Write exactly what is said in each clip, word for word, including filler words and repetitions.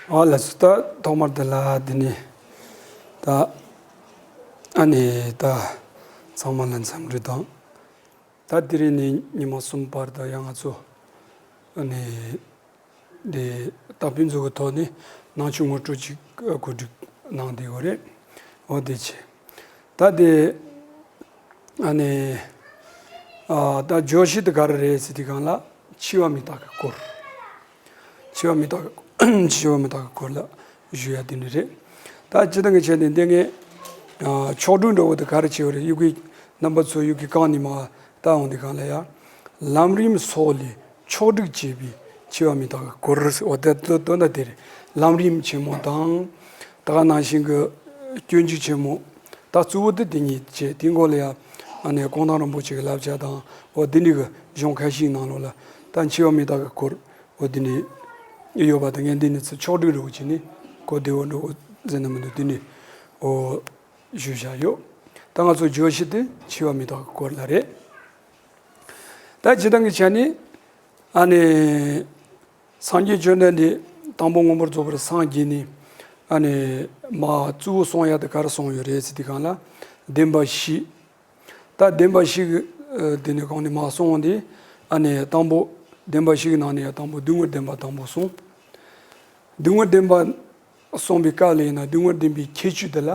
ཨ་ལགས་སོ། ད་ཐོག་མར་དེ་ལ་འདི་ནས་ད་ཨ་ནི་ད་ཚང་མ་ལ་འཚམས་འདྲི་དང་། ད་དེ་རིང་ནི་ཉི་མ་གསུམ་བར་དུ་ཡང་ང་ཚོ་ཨ་ནི་དེ་ད་ཕུན་ཚོགས་ཀྱི་ཐོག་ནས་ནང་ཆོས་ངོ་སྤྲོད་ཅིག་གོ་སྒྲིག་གནང་བསྡད་ཡོད་རེད། འོ་དེ་བྱས། ད་དེ་ཨ་ནི་ཨ་ད་བརྗོད་གཞི་དེ་ག་རེ་རེད་ཟེར་དུས་སྒང་ལ་འཆི་བ་མི་རྟག་གི་སྐོར། འཆི་བ་མི་རྟག་འཆི་བ་མི་རྟག་གི་སྐོར་ལ་ཞུ་ཡ་དེ་ནི་རེད། ད་སྤྱིར་བཏང་གི་ཆ་ནས་འདི་ངས་ཨ་ཕྱོགས་སྒྲིག་འདྲ་བོ་དེ་ག་རེ་བྱས་ཡོད་རེད། ཡུ་གི་རྣམ་པ་ཚོ་ཡུ་གི་རྐང་ནས་མར་ལྟ་ཡོང་དུས་སྒང་ལ་ཡ། ལམ་རིམ་སོགས་ལས་ཕྱོགས་སྒྲིག་བྱས་པའི་འཆི་བ་མི་རྟག་གི་སྐོར། འོ་ད་དོན་དག་དེ་རེད། ལམ་རིམ་ཆེན་མོ་དང་། ད་ག་ནང་བཞིན་གྱི་སྤྱོད་འཇུག་ཆེན་མོ། ད་གཙོ་བོ་དེ་དེ་གཉིས་བྱས། དེའི་མགོ་ལ་ཡ་ཨ་ནི་གུང་ཐང་རིན་པོ་ཆེ་གི་བསླབ་བྱ་དང་། འོ་འདི་འདྲ་གི་གཞུང་ཁ་ཤས་ནང་ལོགས་ལ་ད་འཆི་བ་མི་རྟག་གི་སྐོར་འོ་འདི་འདྲ་ཡོད་པ་དང་། ངས་འདི་ནས་ཚུར་ཕྱོགས་སྒྲིག་འདྲ་བོ་བྱས་ནས་གོ་བདེ་བོ་འདྲ་བོ་ཟེར་ན་མི་འདུག་འདི་ནས་འོ་ཞུས་བཞག་ཡོད། ད་ང་ཚོ་བརྗོད་གཞི་དེ་འཆི་བ་མི་རྟག་གི་སྐོར་ལ་རེད། ད་སྤྱིར་བཏང་གི་ཆ་ནས་ཨ་ནི་སངས་རྒྱས་བཅོམ་ལྡན་འདས་དང་པོ་མངོན་པར་རྫོགས་པར་སངས་རྒྱས་ནས་ཨ་ནི་མར་གཙོ་བོ་གསུང་ཡ་དེ་ག་རེ་གསུངས་ཡོད་རེད་ཟེར་དུས་སྒང་ལ་བདེན་པ་བཞི། ད་བདེན་པ་བཞི་གི་ཨ་དེ་ནས་གོང་ནས་མར་གསུངས་དེ་ཨ་ནི་དང་པོ་བདེན་པ་བཞི་གི་ནང་ནས་ཡང་དང་པོ་སྡུག་བསྔལ་བདེན་པ་དང་པོ་གསུངས། སྡུག་བསྔལ་བདེན་པ་གསུངས་པའི་སྐབས་ལ་ཡིན་ན་སྡུག་བསྔལ་བདེན་པའི་ཁྱད་ཆོས་དེ་ལ་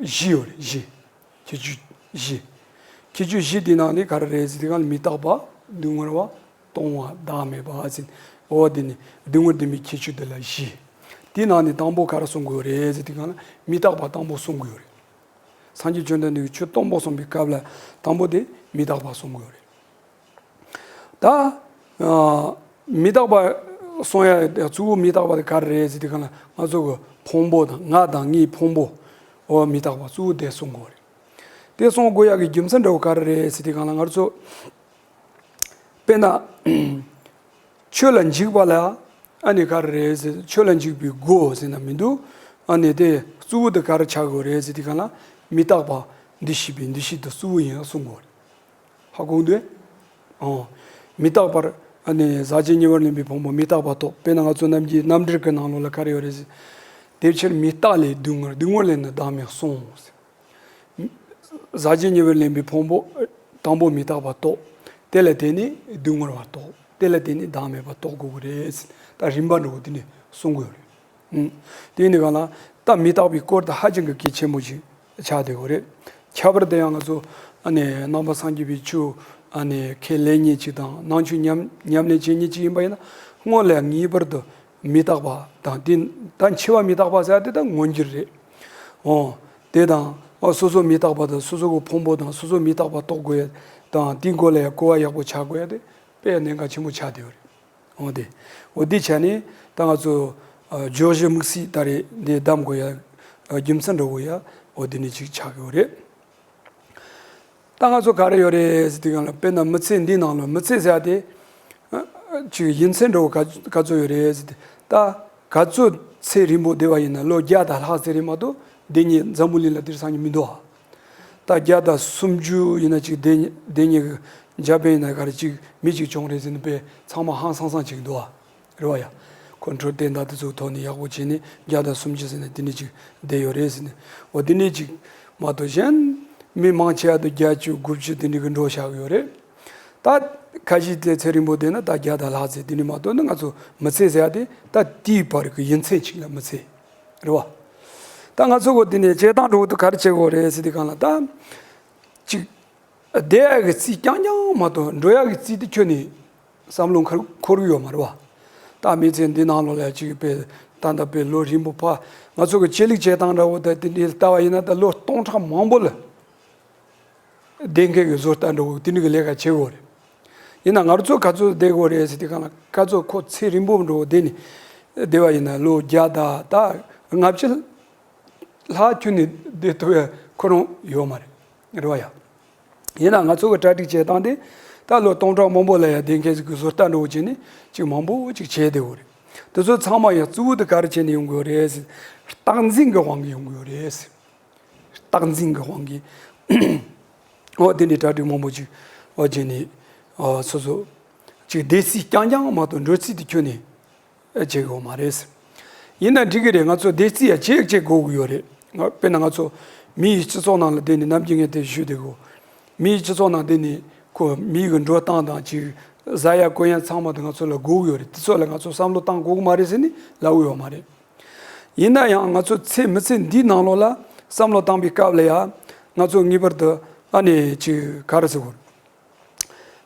བཞི་ཡོད་རེད། བཞི། ཁྱད་ཆོས་བཞི། ཁྱད་ཆོས་བཞི་དེའི་ནང་ནས་ག་རེ་རེད་ཟེར་དུས་སྒང་ལ་མི་རྟག་པ། སྡུག་བསྔལ་བ། སྟོང་བ། བདག་མེད་པ་ཟེར། འོ་དེ་ནི་སྡུག་བསྔལ་བདེན་པའི་ཁྱད་ཆོས་དེ་ལ་བཞི། དེའི་ནང་ནས་དང་པོ་ག་རེ་གསུང་དགོས་རེད་ཟེར་དུས་སྒང་ལ་མི་རྟག་པ་དང་པོ་གསུང་དགོས་རེད། སངས་རྒྱས་བཅོམ་ལྡན་འདས་ཀྱིས་ཆོས་སྟོང་པོ་གསུངས་པའི་སྐབས་ལ་དང་པོ་དེ་མི་རྟག་པ་གསུང་དགོས་རེད། ད་ཨ་མི་རྟག་པ་གསུང་ཡ་གཙོ་བོ་མི་རྟག་པ་དེ་ག་རེ་རེད་ཟེར་དུས་སྒང་ལ་ང་ཚོ་གི་ཕུང་པོ་དང་། ང་དང་ངའི་ཕུང་པོ། འོ་མི་རྟག་པ་གཙོ་བོ་དེ་གསུང་དགོས་རེད། དེ་གསུང་དགོས་ཡ་གི་རྒྱུ་མཚན་འདྲ་བོ་ག་རེ་རེད་ཟེར་དུས་སྒང་ལ་ང་ཚོ་དཔེར་ན་ཆོས་ལ་འཇུག་པ་ལ་ཨ་ནི་ག་རེ་རེད་ཟེར། ཆོས་ལ་འཇུག་པའི་སྒོ་ཟེར་ན་མི་འདུག་ཨ་ནི་དེ་གཙོ་བོ་དེ་ག་རེ་ཆགས་དགོས་རེད་ཟེར་དུས་སྒང་ལ་མི་རྟག་པ་འདུ་ཤེས་པའི་འདུ་ཤེས་དེ་གཙོ་བོ་ཡིན་གསུང་དགོས་རེད། ཧ་གོ་འདུག་ཨོ། མི་རྟག་པར་ཨ་ནི་ཟག་བཅས་ཉེ་བར་ལེན་པའི་ཕུང་པོ་མི་རྟག་པ་རྟོགས། དཔེར་ན་ང་ཚོ་རྣམས་ཀྱི་རྣམ་འགྲེལ་གྱི་ནང་ལོགས་ལ་ག་རེ་ཡོད་རེད་ཟེར། དེ་ཕྱིར་མི་རྟག་ལས་སྡུག་བསྔལ། སྡུག་བསྔལ་ལས་ནི་བདག་མེད་གསུངས། ཟག་བཅས་ཉེ་བར་ལེན་པའི་ཕུང་པོ་དང་པོ་མི་རྟག་པ་རྟོགས། དེ་ལ་བརྟེན་ནས་སྡུག་བསྔལ་བ་རྟོགས། དེ་ལ་བརྟེན་ནས་བདག་མེད་པ་རྟོགས་དགོས་ཀྱི་རེད། ད་རིམ་པ་འདྲ་བོ་དེ་ནས་གསུང་དགོས་རེད། ཨང་། དེ་ནི་གང་ལ་ད་མི་རྟག་པའི་སྐོར་དེ་ཧ་ཅང་གི་གལ་ཆེན་པོ་ཞིག་ཆགས་བསྡད་ཡོད་རེད། ཁྱད་པར་དུ་ཡང་ང་ཚོ་ཨ་ནི་ནང་པ་སངས་རྒྱས་པའི་ཆོས་ཨ་ནི་ཁས་ལེན་མཁན་ཅིག་དང་ནང་ཆོས་ཉམས་ཉམས་ལེན་བྱེད་མཁན་ཅིག་ཡིན་པ་ཡིན་ན་སྔོན་ལ་ངེས་པར་དུ་མི་རྟག་པ་དང་། དེ་ད་འཆི་བ་མི་རྟག་པ་ཟེར་དེ་ད་མངོན་གྱུར་རེད། འོ། དེ་དང་། འོ། སོ་སོ་མི་རྟག་པ་དང་སོ་སོ་གི་ཕུང་པོ་དང་སོ་སོ་མི་རྟག་པ་རྟོགས་དགོས་ཡ་དང་དེའི་སྐོར་ལ་ཡང་གོ་བ་ཡག་པོ་ཆགས་དགོས་ཡ་དེ་དཔེ་གནད་འགག་ཆེན་པོ་ཆགས་བསྡད་ཡོད་རེད། འོ་དེ། འོ་དེ་ཆ་ནས་ད་ང་ཚོ་ཨ་བརྗོད་གཞི་དམིགས་བསལ་ད་རེས་འདི་གདམ་དགོས་ཡ་ཨ་རྒྱུ་མཚན་འདྲ་བོ་ཡ་འོ་དེ་ནས་ཅིག་ཆགས་ཀྱི་ཡོད་རེད། ད་ང་ཚོ་ག་རེ་ཡོད་རེད་ཟེར་དུས་སྒང་ལ་དཔེར་ན་མི་ཚེ་འདིའི་ནང་ལ་མི་ཚེ་ཟེར་ཡ་དེ་ཨ་ཅིག་ཡུན་ཚད་འདྲ་བོ་ག་ག་ཚོད་ཡོད་རེད་ཟེར་ཏེ། ད་ག་ཚོད་ཚེ་རིང་པོ་བསྡད་པ་ཡིན་ན་ལོ་བརྒྱ་དང་ལྷག་ཙམ་རེད་མ་གཏོགས་བསྡད་མཁན་འཛམ་བུ་གླིང་ལ་དེང་སང་ཉིན་མི་འདུག་ཨ། ད་བརྒྱ་དང་སུམ་ཅུ་ཡིན་ན་ཅིག་བསྡད་བསྡད་མཁན་གྱི་འཇར་པན་ཡིན་ན་ག་རེ་ཅིག་མི་གཅིག་བྱུང་རེད་ཟེར་ནས་དཔེ་ཚང་མ་ཧང་སང་སང་ཅིག་འདུག་ཨ། རེད་བ་ཡ། ཁོང་ཁྲོ་བསྟེན་ད་དེ་ཚོའི་ཐོག་ནས་ཡག་པོ་བྱས་ནས་བརྒྱ་དང་སུམ་ཅུ་ཟེར་ནས་དེ་འདྲ་ཅིག་བསྡད་ཡོད་རེད་ཟེར་ནས། འོ་དེ་འདྲ་ཅིག་མ་གཏོགས་གཞན་མི་མང་ཆེ་བ་དུ་བརྒྱད་ཅུ་དགུ་བཅུ་དེ་འདྲ་གི་འགྲོ་བཞག་གི་ཡོད་རེད། ད་ཁ་ཤས་དེ་ཚེ་རིང་པོ་བསྡད་ན་ད་བརྒྱ་དང་ལྷག་ཙམ་དེ་འདྲ་མ་གཏོགས་ནི་ང་ཚོ་མི་ཚེ་ཟེར་ཡ་དེ་ད་དེའི་བར་གྱི་ཡུན་ཚད་ཅིག་ལ་མི་ཚེ་རེད་བ། ད་ང་ཚོ་གོ་དེ་ནས་བྱེད་སྟངས་འདྲ་བོ་དུ་ག་རེ་བྱེད་དགོས་རེད་ཟེར་དུས་སྒང་ལ་ད་ཅིག་བསྡད་ཡག་གི་རྩིས་རྐྱང་རྐྱང་མ་གཏོགས་འགྲོ་ཡག་གི་རྩིས་དེ་ཁྱོན་ནས་བསམ་བློ་འཁོར་འཁོར་གི་ཡོད་མ་རེད་བ། ད་མི་ཚེ་འདི་ནང་ལོགས་ལ་ཅིག་དཔེ་ད་ལྟ་དཔེ་ལོ་རིང་པོ་ཕ་ང་ཚོ་གི་ཆོས་ལུགས་བྱེད་སྟངས་འདྲ་བོ་ད་དེ་འདྲའི་ལྟ་བ་ཡིན་ན་ད་ལོ་སྟོང་ཕྲག་མང་པོ་ལ་བསྡད་མཁན་གྱི་བཟོ་ལྟ་འདྲ་བོ་དེ་འདྲ་གི་ལས་ཀ་བྱེད་དགོས་རེད། ཡིན་ན་ང་ཚོ་ག་ཚོད་བསྡད་དགོས་རེད་ཟེར་དུས་སྒང་ལ་ག་ཚོད་ཁོ་ཚེ་རིང་པོ་འདྲ་བོ་བསྡད་ནས་བསྡད་པ་ཡིན་ན་ལོ་བརྒྱ་དང་ད་ལྔ་བཅུ་ལྷག་ཁྱོན་ནས་བསྡད་ཐུབ་ཡ་ཁོ་རང་ཡོད་མ་རེད། རེད་བ་ཡ། ཡིན་ན་ང་ཚོ་གི་གྲ་སྒྲིག་བྱེད་སྟངས་དེ་ད་ལོ་སྟོང་ཕྲག་མང་པོ་ལ་ཡ་བསྡད་མཁན་ཞིག་གི་བཟོ་ལྟ་འདྲ་བོ་བྱས་ནས་ཅིག་མང་པོ་ཅིག་བྱས་བསྡད་ཡོད་རེད། དེ་ཚོ་ཚང་མ་ཡང་གཙོ་བོ་དེ་ག་རེ་བྱས་ནས་ཡོང་གི་ཡོད་རེད་ཟེར། རྟག་འཛིན་གྱི་དབང་གིས་ཡོང་གི་ཡོད་རེད་ཟེར། རྟག་འཛིན་གྱི་དབང་གིས། འོ་དེ་འདྲའི་གྲ་སྒྲིག་མང་པོ་ཅིག་འོ་བྱས་ནས་འོ་སོ་སོ་ཅིག་བསྡད་རྩིས་རྐྱང་རྐྱང་མ་གཏོགས་འགྲོ་རྩིས་དེ་ཁྱོན་ནས་ བྱེད་དགོས་མ་རེད། ཡིན་ན་འགྲིག་གི་རེད། ང་ཚོ་བདེ་སྐྱིད་ཡ་བྱེད་བྱེད་དགོས་ཀྱི་ཡོད་རེད། ང་དཔེར་ན་ང་ཚོ་མི་ཡི་སྤྱི་ཚོགས་ནང་ལ་བསྡད་ནས་ནམ་རྒྱུན་ངས་དེ་ཞུས་བསྡད་གོ། མི་ཡི་སྤྱི་ཚོགས་ནང་བསྡད་ནས་ཁོ་མི་ཡི་འགྲོ་སྟངས་དང་ཅིག་ཟ་ཡ་གོན་ཡ་ཚང་མ་དེ་ང་ཚོ་ལ་དགོས་ཀྱི་ཡོད་རེད། དེ་ཚོ་ལ་ང་ཚོ་བསམ་བློ་བཏང་དགོས་ཀྱི་མ་རེད་ཟེར་ནས་ལབ་ཀྱི་ཡོད་མ་རེད། ཡིན་ན་ཡང་ང་ཚོ་ཚེ་མི་ཚེ་འདིའི་ནང་ལོགས་ལ་བསམ་བློ་བཏང་པའི་སྐབས་ལ་ཡང་ང་ཚོ་ངེས་པར་དུ་ཨ་ནི་ཅིག་ག་རེ་ཟེར་དགོས།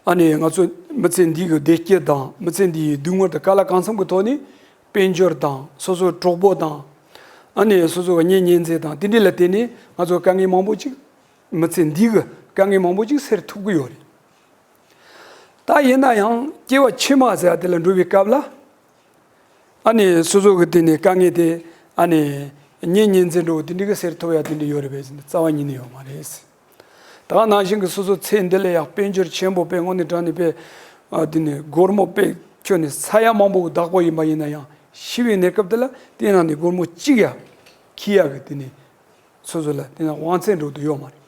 ཨ་ནི་ང་ཚོ་མི་ཚེ་འདི་གི་བདེ་སྐྱིད་དང་མི་ཚེ་འདི་ཡི་སྡུག་བསྔལ་དང་གང་ལ་གང་འཚམ་གྱི་ཐོག་ནས་དཔལ་འབྱོར་དང་སོ་སོའི་གྲོགས་པོ་དང་ཨ་ནི་སོ་སོ་གི་གཉེན་ཉེ་ཚན་དང་དེ་འདྲ་ལ་བརྟེན་ནས་ང་ཚོ་དཀའ་ངལ་མང་པོ་ཅིག་མི་ཚེ་འདི་གི་དཀའ་ངལ་མང་པོ་ཅིག་སེལ་ཐུབ་ཀྱི་ཡོད་རེད། ད་ཡིན་ན་ཡང་སྐྱེ་བ་ཕྱི་མ་ཟེར་བ་དེ་ལ་འགྲོ་བའི་སྐབས་ལ། ཨ་ནི་སོ་སོ་གི་དེ་ནས་དཀའ་ངལ་དེ་ཨ་ནི་གཉེན་ཉེ་ཚན་འགྲོ་དེ་འདྲ་གི་སེལ་ཐུབ་ཡ་དེ་འདྲ་ཡོད་རེད་པས་ཟེར་ནས་རྩ་བ་ཉིད་ནས་ཡོད་མ་རེད། ད་ག་ནང་བཞིན་གྱི་སོ་སོ་ཚེ་འདི་ལ་ཡང་དཔལ་འབྱོར་ཆེན་པོ་དཔེ་དངོས་གནས་དྲང་གནས་དཔེ་ཨ་དེ་ནས་སྒོར་མོ་དཔེ་ཁྱོན་ནས་ས་ཡ་མང་པོ་གི་བདག་པོ་ཡིན་པ་ཡིན་ན་ཡང་ཤི་བའི་གནས་སྐབས་དེ་ལ་དེ་ནང་ནས་སྒོར་མོ་གཅིག་ཡང་འཁྱེར་ཡ་གི་དེ་ནས། སོ་སོ་ལ་དེ་ན་དབང་ཚད་འགྲོ་དུ་ཡོད་མ་རེད།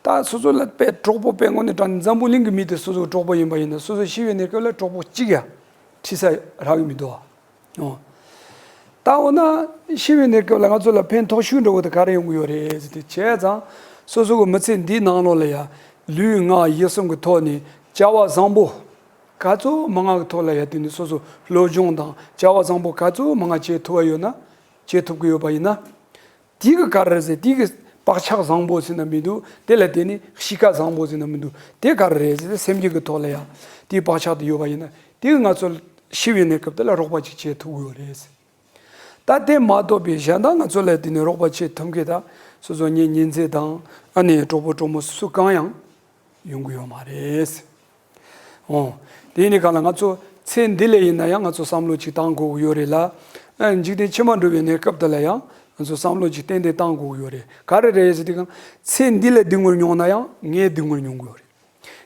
ད་སོ་སོ་ལ་དཔེ་གྲོགས་པོ་དཔེ་དངོས་གནས་དྲང་གནས་འཛམ་བུ་གླིང་གི་མི་དེ་སོ་སོའི་གྲོགས་པོ་ཡིན་པ་ཡིན་ན་སོ་སོ་ཤི་བའི་གནས་སྐབས་ལ་གྲོགས་པོ་གཅིག་ཡང་ཁྲིད་ས་རག་གི་མི་འདུག་ཨ། ཨོ། ད་འོ་ན་ཤི་བའི་གནས་སྐབས་ལ་ང་ཚོ་ལ་ཕན་ཐོགས་ཤོས་འགྲོ་གི་དེ་ག་རེ་ཡོང་གི་ཡོད་རེད་ཟེར་དུས་བྱས་ཙང་སོ་སོ་གི་མི་ཚེ་འདིའི་ནང་ལོགས་ལ་ཡང་ལུས་ངག་ཡིད་གསུམ་གི་ཐོག་ནས་བྱ་བ་བཟང་པོ་ག་ཚོད་མང་ང་གི་ཐོག་ལ་ཡང་དེ་ནས་སོ་སོ་སློབ་སྦྱོང་དང་བྱ་བ་བཟང་པོ་ག་ཚོད་མང་ང་བྱེད་ཐུབ་པ་ཡོད་ན་བྱེད་ཐུབ་ཀྱི་ཡོད་པ་ཡིན་ན། དེ་གི་ག་རེ་རེད་ཟེར། དེ་གི་བག་ཆགས་བཟང་པོ་ཟེར་ན་མི་འདུག་དེ་ལ་བརྟེན་ནས་གཤིས་ཀ་བཟང་པོ་ཟེར་ན་མི་འདུག་དེ་ག་རེ་རེད་ཟེར། སེམས་རྒྱུད་ཀྱི་ཐོག་ལ་ཡང་དེའི་བག་ཆགས་དེ་ཡོད་པ་ཡིན་ན་དེ་གི་ང་ཚོ་ཤི་བའི་གནས་སྐབས་དེ་ལ་རོགས་པ་ཅིག་བྱེད་ཐུབ་ཀྱི་ཡོད་རེད་ཟེར། ད་དེ་མ་གཏོགས་པའི་གཞན་དག་ང་ཚོ་ལ་དེ་ནས་རོགས་པ་བྱེད་ཐུབ་མཁན་ད་སོ་སོ་གཉེན་ཉེ་ཚན་དང་ཨ་ནེ་གྲོགས་པོ་གྲོགས་མོ་སུ་གང་ཡང་ཡོང་གི་ཡོད་མ་རེད། འོ། དེ་ཡིན་ནི་གང་ལ་ང་ཚོ་ཚེ་འདི་ལས་ཡིན་ན་ཡང་ང་ཚོ་བསམ་བློ་ཅིག་བཏང་དགོས་ཀྱི་ཡོད་རེད་ལ། ཨ། འཇིག་རྟེན་ཕྱི་མ་འགྲོ་བའི་གནས་སྐབས་དེ་ལ་ཡང་ང་ཚོ་བསམ་བློ་ཅིག་ཏན་ཏན་བཏང་དགོས་ཀྱི་ཡོད་རེད། ག་རེ་རེད་ཟེར་དུས་གང་ཚེ་འདི་ལ་སྡུག་བསྔལ་མྱོང་ན་ཡང་ངས་སྡུག་བསྔལ་མྱོང་གི་ཡོད་རེད།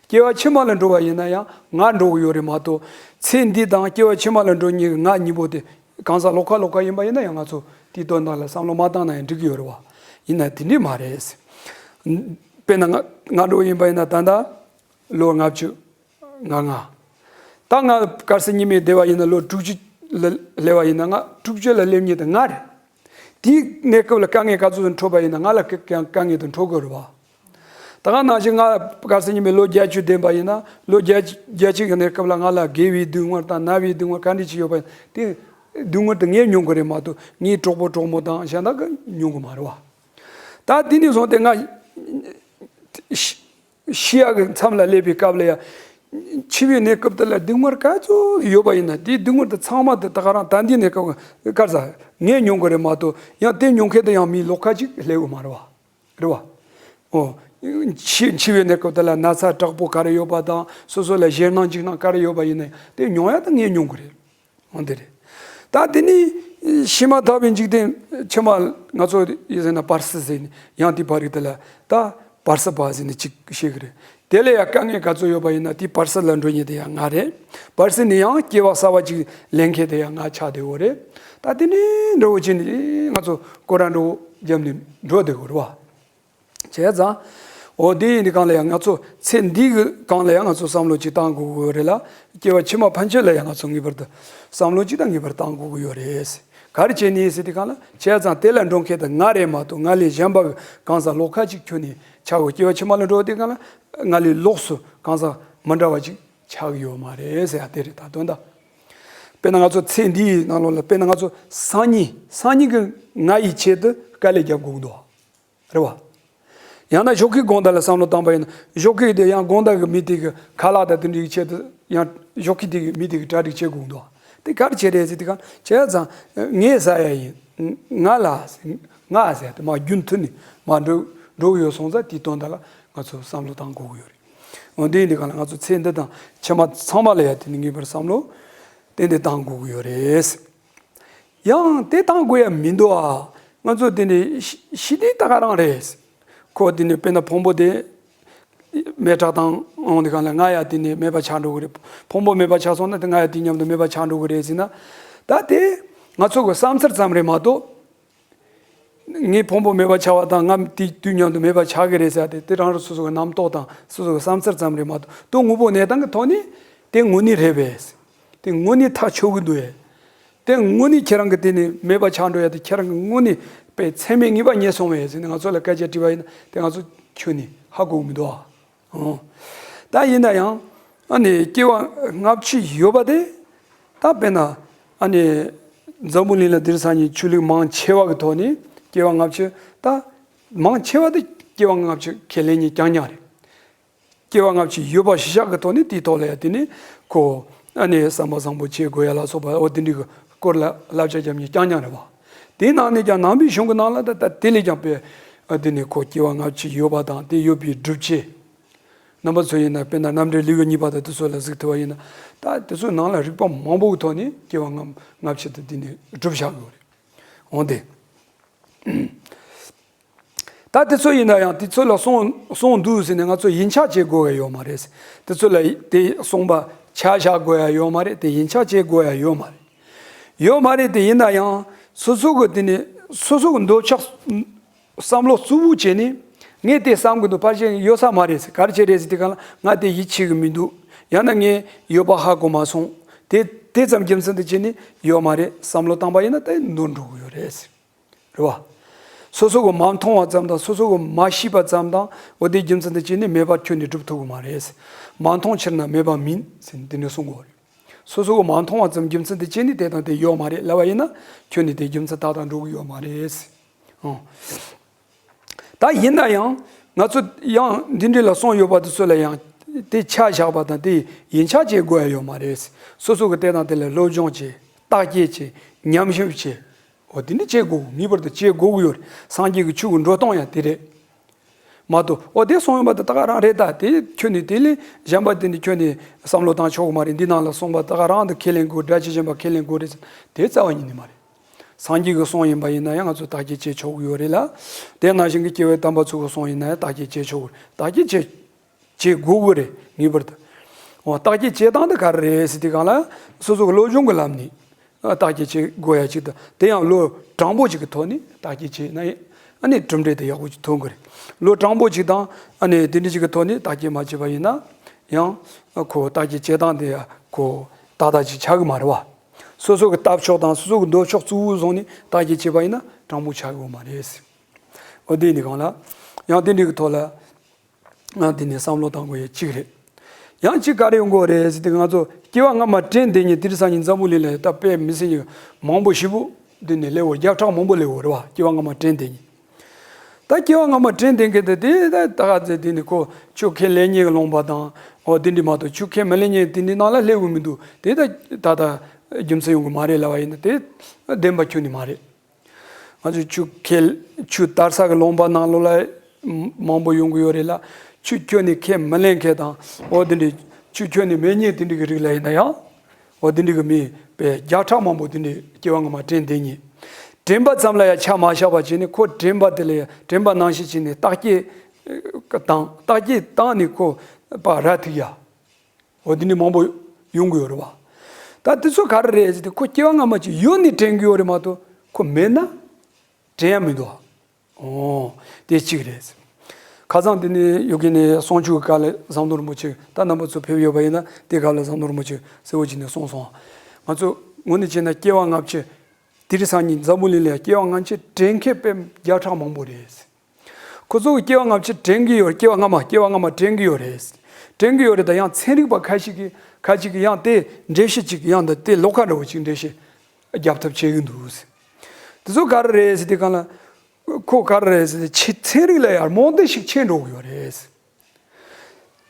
སྐྱེ་བ་ཕྱི་མ་ལ་འགྲོ་བ་ཡིན་ན་ཡང་ང་འགྲོ་གི་ཡོད་རེད་མ་གཏོགས་ཚེ་འདི་དང་སྐྱེ་བ་ཕྱི་མ་ལ་འགྲོ་མཁན་གྱི་ང་གཉིས་པོ་དེ་གང་ཟག་ལོགས་ཁ་ལོགས་ཁ་ཡིན་པ་ཡིན་ན་ཡང་ང་ཚོ་དེའི་དོན་དག་ལ་བསམ་བློ་མ་བཏང་ན་ཡང་འགྲིག་གི་ཡོད་རེད་བ། ཡིན་ན་དེ་འདྲས་མ་རེད། དཔེར་ན་ང་ང་འགྲོ་ཡིན་པ་ཡིན་ན་ད་ལྟ། ལོ་ལྔ་བཅུ་ང་ལྔ། ད་ང་གལ་སྲིད་ཉི་མའི་སྡེ་བ་ཡིན་ན་ལོ་དྲུག་ཅུ་ལ་སླེབས་པ་ཡིན་ན་ང་དྲུག་ཅུ་ལ་སླེབས་མཁན་དེ་ང་རེད། དེའི་གནས་སྐབས་ལ་དཀའ་ངལ་ག་ཚོད་ཅིག་འཕྲད་པ་ཡིན་ན་ང་ལ་དཀའ་དཀའ་ངལ་དེ་འཕྲད་དགོས་རེད་བ། ད་ག་ནང་བཞིན་ང་གལ་སྲིད་ཉི་མའི་ལོ་བརྒྱད་ཅུ་ལྡན་པ་ཡིན་ན་ལོ་བརྒྱད་བརྒྱད་ཅུ་གི་གནས་སྐབས་ལ་ང་ལ་རྒས་པའི་སྡུག་བསྔལ་དང་ན་བའི་སྡུག་བསྔལ་ག་འདྲ་ཅིག་ཡོད་པ་ཡིན་དེ་སྡུག་བསྔལ་དེ་ངས་མྱོང་གི་རེད་མ་གཏོགས་ངའི་གྲོགས་པོ་གྲོགས་མོ་དང་གཞན་དག་གིས་མྱོང་གི་མ་རེད་བ། ད་དེ་ནས་བཟུང་སྟེ་ང་ཤི་ཤི་ཡག་གི་མཚམས་ལ་སླེབས་པའི་སྐབས་ལ་ཡང་། འཆི་བའི་གནས་སྐབས་དེ་ལ་སྡུག་བསྔལ་ག་ཚོད་ཡོད་པ་ཡིན་ན་དེའི་སྡུག་བསྔལ་དེ་ཚང་མ་དེ་ད་ག་རང་ད་ལྟའི་གནས་སྐབས་ག་རེ་ཟ་ངས་མྱོང་གི་རེད་མ་གཏོགས་ཡང་དེ་མྱོང་མཁན་དེ་ཡང་མི་ལོགས་ཁ་ཅིག་སླེབས་ཡོད་མ་རེད་བ། རེད་བ། འོ། འཆི་འཆི་བའི་གནས་སྐབས་དེ་ལ་ན་ཚ་དྲག་པོ་ག་རེ་ཡོད་པ་དང་སོ་སོ་ལ་ཞེད་སྣང་འཇིགས་སྣང་ག་རེ་ཡོད་པ་ཡིན་ན་ཡང་དེ་མྱོང་ཡག་དེ་ངས་མྱོང་གི་རེད། འོ་དེ་རེད། ད་དེ་ནི་ཤི་མ་ཐག་པའི་འཇིག་རྟེན་ཕྱི་མ་ང་ཚོ་ཡི་ཟེར་ན་བར་སྲིད་ཟེར་ནས་ཡང་དེ་བར་རིགས་དེ་ལ་ད་བར་སྲིད་པ་ཟེར་ནས་ཅིག་བཤད་གི་རེད། དེ་ལ་ཡང་དཀའ་ངལ་ག་ཚོད་ཡོད་པ་ཡིན་ན་དེ་བར་སྲིད་ལ་འགྲོ་མཁན་དེ་ཡང་ང་རེད། བར་སྲིད་ནས་ཡང་སྐྱེ་བ་གསར་པ་ཅིག་ལེན་མཁན་དེ་ཡང་ང་ཆགས་བསྡད་ཡོད་རེད། ད་དེ་ནི་འདྲ་བོ་བྱས་ནས་ང་ཚོ་སྐོར་ར་འདྲ་བོ་བརྒྱབ་ནས་འགྲོ་བསྡད་ཡོད་རེད་བ། བྱས་ཙང་། འོ་དེ་ཡིན་དུས་གང་ལ་ཡང་ང་ཚོ་ཚེ་འདི་གི་སྒང་ལ་ཡང་ང་ཚོ་བསམ་བློ་ཅིག་བཏང་དགོས་ཀྱི་ཡོད་རེད་ལ། སྐྱེ་བ་ཕྱི་མ་ཕན་ཆད་ལ་ཡང་ང་ཚོ་ངེས་པར་དུ་བསམ་བློ་ཅིག་དང་ངེས་པར་བཏང་དགོས་ཀྱི་ཡོད་རེད། ག་རེ་བྱས་ནས་ཟེར་དུས་གང་ལ་བྱས་ཙང་དེ་ལ་འགྲོ་མཁན་དེ་ང་རེད་མ་གཏོགས་ང་ལས་གཞན་པ་གི་གང་ཟག་ལོགས་ཁ་ཅིག་ཁྱོན་ནས་ཆགས་དགོས། སྐྱེ་བ་ཕྱི་མ་ལ་འགྲོ་དུས་གང་ལ་ང་ལས་ལོགས་སུ་གང་ཟག་མི་འདྲ་བ་ཅིག་ཆགས་ཀྱི་ཡོད་མ་རེད་ཟེར་ཡ་དེ་རེད། ད་དོན་དག་དཔེར་ན་ང་ཚོ་ཚེ་འདིའི་ནང་ལོགས་ལ་དཔེར་ན་ང་ཚོ་སང་ཉིན་སང་ཉིན་གི་ང་ཡི་ཆེད་དུ་དཀའ་ལས་རྒྱབ་དགོས་ཀྱི་འདུག་རེད་བ། ཡང་ན་ཞོགས་ཀའི་དགོང་དག་ལ་བསམ་བློ་བཏང་པ་ཡིན་ན་ཞོགས་ཀའི་དེ་ཡང་དགོང་དག་གི་མི་དེ་གི་ཁ་ལག་དང་དེ་འདྲའི་ཆེད་དུ་ཡང་ཞོགས་ཀའི་དེ་གི་མི་དེ་གི་གྲ་སྒྲིག་བྱེད་དགོས་འདུག་དེ་ག་རེ་བྱེད་རེད་ཟེར་དུས་གང་བྱས་ཙང་ངས་ཟ་ཡ་ཡིན། ང་ལ་ང་ཟེར་དེ་མ་རྒྱུན་མཐུད་ནས་མ་འགྲོ་འགྲོ་གི་ཡོད་སོང་ཙང་དེའི་དོན་དག་ལ་ང་ཚོ་བསམ་བློ་བཏང་དགོས་ཀྱི་ཡོད་རེད། འོ་འདི་ཡིན་དུས་གང་ལ་ང་ཚོ་ཚེ་འདི་དང་ཕྱི་མ་ཚང་མ་ལ་ཡ་དེ་ནི་ངེས་པར་བསམ་བློ་ཏན་ཏན་བཏང་དགོས་ཀྱི་ཡོད་རེད། ཡང་དེ་བཏང་དགོས་ཡ་མི་འདུག་ཨ། ང་ཚོ་དེ་ནི་ཤི་ཤི་དུས་ད་ག་རང་རེད། ཁོ་དེ་ནི་དཔེར་ན་ཕུང་པོ་དེ་མེ་སྲེག་བཏང་འོང་དུས་གང་ལ་ང་ཡ་དེ་ནི་མེད་པ་ཆགས་འགྲོ་གི་རེད། ཕུང་པོ་མེད་པ་ཆགས་སོང་ན་དེ་ང་ཡ་དེ་མཉམ་དུ་མེད་པ་ཆགས་འགྲོ་གི་རེད་ཟེར་ན། ད་དེ་ང་ཚོ་གི་བསམ་ཚུལ་ཙམ་རེད་མ་གཏོགས། ངའི་ཕུང་པོ་མེད་པ་ཆགས་པ་དང་ང་དེ་དུས་མཉམ་དུ་མེད་པ་ཆགས་ཀྱི་རེད་ཟེར་ཏེ་དེ་རང་རང་སོ་སོ་གི་རྣམ་རྟོག་དང་སོ་སོ་གི་བསམ་ཚུལ་ཙམ་རེད་མ་གཏོགས་དོན་དངོས་པོ་གནས་སྟངས་ཀྱི་ཐོག་ནས་དེ་དངོས་གནས་རེད་པས། དེ་དངོས་གནས་ཐག་ཆོད་ཀྱི་འདུག་ཨེ། དེ་དངོས་གནས་ཁྱེད་རང་གི་དེ་ནི་མེད་པ་ཆགས་འགྲོ་ཡ་དེ་ཁྱེད་རང་གི་དངོས་གནས་པའི་མཚན་མའི་ངེས་པ་རྙེད་སོང་བས་ཟེར་ནས་ང་ཚོ་ལ་སྐད་ཆ་དྲིས་པ་ཡིན་ན་དེ་ང་ཚོ་ཁྱོན་ནས་ཧ་གོ་གི་མི་འདུག་ཨ། ཨོ། ད་ཡིན་ན་ཡང་ཨ་ནི་སྐྱེ་བ་སྔ་ཕྱི་ཡོད་པ་དེ་ད་དཔེར་ན་ཨ་ནི་འཛམ་བུ་གླིང་ལ་དེང་སང་ཉིན་ཆོས་ལུགས་མང་ཆེ་བ་གི་ཐོག་ནས་སྐྱེ་བ་སྔ་ཕྱི་ད་མང་ཆེ་བ་དེ་སྐྱེ་བ་སྔ་ཕྱི་ཁས་ལེན་མཁན་རྐྱང་རྐྱང་རེད། སྐྱེ་བ་སྔ་ཕྱི་ཡོད་པ་གཞི་བཞག་གི་ཐོག་ནས་དེའི་ཐོག་ལ་ཡང་དེ་ནི་ཁོ་ཨ་ནི་བསམ་པ་བཟང་པོ་བྱེད་དགོས་ཡ་ལ་སོགས་པ་འོ་དེ་འདྲའི་གི་སྐོར་ལ་བསླབ་བྱ་རྒྱབ་མཁན་རྐྱང་རྐྱང་རེད་བ། དེའི་ནང་ནས་ཀྱང་ནང་པའི་གཞུང་གི་ནང་ལ་ད་ད་དེ་ལས་ཀྱང་དཔེ་ཨ་དེ་ནི་ཁོ་སྐྱེ་བ་སྔ་ཕྱི་ཡོད་པ་དང་དེ་ཡོད་པའི་སྒྲུབ་བྱེད། རྣམ་པ་ཚོ་ཡིན་ན་དཔེར་ན་རྣམ་འགྲེལ་ལེའུ་གཉིས་པ་དང་དེ་ཚོ་ལ་གཟིགས་ཐུབ་པ་ཡིན་ན་ད་དེ་ཚོའི་ནང་ལ་རིགས་པ་མང་པོ་གི་ཐོག་ནས་སྐྱེ་བ་སྔ་སྔ་ཕྱི་དེ་དེ་ནི་སྒྲུབ་བཞག་ཡོད་རེད། འོང་དེ། ད་དེ་ཚོ་ཡིན་ན་ཡང་དེ་ཚོ་ལ་གསུངས་གསུངས་འདུག་ཟེར་ནས་ང་ཚོ་ཡིད་ཆེས་བྱེད་དགོས་ཡ་ཡོད་མ་རེད། དེ་ཚོ་ལ་དེ་གསུངས་པ་ཆ་བཞག་དགོས་ཡ་ཡོད་མ་རེད། དེ་ཡིད་ཆེས་བྱེད་དགོས་ཡ་ཡོད་མ་རེད། ཡོད་མ་རེད་དེ་ཡིན་ན་ཡང་སོ་སོ་གི་དེ་ནི་སོ་སོ་གི་འདོད་ཆགས་བསམ་བློ་གཙོ་བོ་བྱས་ནས་ངས་དེ་བསམ་གི་འདུག་ཕལ་ཆེར་ཡོད་ས་མ་རེད་ཟེར་ག་རེ་བྱས་རེད་ཟེར་དེ་ག་ལ་ང་དེ་ཡིད་ཆེས་གི་མི་འདུག་ཡང་ན་ངས་ཡོད་པ་ཧ་གོ་མ་སོང་། དེ་དེ་ཙམ་རྒྱུ་མཚན་དུ་བྱས་ནས་ཡོད་མ་རེད་བསམ་བློ་བཏང་པ་ཡིན་ན་དེ་འདོར་འགྲོ་གི་ཡོད་རེད་ཟེར། རེད་བ། སོ་སོ་གི་མ་མཐོང་བ་ཙམ་དང་སོ་སོ་གི་མ་ཤེས་པ་ཙམ་དང་འོ་དེ་རྒྱུ་མཚན་དུ་བྱས་ནས་མེད་པ་ཁྱོན་ནས་སྒྲུབ་ཐུབ་གི་མ་རེད། མ་མཐོང་ཕྱིར་ན་མེད་པ་མིན་ཟེར་འདི་འདྲ་གསུང་གི་ཡོད་རེད། སོ་སོ་གི་མ་མཐོང་བ་ཙམ་རྒྱུ་མཚན་དུ་བྱས་ནས་དེ་དང་དེ་ཡོད་མ་རེད་ལབ་པ་ཡིན་ན་ཁྱོན་ནས་དེ་རྒྱུ་མཚན་ཏག་ཏག་འགྲོ་གི་ཡོད་མ་རེད། ཨང་། ད་ཡིན་ན་ཡང་ང་ཚོ་ཡང་འདི་འདྲ་ལ་གསུངས་ཡོད་པ་དེ་ཚོ་ལ་ཡང་དེ་ཆ་བཞག་པ་དང་དེ་ཡིད་ཆེས་བྱེད་དགོས་ཡ་ཡོད་མ་རེད། སོ་སོ་གི་དེ་དང་དེ་ལ་སློབ་སྦྱོང་བྱེད། བརྟག་དཔྱད་བྱེད། ཉམས་ཞིབ་བྱེད། འོ་དེ་འདྲ་བྱེད་དགོས་ངེས་པར་དུ་བྱེད་དགོས་ཀྱི་ཡོད་རེད། སངས་རྒྱས་ཀྱི་ཆོས་ཀྱི་འགྲོ་སྟངས་ཡང་དེ་རེད། མ་གཏོགས་འོ་དེ་གསུངས་ཡོད་པ་དེ་ད་ག་རང་རེད། ད་དེ་ཁྱོན་ནས་དེ་ལས་གཞན་པ་དེ་འདྲ་ཁྱོན་ནས་བསམ་བློ་བཏང་ཆོག་གི་མ་རེད། འདི་ནང་ལ་གསུངས་པ་ད་ག་རང་དུ་ཁས་ལེན་དགོས། སྒྲ་ཇི་བཞིན་པ་ཁས་ལེན་དགོས་རེད་ཟེར་དེ་རྩ་བ་ཉིད་ནས་མ་རེད། སངས་རྒྱས་ཀྱི་གསུང་ཡིན་པ་ཡིན་ན་ཡང་ང་ཚོས་བརྟག་དཔྱད་བྱེད་ཆོག་གི་ཡོད་རེད་ལ། དེ་ནང་བཞིན་གྱི་སྐྱེས་བུ་དམ་པ་ཚོ་གི་གསུང་ཡིན་ན་ཡང་བརྟག་དཔྱད་བྱེད་ཆོག་གི་རེད། བརྟག་དཔྱད་བྱེད་བྱེད་དགོས་ཀྱི་རེད་ངེས་པར་དུ། འོ་བརྟག་དཔྱད་བྱེད་སྟངས་དེ་ག་རེ་རེད་ཟེར་དུས་སྒང་ལ་སོ་སོ་གི་བློ་སྦྱོང་གི་ལམ་ནས་བརྟག་དཔྱད་བྱེད་དགོས་ཡ་ཅིག་དང་དེ་ཡང་བློ་དྲང་པོ་ཅིག་གི་ཐོག་ནས་བརྟག་དཔྱད་བྱས་ན་ཨ་ནི་གྲུབ་འབྲས་དེ་ཡག་པོ་ཅིག་ཐོན་གི་རེད། བློ་དྲང་པོ་ཅིག་དང་ཨ་ནི་དེ་འདྲ་ཅིག་གི་ཐོག་ནས་བརྟག་དཔྱད་མ་བྱས་པ་ཡིན་ན་ཡང་ཁོ་བརྟག་དཔྱད་བྱེད་སྟངས་དེ་ཡང་ཁོ་ཏག་ཏག་ཅིག་ཆགས་གི་མ་རེད་བ། སོ་སོ་གི་ལྟ་ཕྱོགས་དང་སོ་སོ་གི་འདོད་ཕྱོགས་གཙོ་བོ་བཟུང་ནས་བརྟག་དཔྱད་བྱས་པ་ཡིན་ན་དྲང་པོ་ཆགས་ཡོད་མ་རེད། འོ་དེ་ནི་གང་ལ་ཡང་དེ་འདྲའི་གི་ཐོག་ལ་ང་དེ་ནས་བསམ་བློ་བཏང་དགོས་ཡ་གཅིག་རེད། ཡང་གཅིག་ག་རེ་ཡོང་གི་རེད་ཟེར་དུས་ང་ཚོ་སྐྱེ་བ་སྔ་མ་དྲན་བསྡད་མཁན་དེང་སང་ཉིན་འཛམ་བུ་གླིང་ལ་ད་དཔེ་མི་སྲིད་ཉིན་མང་པོ་ཞེ་པོ་འདི་ནས་སླེབས་ཡོད། བརྒྱ་ཕྲག་མང་པོ་སླེབས་ཡོད་རེད་བ། སྐྱེ་བ་སྔ་མ་དྲན་བསྡད་མཁན། ད་སྐྱེ་བ་སྔ་མ་དྲན་བསྡད་མཁན་དེ་དེ་ད་ད་ག་ཚོད་དེ་ནི་ཁོ་ཆོས་ཁས་ལེན་མཁན་གྱི་ལུང་པ་དང་འོ་དེ་འདྲ་མ་གཏོགས་ཆོས་ཁས་མི་ལེན་མཁན་དེ་འདྲའི་ནང་ལ་སླེབས་ཡོད་མི་འདུག་དེ་ད་ད་ལྟ་རྒྱུ་མཚན་ཡོང་གི་མ་རེད་ལབ་པ་ཡིན་ན་དེ་བདེན་པ་ཁྱོན་ནས་མ་རེད། ང་ཚོས་ཆོས་ཁས་ཆོས་དར་ས་གི་ལུང་པ་ནང་ལོགས་ལ་མང་པོ་ཡོང་གི་ཡོད་རེད་ལ། ཆོས་ཁྱོན་ནས་ཁས་མི་ལེན་མཁན་དང་འོ་དེ་འདྲའི་ཆོས་ཁྱོན་ནས་མེད་མཁན་དེ་འདྲའི་གི་རིགས་ལ་ཡིན་ན་ཡང་འོ་དེ་འདྲའི་གི་མི་དཔེ་བརྒྱ་ཕྲག་མང་པོ་དེ་འདྲའི་སྐྱེ་བ་སྔ་མ་དྲན་བསྡད་མཁན། དྲན་པ་ཙམ་ལ་ཡང་ཆ་མ་བཞག་པ་བྱས་ནས་ཁོ་དྲན་པ་དེ་ལ་ཡང་དྲན་པ་ནང་བཞིན་བྱས་ནས་བརྟག་དཔྱད་དང་བརྟག་དཔྱད་བཏང་ནས་ཁོ་པ་ར་ཐུག་ཡ། འོ་འདི་འདྲ་མང་པོ་ཡོང་གི་ཡོད་རེད་བ། ད་དེ་ཚོ་ག་རེ་རེད་ཟེར་དུས་ཁོ་སྐྱེ་བ་སྔ་མ་ཅིག་ཡོད་ནས་དྲན་གྱི་ཡོད་རེད་མ་གཏོགས་ཁོ་མེད་ན་དྲན་ཡ་མི་འདུག་བ། འོ་དེ་གཅིག་རེད། ཁ་སང་དེ་ནས་ཡོ་གི་ནས་གསུང་ཆོས་ཀྱི་སྐབས་ལ་ཟམ་གདོང་རིན་པོ་ཆེ་ད་རྣམ་པ་ཚོ་ཕེབས་ཡོད་པ་ཡིན་ན་དེ་སྐབས་ལ་ཟམ་གདོང་རིན་པོ་ཆེ་གསལ་བོ་བྱས་ནས་གསུངས་སོང་། ང་ཚོ་དངོས་གནས་བྱས་ན་སྐྱེ་བ་སྔ་ཕྱི་དེང་སང་ཉིན་འཛམ་བུ་གླིང་ལ་སྐྱེ་བ་སྔ་ཕྱི་དྲན་མཁན་དཔེ་བརྒྱ་ཕྲག་མང་པོ་རེད། ཁོ་ཚོ་གི་སྐྱེ་བ་སྔ་ཕྱི་དྲན་གྱི་ཡོད། སྐྱེ་བ་སྔ་མ་སྐྱེ་བ་སྔ་མ་དྲན་གྱི་ཡོད་རེད། དྲན་གྱི་ཡོད་རེད། ད་ཡང་ཚན་རིག་པ་ཁ་ཤས་ཀྱིས་ཁ་ཅིག་གིས་ཡང་དེ་འགྲེལ་བཤད་ཅིག་ཡང་ད་དེ་ལོགས་ཀ་འདྲ་བོ་ཅིག་འགྲེལ་བཤད་རྒྱབ་ཐབས་བྱེད་ཀྱི་འདུག་དེ་ཚོ་ག་རེ་རེད་ཟེར་དུས་སྒང་ལ་ཁོ་ག་རེ་རེད་ཟེར་དུས་ཚན་རིག་ལ་ཡང་རྨོངས་དད་ཞིག་ཆེ་འགྲོ་གི་ཡོད་རེད།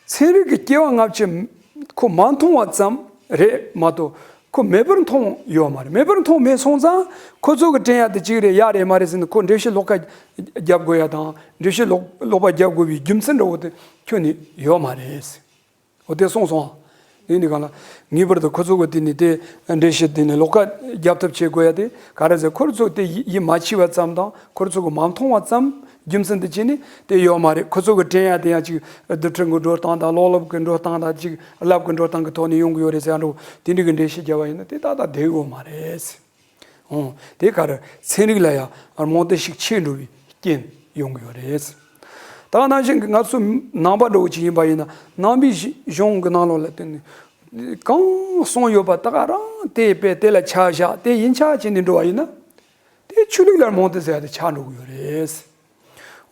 ཚན་རིག་གི་སྐྱེ་བ་སྔ་ཕྱི་ཁོ་མ་མཐོང་བ་ཙམ་རེད་མ་གཏོགས་ཁོ་མེད་པར་མཐོང་ཡོད་མ་རེད། མེད་པར་མཐོང་མེད་སོང་ཙང་ཁོ་ཚོ་གི་དྲན་ཡ་དེ་གཅིག་རེད་ཡ་རེད་མ་རེད་ཟེར་ནས་ཁོ་འགྲེལ་བཤད་ལོགས་ཀ་རྒྱབ་དགོས་ཡ་དང་འགྲེལ་བཤད་ལོགས་ལོགས་པ་རྒྱབ་དགོས་པའི་རྒྱུ་མཚན་འདྲ་བོ་དེ་ཁྱོན་ནས་ཡོད་མ་རེད། འོ་དེ་གསུངས་སོང་། དེ་ནི་གང་ལ་ངེས་པར་དུ་ཁོ་ཚོ་གི་དེ་ནི་དེ་འགྲེལ་བཤད་དེ་ནི་ལོགས་ཀ་རྒྱབ་ཐབས་བྱེད་དགོས་ཡ་དེ་ག་རེ་ཟེར་ཁོ་ཚོ་དེ་ཡིད་ཡིད་མ་ཆེས་པ་ཙམ་དང་ཁོ་ཚོ་གི་མ་མཐོང་བ་ཙམ་རྒྱུ་མཚན་དུ་བྱས་ནས་དེ་ཡོད་མ་རེད། ཁོ་ཚོ་གི་དྲན་ཡ་དེ་ཡང་ཅིག་རྡུལ་ཕྲན་གྱི་འགྲོ་སྟངས་དང་གློག་རླབས་ཀྱི་འགྲོ་སྟངས་དང་ཅིག་རླབས་ཀྱི་འགྲོ་སྟངས་ཀྱི་ཐོག་ནས་ཡོང་གི་ཡོད་རེད་ཟེར་ཡ་འདྲ་བོ་དེ་འདྲ་གི་འགྲེལ་བཤད་བརྒྱབ་པ་ཡིན་ན་དེ་ཏག་ཏག་བསྡད་ཡོད་མ་རེད། འོང་དེ་ག་རེ་ཚན་རིག་ལ་ཡང་རྨོངས་དད་ཞིག་ཆེ་འགྲོ་བའི་རྐྱེན་ཡོང་གི་ཡོད་རེད། ད་ག་ནང་བཞིན་གྱི་ང་ཚོ་ནང་པ་འདྲ་བོ་ཅིག་ཡིན་པ་ཡིན་ན་ནང་པའི་གཞུང་གི་ནང་ལོགས་ལ་བརྟེན་ནས་ གང་གསུངས་ཡོད་པ་ད་ག་རང་དེ་དཔེ་དེ་ལ་ཆ་བཞག་དེ་ཡིན་ཆ་བྱས་ནས་འགྲོ་བ་ཡིན་ན། དེ་ཆོས་ལུགས་ལ་རྨོངས་དད་ཟེར་ཡ་དེ་ཆགས་འགྲོ་གི་ཡོད་རེད།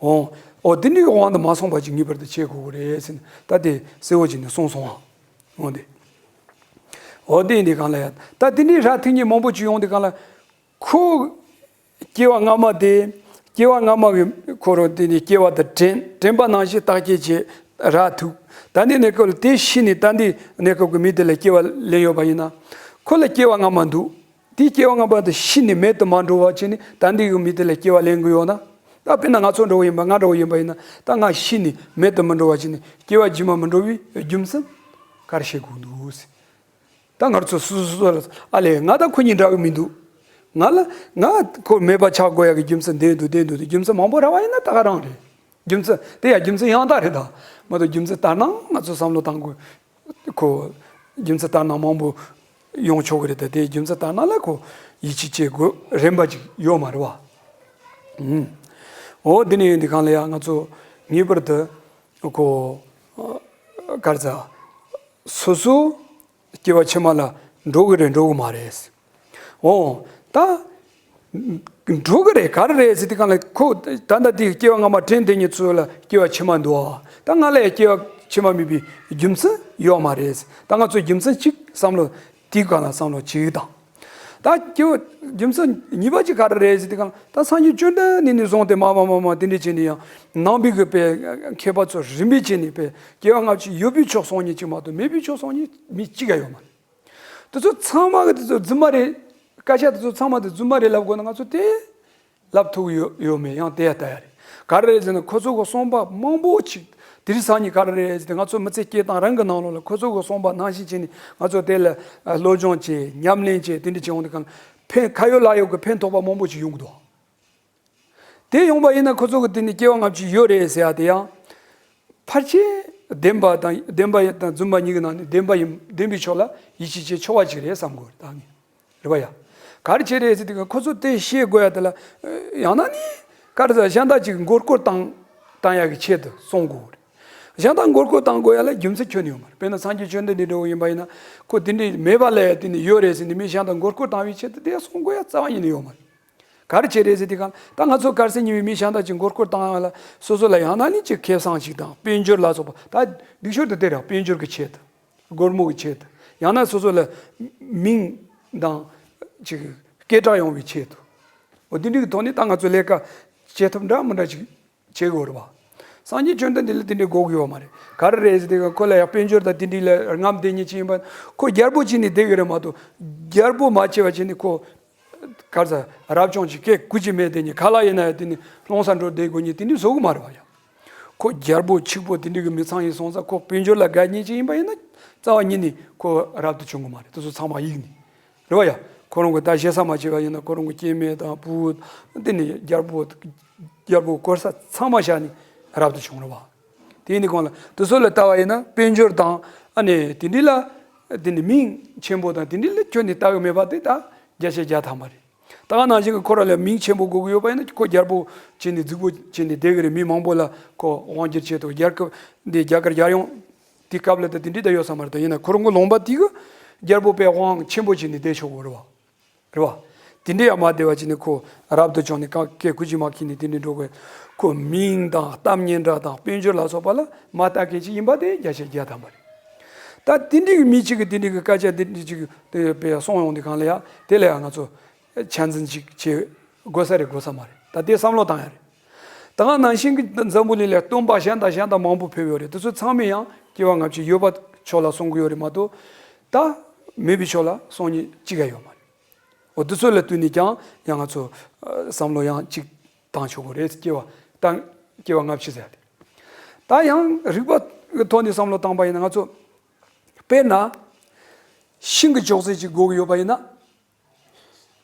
འོ། འོ་དེ་འདྲའི་དབང་དུ་མ་སོང་བ་ཅིག་ངེས་པར་དུ་བྱེད་དགོས་ཀྱི་རེད་ཟེར་ནས་ད་དེ་གསལ་བོ་བྱས་ནས་གསུངས་སོང་ཨ། འོ་དེ། འོ་དེ་ཡིན་དུས་གང་ལ་ཡ། ད་དེ་འདྲའི་ར་ཐིག་གཉིས་མང་པོ་ཅིག་ཡོང་དུས་གང་ལ། ཁོ། སྐྱེ་བ་སྔ་མ་དེ། སྐྱེ་བ་སྔ་མ་གི་ཁོ་རང་དེ་ནི་སྐྱེ་བ་དང་དྲན་དྲན་པ་ནང་བཞིན་བརྟག་དཔྱད་བྱེད་ར་ཐུག་ད་འདི་གནས་སྐབས་ལ་དེ་ཤི་ནས་ད་འདི་གནས་སྐབས་ཀྱི་མི་དེ་ལ་སྐྱེ་བ་ལེན་ཡོད་པ་ཡིན་ན། ཁོ་ལ་སྐྱེ་བ་སྔ་མ་འདུག་དེའི་སྐྱེ་བ་སྔ་མ་དེ་ཤི་ནས་མེད་དུ་མ་འགྲོ་བ་བྱས་ནས་ད་འདི་གི་མི་དེ་ལ་སྐྱེ་བ་ལེན་གི་ཡོད་ན། ད་དཔེར་ན་ང་ཚོ་འདྲ་བོ་ཡིན་པ་ང་འདྲ་བོ་ཡིན་པ་ཡིན་ན་ད་ང་ཤི་ནས་མེད་དུ་མི་འགྲོ་བ་བྱས་ནས་སྐྱེ་བ་རྗེས་མ་མི་འགྲོ་བའི་རྒྱུ་མཚན་ག་རེ་བཤད་དགོས་འདུག་ད་ང་ཚོ་སོ་སོ་སོ་ལ་ཨ་ལས་ང་དང་ཁོ་གཉིས་འདྲ་གི་མི་འདུག་ང་ལ་ང་ཁོ་མེད་པ་ཆགས་དགོས་ཡ་གི་རྒྱུ་མཚན་འདི་འདུག་དེ་འདུག་དེ་རྒྱུ་མཚན་མང་པོ་ར་བ་ཡིན་ན་ད་ག་རང་རེད། རྒྱུ་མཚན་དེ་ཡ་རྒྱུ་མཚན་ཡང་དག་རེད་ད། མ་གཏོགས་རྒྱུ་མཚན་ལྟར་སྣང་ང་ཚོ་བསམ་བློ་བཏང་དགོས། ཁོ་རྒྱུ་མཚན་ལྟར་སྣང་མང་པོ་ཡོང་ཆོག་གི་རེད་ད་དེ་རྒྱུ་མཚན་ལྟར་སྣང་ལ་ཁོ་ཡིད་ཆེས་བྱེད་དགོས་རན་པ་ཅིག་ཡོད་མ་རེད་བ། ཨུམ། འོ་འདི་ནས་འདི་གང་ལ་ཡ་ང་ཚོ་ངེས་པར་དུ་ཁོ་གར་ཟ་སོ་སོ། སྐྱེ་བ་ཕྱི་མ་ལ་འགྲོ་གི་རེད་འགྲོ་གི་མ་རེད། འོ། ད། འགྲོ་གི་རེད་ག་རེ་རེད་ཟེར་དུས་གང་ལ་ཁོ་ད་ལྟ་དེའི་སྐྱེ་བ་སྔ་མ་དྲན་དེ་ཉིད་ཚོ་ལ་སྐྱེ་བ་ཕྱི་མ་འདུག་ད་ང་ལ་ཡང་སྐྱེ་བ་ཕྱི་མ་མེད་པའི་རྒྱུ་མཚན་ཡོད་མ་རེད། ད་ང་ཚོས་རྒྱུ་མཚན་གཅིག་བསམ་བློ་དེའི་སྒང་ལ་བསམ་བློ་བྱེད་ཀྱི་དང་། ད་སྐྱེ་བ་རྒྱུ་མཚན་གཉིས་པ་གཅིག་ག་རེ་རེད་ཟེར་དུས་གང་ལ་ད་སངས་རྒྱས་བཅོམ་ལྡན་འདས་ནས་བཟུང་སྟེ་མ་མ་མ་མ་དེ་འདྲས་བྱས་ནས་ཡང་ནང་པའི་གི་པའི་མཁས་པ་ཚོ་རིམ་པས་བྱས་ནས་པའི་སྐྱེ་བ་སྔ་ཕྱི་ཡོད་པའི་ཕྱོགས་སོང་ཉིད་གཅིག་མ་གཏོགས་མེད་པའི་ཕྱོགས་སོང་ཉིད་མི་གཅིག་ཡང་ཡོད་མ་རེད། དེ་ཚོ་ཚང་མ་གི་དེ་ཚོ་རྫུན་མ་རེད། སྐད་ཆ་དེ་ཚོ་ཚང་མ་དེ་རྫུན་མ་རེད་ལབ་དགོས་ན་ང་ཚོ་དེ་ལབ་ཐུབ་ཡོད་ཡོད་མེད་ཡང་དེ་ཡང་ལྟ་ཡ་རེད། ག་རེ་རེད་ཟེར་ན་ཁོ་ཚོ་གི་གསུངས་པ་མང་པོ་ཅིག་དེ་རིང་སང་ཉིན་ག་རེ་རེད་ཟེར་ཏེ་ང་ཚོ་མི་ཚེ་སྐྱེལ་སྟངས་རང་གི་ནང་ལོགས་ལ་ཁོ་ཚོ་གི་གསུངས་པ་ནང་བཞིན་བྱས་ནས་ང་ཚོ་དེ་ལ་སློབ་སྦྱོང་བྱས་ཉམས་ལེན་བྱས་དེ་འདྲ་བྱས་འོང་དུས་གང་ཕན་ཁ་ཡོད་ལག་ཡོད་ཀྱི་ཕན་ཐོགས་པ་མང་པོ་ཅིག་ཡོང་གི་འདུག་དེ་ཡོང་པ་ཡིན་ན་ཁོ་ཚོ་གི་དེ་ནི་སྐྱེ་བ་སྔ་ཕྱི་ཡོད་རེད་ཟེར་ཡ་དེ་ཡང་། ཕལ་ཆེར་བདེན་པ་དང་བདེན་པ་དང་རྫུན་པ་གཉིས་ཀྱི་ནང་ནས་བདེན་པ་ཡིན་བདེན་པའི་ཕྱོགས་ལ་ཡིད་ཆེས་བྱེད་ཆོག་པ་ཅིག་རེད་བསམ་དགོས་ད་ངས་རེད་པ་ཡ། ག་རེ་བྱས་རེད་ཟེར་དུས་ཁོ་ཚོ་དེ་ཤེས་དགོས་ཡ་དེ་ལ་ཡང་ན་ནི་ག་རེ་ཟེར་གཞན་དག་ཅིག་མགོ་སྐོར་བཏང་བཏང་ཡ་གི་ཆེད་དུ་གསུང་དགོས་རེད། གཞན་དག་མགོ་སྐོར་བཏང་དགོས་ཡ་ལ་རྒྱུ་མཚན་ཁྱོན་ནས་ཡོད་མ་རེད། དཔེར་ན་སངས་རྒྱས་བཅོམ་ལྡན་འདས་འདྲ་བོ་ཡིན་པ་ཡིན་ན་ཁོ་དེ་འདྲའི་མེད་པ་ལས་དེ་ནི་ཡོད་རེད་ཟེར་ནས་མི་གཞན་དག་མགོ་སྐོར་བཏང་བའི་ཆེད་དུ་དེ་གསུང་དགོས་ཡ་རྩ་བ་ཉིད་ནས་ཡོད་མ་རེད། ག་རེ་བྱས་རེད་ཟེར་དུས་གང་ད་ང་ཚོ་དཀར་ཟས་ཉོ་བའི་མི་གཞན་དག་ཅིག་མགོ་སྐོར་བཏང་ཡ་ལ་སོ་སོ་ལ་ཡང་ན་ནི་ཅིག་ཁེ་བཟང་ཞིག་དང་དཔལ་འབྱོར་ལ་སོགས་པ་ད་སྡུག་ཤོས་དེ་དེ་རེད། དཔལ་འབྱོར་གྱི་ཆེད་དུ་སྒོར་མོ་གི་ཆེད་དུ་ཡང་ན་སོ་སོ་ལ་མིང་དང་ཅིག་སྐད་གྲགས་ཡོང་བའི་ཆེད་དུ་འོ་དེ་འདྲའི་གི་ཐོག་ནས་ད་ང་ཚོ་ལས་ཀ་བྱེད་ཐབས་འདྲ་མི་འདྲ་ཅིག་བྱེད་དགོས་རེད་བ། སངས་རྒྱས་བཅོམ་ལྡན་འདས་ལ་དེ་འདྲའི་དགོས་ཀྱི་ཡོད་མ་རེད། ག་རེ་རེད་ཟེར་དུས་ཁོ་ལ་ཡང་དཔལ་འབྱོར་དང་དེ་འདྲའི་ལ་རྔམ་བསྡད་མཁན་ཅིག་ཡིན་པ་ཁོ་རྒྱལ་པོ་བྱས་ནས་བསྡད་ཀྱི་རེད་མ་གཏོགས་རྒྱལ་པོ་མ་བྱས་པ་བྱས་ནས་ཁོ་ག་རེ་ཟ་རབ་བྱུང་ཅིག་སྐད་ཀུ་ཅི་མེད་དེ་ཉིད་ག་ལ་ཡིན་ན་ཡང་དེ་ནི་སློང་ས་འགྲོ་བསྡད་དགོས་ཉིད་དེ་འདྲའི་བཟོ་གི་མ་རེད་བ་ཡ། ཁོ་རྒྱལ་པོ་ཆིག་པོ་དེ་འདྲའི་གི་མི་ཚང་ཡིན་སོང་ཙང་ཁོ་དཔལ་འབྱོར་ལ་དགའ་ཉེ་ཅིག་ཡིན་པ་ཡིན་ན་རྩ་བ་ཉིད་ནས་ཁོ་རབ་ཏུ་བྱུང་གི་མ་རེད། དེ་ཚོ་ཚང་མ་ཡིག་ནས་རེད་བ་ཡ། ཁོ་རང་གི་ད་ཞེ་ས་མ་བྱས་པ་ཡིན་ན་ཁོ་རང་གི་སྐྱེ་དམན་དང་བུ་དེ་ནི་རྒྱལ་པོ་རྒྱལ་པོ་དཀོར་ས་ཚང་མ་བཞག་ནས་རབ་ཏུ་བྱུང་རེད་བ། དེ་ཡིན་དུས་གང་ལ་དེ་ཚོ་ལ་ལྟ་བ་ཡིན་ན་དཔལ་འབྱོར་དང་ཨ་ནི་དེ་འདྲ་ལ་དེ་ནི་མིང་ཆེན་པོ་དང་དེ་འདྲ་ལ་ཁྱོན་ནས་ལྟ་གི་མེད་པ་དེ་ད་བརྒྱ་ཆ་བརྒྱ་ཐམ་པ་རེད། ད་ག་ནང་བཞིན་གྱི་ཁོ་རང་ལ་མིང་ཆེན་པོ་དགོས་ཀྱི་ཡོད་པ་ཡིན་ན་ཁོ་རྒྱལ་པོ་བྱས་ནས་རྫིག་པོ་བྱས་ནས་བསྡད་ཀྱི་རེད། མི་མང་པོ་ལ་ཁོ་དབང་སྒྱུར་བྱེད་དུ་རྒྱལ་ཁབ་འདི་རྒྱ་གར་རྒྱལ་ཡོངས་དེ་སྐབས་ལ་ད་དེ་འདྲའི་ད་ཡོད་ས་མ་རེད། ད་ཡིན་ན་ཁོ་རང་གི་ལུང་པ་དེ་གི་རྒྱལ་པོ་པའི་དབང་ཆེན་པོ་བྱས་ནས་བསྡད་ཆོག་གི་རེད་བ། རེད་བ། དེ་འདྲའི་ཡང་མ་བསྡད་པ་བྱས་ནས་ཁོ་རབ་ཏུ་བྱུང་ནས་ག་སྐད་ཀུ་ཅི་མ་ཁྱེར་ནས་དེ་འདྲའི་འགྲོ་དགོས། ཁོ་མིང་དང་གཏམ་སྙན་གྲགས་དང་དཔལ་འབྱོར་ལ་སོགས་པ་ལ་མ་ལྟ་མཁན་ཅིག་ཡིན་པ་དེ་བརྒྱ་ཆ་བརྒྱ་ཐམ་པ་རེད། ད་དེ་འདྲའི་གི་མི་གཅིག་གིས་དེ་འདྲའི་གི་སྐད་ཆ་དེ་འདྲའི་ཅིག་དེ་བས་གསུངས་ཡོང་དུས་གང་ལ་ཡ་དེ་ལ་ཡ་ང་ཚོ་ཆ་འཛིན་ཅིག་བྱེད་དགོས་ས་རེད་དགོས་ས་མ་རེད། ད་དེ་བསམ་བློ་བཏང་ཡ་རེད། ད་ག་ནང་བཞིན་གྱི་འཛམ་བུ་གླིང་ལ་སྟོན་པ་གཞན་དང་གཞན་དང་མང་པོ་ཕེབས་ཡོད་རེད། དེ་ཚོ་ཚང་མས་ཡང་སྐྱེ་བ་སྔ་ཕྱི་ཡོད་པ་ཕྱོགས་ལ་གསུང་གི་ཡོད་རེད་མ་གཏོགས་ད་མེད་པའི་ཕྱོགས་ལ་གསུང་མཁན་གཅིག་ཀྱང་ཡོད་མ་རེད། འོ་དེ་ཚོ་ལ་བསྟུན་ནས་ཀྱང་ཡང་ང་ཚོ་ཨ་བསམ་བློ་ཡང་གཅིག་བཏང་ཆོག་གི་རེད། སྐྱེ་བ་ད་སྐྱེ་བ་སྔ་ཕྱི་ཟེར་ཏེ། ད་ཡང་རིགས་པ་གི་ཐོག་ནས་བསམ་བློ་བཏང་པ་ཡིན་ན་ང་ཚོ་དཔེར་ན་ཤིང་གི་ཅོག་ཙེ་ཅིག་དགོས་ཀྱི་ཡོད་པ་ཡིན་ན།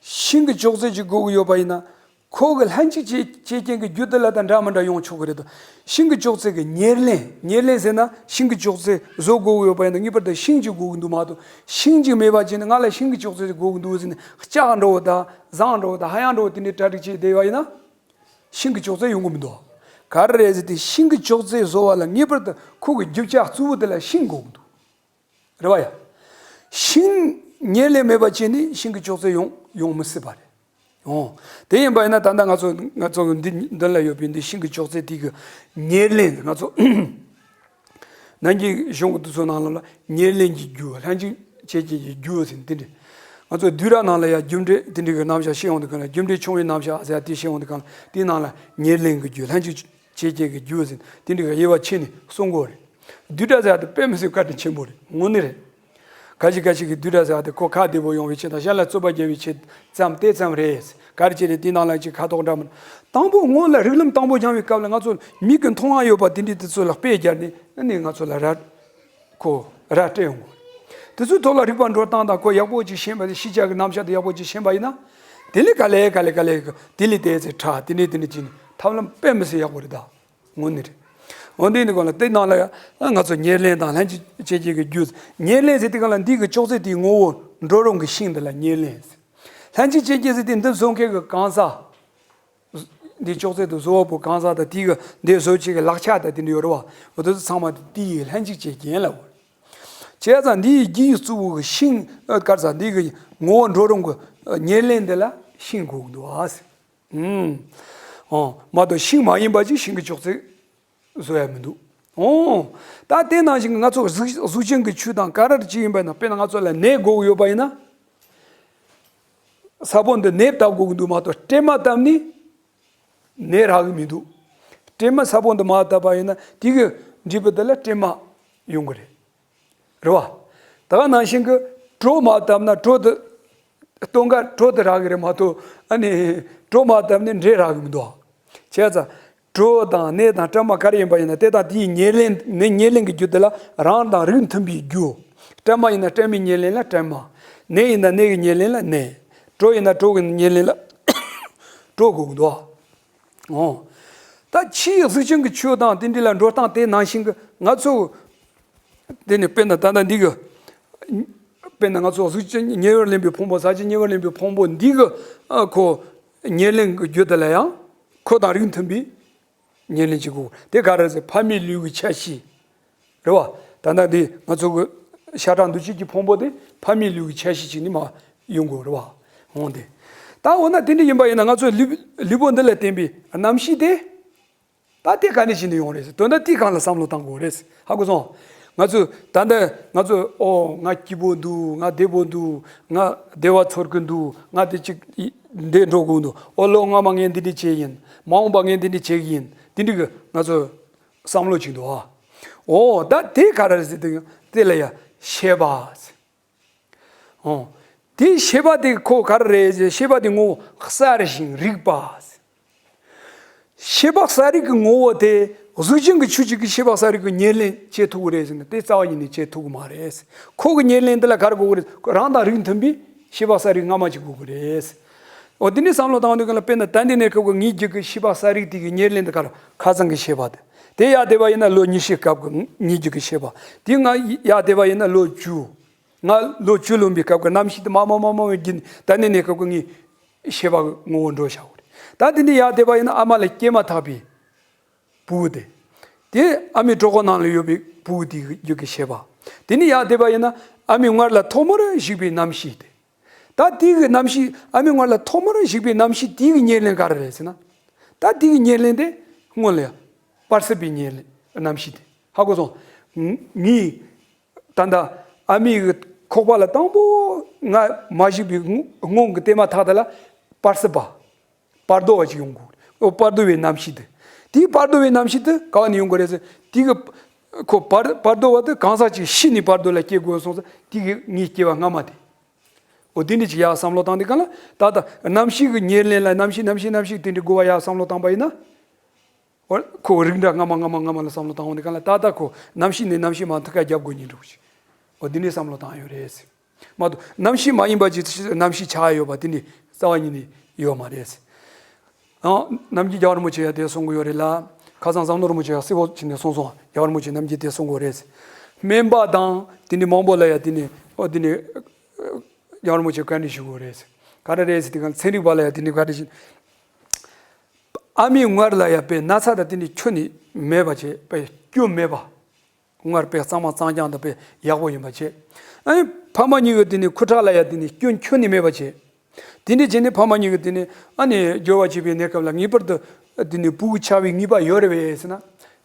ཤིང་གི་ཅོག་ཙེ་ཅིག་དགོས་ཀྱི་ཡོད་པ་ཡིན་ན། ཁོ་གི་ལྷན་ཅིག་བྱེད་བྱེད་རྐྱེན་གྱི་རྒྱུ་དེ་ལ་ད་འདྲ་མི་འདྲ་ཡོང་ཆོག་གི་རེད་དོ། ཤིང་གི་ཅོག་ཙེ་གི་ཉེར་ལེན། ཉེར་ལེན་ཟེར་ན་ཤིང་གི་ཅོག་ཙེ་བཟོ་དགོས་ཀྱི་ཡོད་པ་ཡིན་ན་ངེས་པར་དུ་ཤིང་ཅིག་དགོས་ཀྱི་འདུག་མ་གཏོགས་ཤིང་ཅིག་མེད་པ་བྱས་ན་ང་ལ་ཤིང་གི་ཅོག་ཙེ་ཅིག་དགོས་ཀྱི་འདུག་ཟེར་ནས་ལྕགས་འདྲ་བོ་དང་ཟངས་འདྲ་བོ་དང་ཧ་ཡང་འདྲ་བོ་དེ་འདྲའི་གྲ་སྒྲིག་བྱས་བསྡད་པ་ཡིན་ན། ཤིང་གི་ཅོག་ཙེ་ཡོང་གི་མི་འདུག་ག་རེ་རེད་ཟེར་དུས་ཤིང་གི་ཅོག་ཙེ་བཟོ་བ་ལ་ངེས་པར་དུ་ཁོ་གི་རྒྱུ་ཆ་གཙོ་བོ་དེ་ལ་ཤིང་དགོས་ཀྱི་འདུག་རེད་བ་ཡ། ཤིང་ཉེར་ལེན་མེད་པ་བྱས་ནས་ཤིང་གི་ཅོག་ཙེ་ཡོང་ཡོང་མི་སྲིད་པ་རེད། ཨོ། དེ་ཡིན་པ་ཡིན་ན་ད་ལྟ་ང་ཚོ་ང་ཚོ་འདི་མདུན་ལ་ཡོད་པའི་འདི་ཤིང་གི་ཅོག་ཙེ་དེ་གི་ཉེར་ལེན། ང་ཚོ་ནང་གི་གཞུང་གི་དུས་ཚོད་ནང་ལ་ཉེར་ལེན་གྱི་རྒྱུ། ལྷན་ཅིག་བྱེད་རྐྱེན་གྱི་རྒྱུ་ཟེར་འདི་འདྲ། ང་ཚོ་བསྡུས་གྲྭ་ནང་ལ་ཡང་རྒྱུ་འབྲས་འདི་འདྲ་གི་རྣམ་གཞག་བཤད་ཡོང་དུས་ག་ལ། རྒྱུ་འབྲས་ཆུང་བའི་རྣམ་གཞག་ཟེར་དེ་བཤད་ཡོང་དུས་ག་ལ། དེའི་ནང་ལ་ཉེར་ལེན་གྱི་རྒྱུ། ལྷན་ཅིག་བྱེད་རྐྱེན་གྱི་རྒྱུ་ཟེར་འདི་འདྲ་གི་དབྱེ་བ་ཕྱེ་ནས་གསུང་གི་ཡོད་རེད། བསྡུས་གྲྭ་ཟེར་དེ་དཔེ་མི་སྲིད་བཀའ་དྲིན་ཆེན་པོ་རེད། དངོས་གནས་རེད། ཁ་ཅིག་ཁ་ཅིག་གིས་བསྡུས་གྲྭ་ཟེར་བ་དེ་ཁོ་ཁ་བདེ་པོ་ཡོང་བའི་ཆེད་དང་གཞན་ལ་རྩོད་པ་རྒྱག་པའི་ཆེད་ཙམ་དེ་ཙམ་རེད། ག་རེ་བྱས་ནས་དེའི་ནང་ལ་ཅིག་ཁ་དོག་འདྲ་མིན། དང་པོ་སྔོན་ལ་རིགས་ལམ་དང་པོ་སྦྱང་བའི་སྐབས་ལ་ང་ཚོ་མིག་གིས་མཐོང་བ་ཡོད་པ་དེ་འདྲའི་དེ་ཚོ་ལ་དཔེ་སྦྱར་ནས་ཨ་ནི་ང་ཚོ་ལ་ར་ཁོ་ར་སྤྲད་ཡོང་གི། དེ་ཚོའི་ཐོག་ལ་རིག་པ་འགྲོ་སྟངས་དང་ཁོ་ཡག་པོ་ཅིག་ཤེས་པ། ཤེས་བྱ་གི་རྣམ་གཞག་དེ་ཡག་པོ་ཅིག་ཤེས་པ་ཡིན་ན། དེ་ལས་ག་ལེ་ག་ལེ་ག་ལེ་དེ་ལས་དེ་ཚེ་ཕྲ་དེ་ནས་དེ་ནས་ཅིག་ཐབས་ལམ་དཔེ་མི་སྲིད་ཡག་པོ་རེད་ད། དངོས་གནས་རེད། འོ་འདི་ནི་གོང་ལ་དེ་ནང་ལ་ཡང་ང་ཚོ་ཉེར་ལེན་དང་ལྷན་ཅིག་བྱེད་རྐྱེན་གྱི་རྒྱུ། ཉེར་ལེན་ཟེར་དུས་ག་ལ་འདི་གི་ཅོག་ཙེ་དེའི་ངོ་བོ་འགྲོ་རུང་གི་ཤིང་འདི་ལ་ཉེར་ལེན་ཟེར། ལྷན་ཅིག་བྱེད་རྐྱེན་ཟེར་དུས་འདི་བཟོ་མཁན་གྱི་གང་ཟག་འདི་ཅོག་ཙེ་དེ་བཟོ་བ་པོ་གང་ཟག་དང་དེའི་གི་འདི་བཟོ་བྱེད་ཀྱི་ལག་ཆ་དང་དེ་འདྲ་ཡོད་རེད་བ། འོ་དེ་ཚོ་ཚང་མ་དེ་དེའི་ལྷན་ཅིག་བྱེད་རྐྱེན་ལ་འོ། བྱས་ཙང་འདིའི་རྒྱུ་ཡི་གཙོ་བོ་གི་ཤིང་ཨ་ག་རེ་ཟེར། འདི་གི་ངོ་བོ་འགྲོ་རུང་གི་ཉེར་ལེན་འདི་ལ་ཤིང་དགོས་ཀྱི་འདུག་ཨ་ཟེར། ཨུམ། ཨོ། མ་གཏོགས་ཤིང་མ་ཡིན་པ་ཅིག་ཤིང་གི་ཅོག་ཙེ་བཟོ་ཡ་མི་འདུག་ཨོ། ད་དེ་ནང་བཞིན་གྱི་ང་ཚོ་གཟུགས་གཟུགས་ཅན་གྱི་ཆོས་དང་ག་རེ་ཅིག་ཡིན་པ་ན། དཔེར་ན་ང་ཚོ་ལ་ནས་དགོས་ཀྱི་ཡོད་པ་ཡིན་ན། ས་ཕོ་འདི་ནས་བཏབ་དགོས་ཀྱི་འདུག་མ་གཏོགས་སྲན་མ་བཏབ་ནས་ནས་རག་གི་མི་འདུག་སྲན་མ་ས་ཕོ་འདི་མ་བཏབ་པ་ཡིན་ན་དེ་གི་འབྲས་བུ་འདི་ལ་སྲན་མ་ཡོང་གི་རེད། རེད་བ། ད་ག་ནང་བཞིན་གྱི་གྲོ་མ་བཏབ་ན་གྲོ་དེ་སྟོན་ཀ་གྲོ་དེ་རག་གི་རེད་མ་གཏོགས་ཨ་ནི་གྲོ་མ་བཏབ་ནས་འབྲས་རག་གི་མི་འདུག་བྱས་ཙང་གྲོ་དང་ནས་དང་སྲན་མ་ག་རེ་ཡིན་པ་ཡིན་ན་དེ་དང་དེའི་ཉེར་ལེན་ནས་ཉེར་ལེན་གྱི་རྒྱུ་དེ་ལ་རང་དང་རིགས་མཐུན་པའི་རྒྱུ། སྲན་མ་ཡིན་ན་སྲན་མའི་ཉེར་ལེན་ལ་སྲན་མ། ནས་ཡིན་ན་ནས་ཀྱི་ཉེར་ལེན་ལ་ནས། གྲོ་ཡིན་ན་གྲོ་གི་ཉེར་ལེན་ལ་གྲོ་དགོས་ཀྱི་འདུག་ཨོ། ད་ཕྱིའི་གཟུགས་ཅན་གྱི་ཆོས་དང་དེ་འདྲ་ལ་འགྲོ་སྟངས་དེ་ནང་བཞིན་གྱི་ང་ཚོ། དེ་ནི་དཔེར་ན་ད་ལྟ་འདི་གི། དཔེར་ན་ང་ཚོ་གཟུགས་ཅན་ཉེ་བར་ལེན་པའི་ཕུང་པོ། ཟག་བཅས་ཉེ་བར་ལེན་པའི་ཕུང་པོ་འདི་གི་ཨ་ཁོ་ཉེར་ལེན་གྱི་རྒྱུ་དེ་ལ་ཡང་ཁོ་དང་རིགས་མཐུན་པའི་ཉེར་ལེན་བྱེད་དགོས། དེ་ག་རེ་ཟེར། ཕ་མའི་ལུས་ཀྱི་ཆ་ཤས། རེད་བ། ད་ལྟ་འདི་ང་ཚོ་གི་ཤ་ཁྲག་འདུ་བྱེད་ཀྱི་ཕུང་པོ་དེ་ཕ་མའི་ལུས་ཀྱི་ཆ་ཤས་ཅིག་ནི་མ་ཡོང་དགོས། རེད་བ། འོང་དེ། ད་འོ་ན་དེ་འདྲ་ཡིན་པ་ཡིན་ན་ང་ཚོའི་ལུས་ལུས་པོ་འདི་ལ་བརྟེན་པའི་རྣམ་ཤེས་དེ། ད་དེ་ག་ནས་ཕྱིན་ནས་ཡོང་རེད་ཟེར། དོན་དག་དེའི་སྒང་ལ་བསམ་བློ་བཏང་དགོས་རེད་ཟེར། ཧ་གོ་སོང་། ང་ཚོས་ད་ལྟ་ང་ཚོས་ཨོ་ང་སྐྱིད་པོ་འདུག་ང་བདེ་པོ་འདུག་ང་བདེ་བ་ཚོར་གི་འདུག་ང་དེ་ཅིག་འདི་འགྲོ་དགོས་འདུག་ཨོ་ལོ་སྔ་མ་ངས་འདི་འདྲ་བྱས་ཡིན། མ་འོངས་པ་ངས་འདི་འདྲ་བྱེད་གི་ཡིན། འདི་འདྲ་གི་ང་ཚོས་བསམ་བློ་བྱེད་འདུག་ཨ། ཨོ་ད་དེ་ག་རེ་ཟེར་དུས་དེ་ལ་ཡ་ཤེས་པ་ཟེར། ཨོ། དེའི་ཤེས་པ་དེ་ཁོ་ག་རེ་རེད་ཟེར། ཤེས་པ་དེ་ངོ་བོ་གསལ་ཞིང་རིག་པ། ཤེས་པ་གསལ་རིག་གི་ངོ་བོ་དེ་གཟུགས་ཅན་གྱི་ཆོས་ཅིག་གིས་ཤེས་པ་གསལ་རིག་གི་ཉེར་ལེན་བྱེད་ཐུབ་ཀྱི་རེད་ཟེར་ན། དེ་རྩ་བ་ཉིད་ནས་བྱེད་ཐུབ་ཀྱི་མ་རེད། ཁོ་གི་ཉེར་ལེན་དེ་ལ་ག་རེ་དགོས་ཀྱི་རེད། རང་དང་རིགས་མཐུན་པའི་ཤེས་པ་གསལ་རིག་སྔ་མ་ཅིག་དགོས་ཀྱི་རེད། འོ་དེ་ནས་བསམ་བློ་བཏང་དུས་ག་ལ། དཔེར་ན་ད་འདི་ནས་སྐབས་ཀྱི་ངའི་རྒྱུད་ཀྱི་ཤེས་པ་གསལ་རིག་དེ་གི་ཉེར་ལེན་དེ་ག་རེ། ཁ་སང་གི་ཤེས་པ་དེ། དེ་ཡར་བསྡད་པ་ཡིན་ན་ལོ་ཉི་ཤུའི་སྐབས་ཀྱི་ངའི་རྒྱུད་ཀྱི་ཤེས་པ། དེ་ང་ཡར་བསྡད་པ་ཡིན་ན་ལོ་བཅུ། ང་ལོ་བཅུ་ལོན་པའི་སྐབས་ཀྱི་རྣམ་ཤེས་དེ་མ་མ་མ་མ་བའི་རྒྱུན་ད་ནི་ནས་སྐབས་ཀྱི་ངའི་ཤེས་པ་ངོ་བོ་འགྲོ་བཞག་པ་རེད། ད་དེ་འདི་ཡར་བསྡད་པ་ཡིན་ན་ཨ་མ་ལ་སྐྱེས་མ་ཐག་པའི་བུ་དེ། དེ་ཨ་མའི་གྲོད་ཁོག་ནང་ལ་ཡོད་པའི་བུ་དེའི་རྒྱུད་ཀྱི་ཤེས་པ། དེ་ནི་ཡར་བསྡད་པ་ཡིན་ན་ཨ་མའི་མངལ་ལ་ཐོག་མར་ཞུགས་པའི་རྣམ་ཤེས་དེ། ད་དེའི་གི་རྣམ་ཤེས། ཨ་མའི་མངལ་ལ་ཐོག་མར་ཞུགས་པའི་རྣམ་ཤེས་དེའི་གི་ཉེར་ལེན་ག་རེ་རེད་ཟེར་ན། ད་དེའི་གི་ཉེར་ལེན་དེ་སྔོན་ལ་ཡང་པར་སིབ་པའི་ཉེར་ལེན་རྣམ་ཤེས་དེ། ཧ་གོ་སོང་། ངས་ད་ལྟ་ཨ་མའི་གི་ཁོག་པ་ལ་དང་པོ་ང་མ་ཞུགས་པའི་སྔོན་གྱི་དེ་མ་ཐག་དེ་ལ་པར་སིབ་པ། བར་དོ་བ་ཅིག་ཡོང་དགོས། ཨོ་བར་དོ་བའི་རྣམ་ཤེས་དེ། དེའི་བར་དོ་བའི་རྣམ་ཤེས་དེ་ག་བ་ནས་ཡོང་དགོས་རེད་ཟེར། དེ་གི་ཁོ་བར་བར་དོ་བ་དེ་གང་ཟག་ཅིག་ཤི་ནས་བར་དོ་ལ་སྐྱེ་དགོས་སོང་ཟེར། དེ་གི་ངའི་སྐྱེ་བ་སྔ་མ་དེ། འོ་དེ་འདྲ་ཅིག་ཡར་བསམ་བློ་བཏང་དུས་ག་ལ། ད་ལྟ་རྣམ་ཤེས་ཀྱི་ཉེར་ལེན་ལ་རྣམ་ཤེས་རྣམ་ཤེས་རྣམ་ཤེས་དེ་འདྲ་དགོས་པ་ཡར་བསམ་བློ་བཏང་པ་ཡིན་ན། འོ་ཁོ་རིགས་འདྲ་སྔ་མ་སྔ་མ་སྔ་མ་ལ་བསམ་བློ་བཏང་འོང་དུས་ག་ལ། ད་ལྟ་ཁོ་རྣམ་ཤེས་ནས་རྣམ་ཤེས་མ་ཐུག་ག་རྒྱབ་དགོས་ཉིན་འགྲོ་ཞིག་འོ་དེ་འདྲའི་བསམ་བློ་བཏང་ཡོད་རེད། མ་གཏོགས་རྣམ་ཤེས་མ་ཡིན་པ་ཅིག་རྣམ་ཤེས་ཆགས་ཡོད་པ་དེ་འདྲ་རྩ་བ་ཉིད་ནས་ཡོད་མ་རེད། ཨང་། ནམ་རྒྱུན་རྒྱལ་བ་རིན་པོ་ཆེ་ཡང་དེ་གསུང་གི་ཡོད་རེད་ལ། ཁ་སང་བསམ་གཏན་རིན་པོ་ཆེ་ཡང་གསལ་པོ་བྱས་ནས་གསུངས་སོང་། རྒྱལ་བ་རིན་པོ་ཆེ་ནམ་རྒྱུན་དེ་གསུང་གི་ཡོད་རེད། སྨན་པ་དང་དེ་འདྲའི་མང་པོ་ལ་ཡང་དེ་ནས་ཨོ་དེ་ནས་རྒྱལ་བ་རིན་པོ་ཆེ་བཀའ་འདྲི་ཞུ་གི་ཡོད་རེད། ག་རེ་རེད་ཟེར་དུས་ག་ལ་ཚན་རིག་པ་ལ་ཡང་དེ་འདྲའི་བཀའ་འདྲི་ཞུ། ཨ་མའི་མངལ་ལ་ཡང་དཔེ་ན་ཚ་དང་དེ་འདྲའི་ཁྱོན་ནས་མེད་པ་བྱས། དཔེ་སྐྱོན་མེད་པ། མངལ་དཔེ་གཙང་མ་གཙང་རྐྱང་དང་དཔེ་ཡག་པོ་ཡིན་པ་བྱས། ཨ་ནི་ ཕ་མ་གཉིས་ཀྱི་དེ་ནི་ཁུ་ཁྲག་ལ་ཡང་དེ་ནི་སྐྱོན་ཁྱོན་ནས་མེད་པ་བྱས། དེ་འདྲ་བྱས་ནས་ཕ་མ་གཉིས་ཀྱི་དེ་ནི་ཨ་ནི་སྦྱོར་བ་བྱེད་པའི་གནས་སྐབས་ལ་ངེས་པར་དུ་དེ་ནི་བུ་གུ་ཆགས་པའི་ངེས་པ་ཡོད་རེད་པས་ཟེར་ན།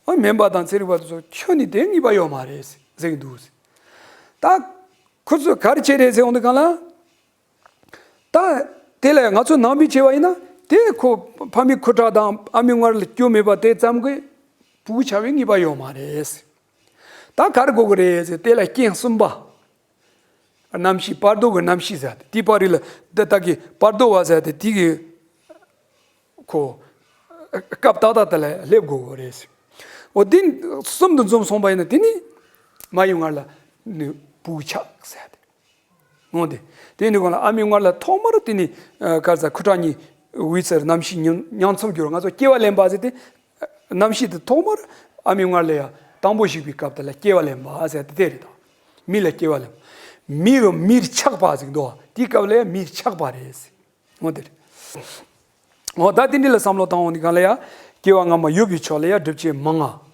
ཨ་མིན་པ་དང་ཚན་རིག་པ་དེ་ཚོ་ཁྱོན་ནས་དེ་ངེས་པ་ཡོད་མ་རེད་ཟེར་གྱི་འདུག། ད་ཁོ་ཚོས་ག་རེ་བྱས་རེད་ཟེར་འོང་དུས་གང་ལ། ད་དེ་ལ་ང་ཚོ་ནང་པའི་བྱས་པ་ཡིན་ན་དེ་ཁོ་ཕ་མའི་ཁུ་ཁྲག་དང་ཨ་མའི་མངལ་ལ་སྐྱོན་མེད་པ་དེ་ཙམ་གྱིས་བུ་གུ་ཆགས་པའི་ངེས་པ་ཡོད་མ་རེད། ད་ག་རེ་དགོས་ཀྱི་རེད་ཟེར། དེ་ལ་རྐྱེན་གསུམ་པ། རྣམ་ཤེས་བར་དོ་གི་རྣམ་ཤེས་ཟེར་ཏེ་དེའི་བར་རིགས་ལ་འདི་ལྟ་གི་བར་དོ་བ་ཟེར་ཏེ་དེ་གི་ཁོ་སྐབས་ཏག་ཏག་དེ་ལ་སླེབས་དགོས་ཀྱི་རེད། འོ་དེ་གསུམ་དུ་འཛོམས་སོང་པ་ཡིན་ན་དེ་ནི་མ་ཡི་མངལ་ལ་ནི་བུ་གུ་ཆགས་ཟེར་ཏེ། འོ་དེ། དེ་ནི་གོང་ལ་ཨ་མའི་མངལ་ལ་ཐོག་མར་དེ་ནི་ཨ་ག་རེ་ཟེར་ཁུ་ཁྲག་གཉིས་འོད་ཟེར་རྣམ་ཤེས་མྱོང་མྱོང་ཚོར་གྱུར། ང་ཚོ་སྐྱེ་བ་ལེན་པ་ཟེར་ཏེ། རྣམ་ཤེས་དེ་ཐོག་མར་ཨ་མའི་མངལ་ལ་ཡ་དང་པོ་ཞུགས་པའི་སྐབས་དེ་ལ་སྐྱེ་བ་ལེན་པ་ཟེར་ཏེ་དེ་རེད་དང་། མི་ལ་སྐྱེ་བ་ལེན་པ། མི་གི་མིར་ཆགས་པ་ཟེར་གྱི་འདུག། དེའི་སྐབས་ལ་ཡ་མིར་ཆགས་པ་རེད་ཟེར། འོ་དེ་རེད། འོ་ད་དེ་འདྲ་ལ་བསམ་བློ་བཏང་འོང་དུས་གང་ལ་ཡ། སྐྱེ་བ་སྔ་མ་ཡོད་པའི་ཕྱོགས་ལ་ཡ་སྒྲུབ་བྱེད་མང་ང་།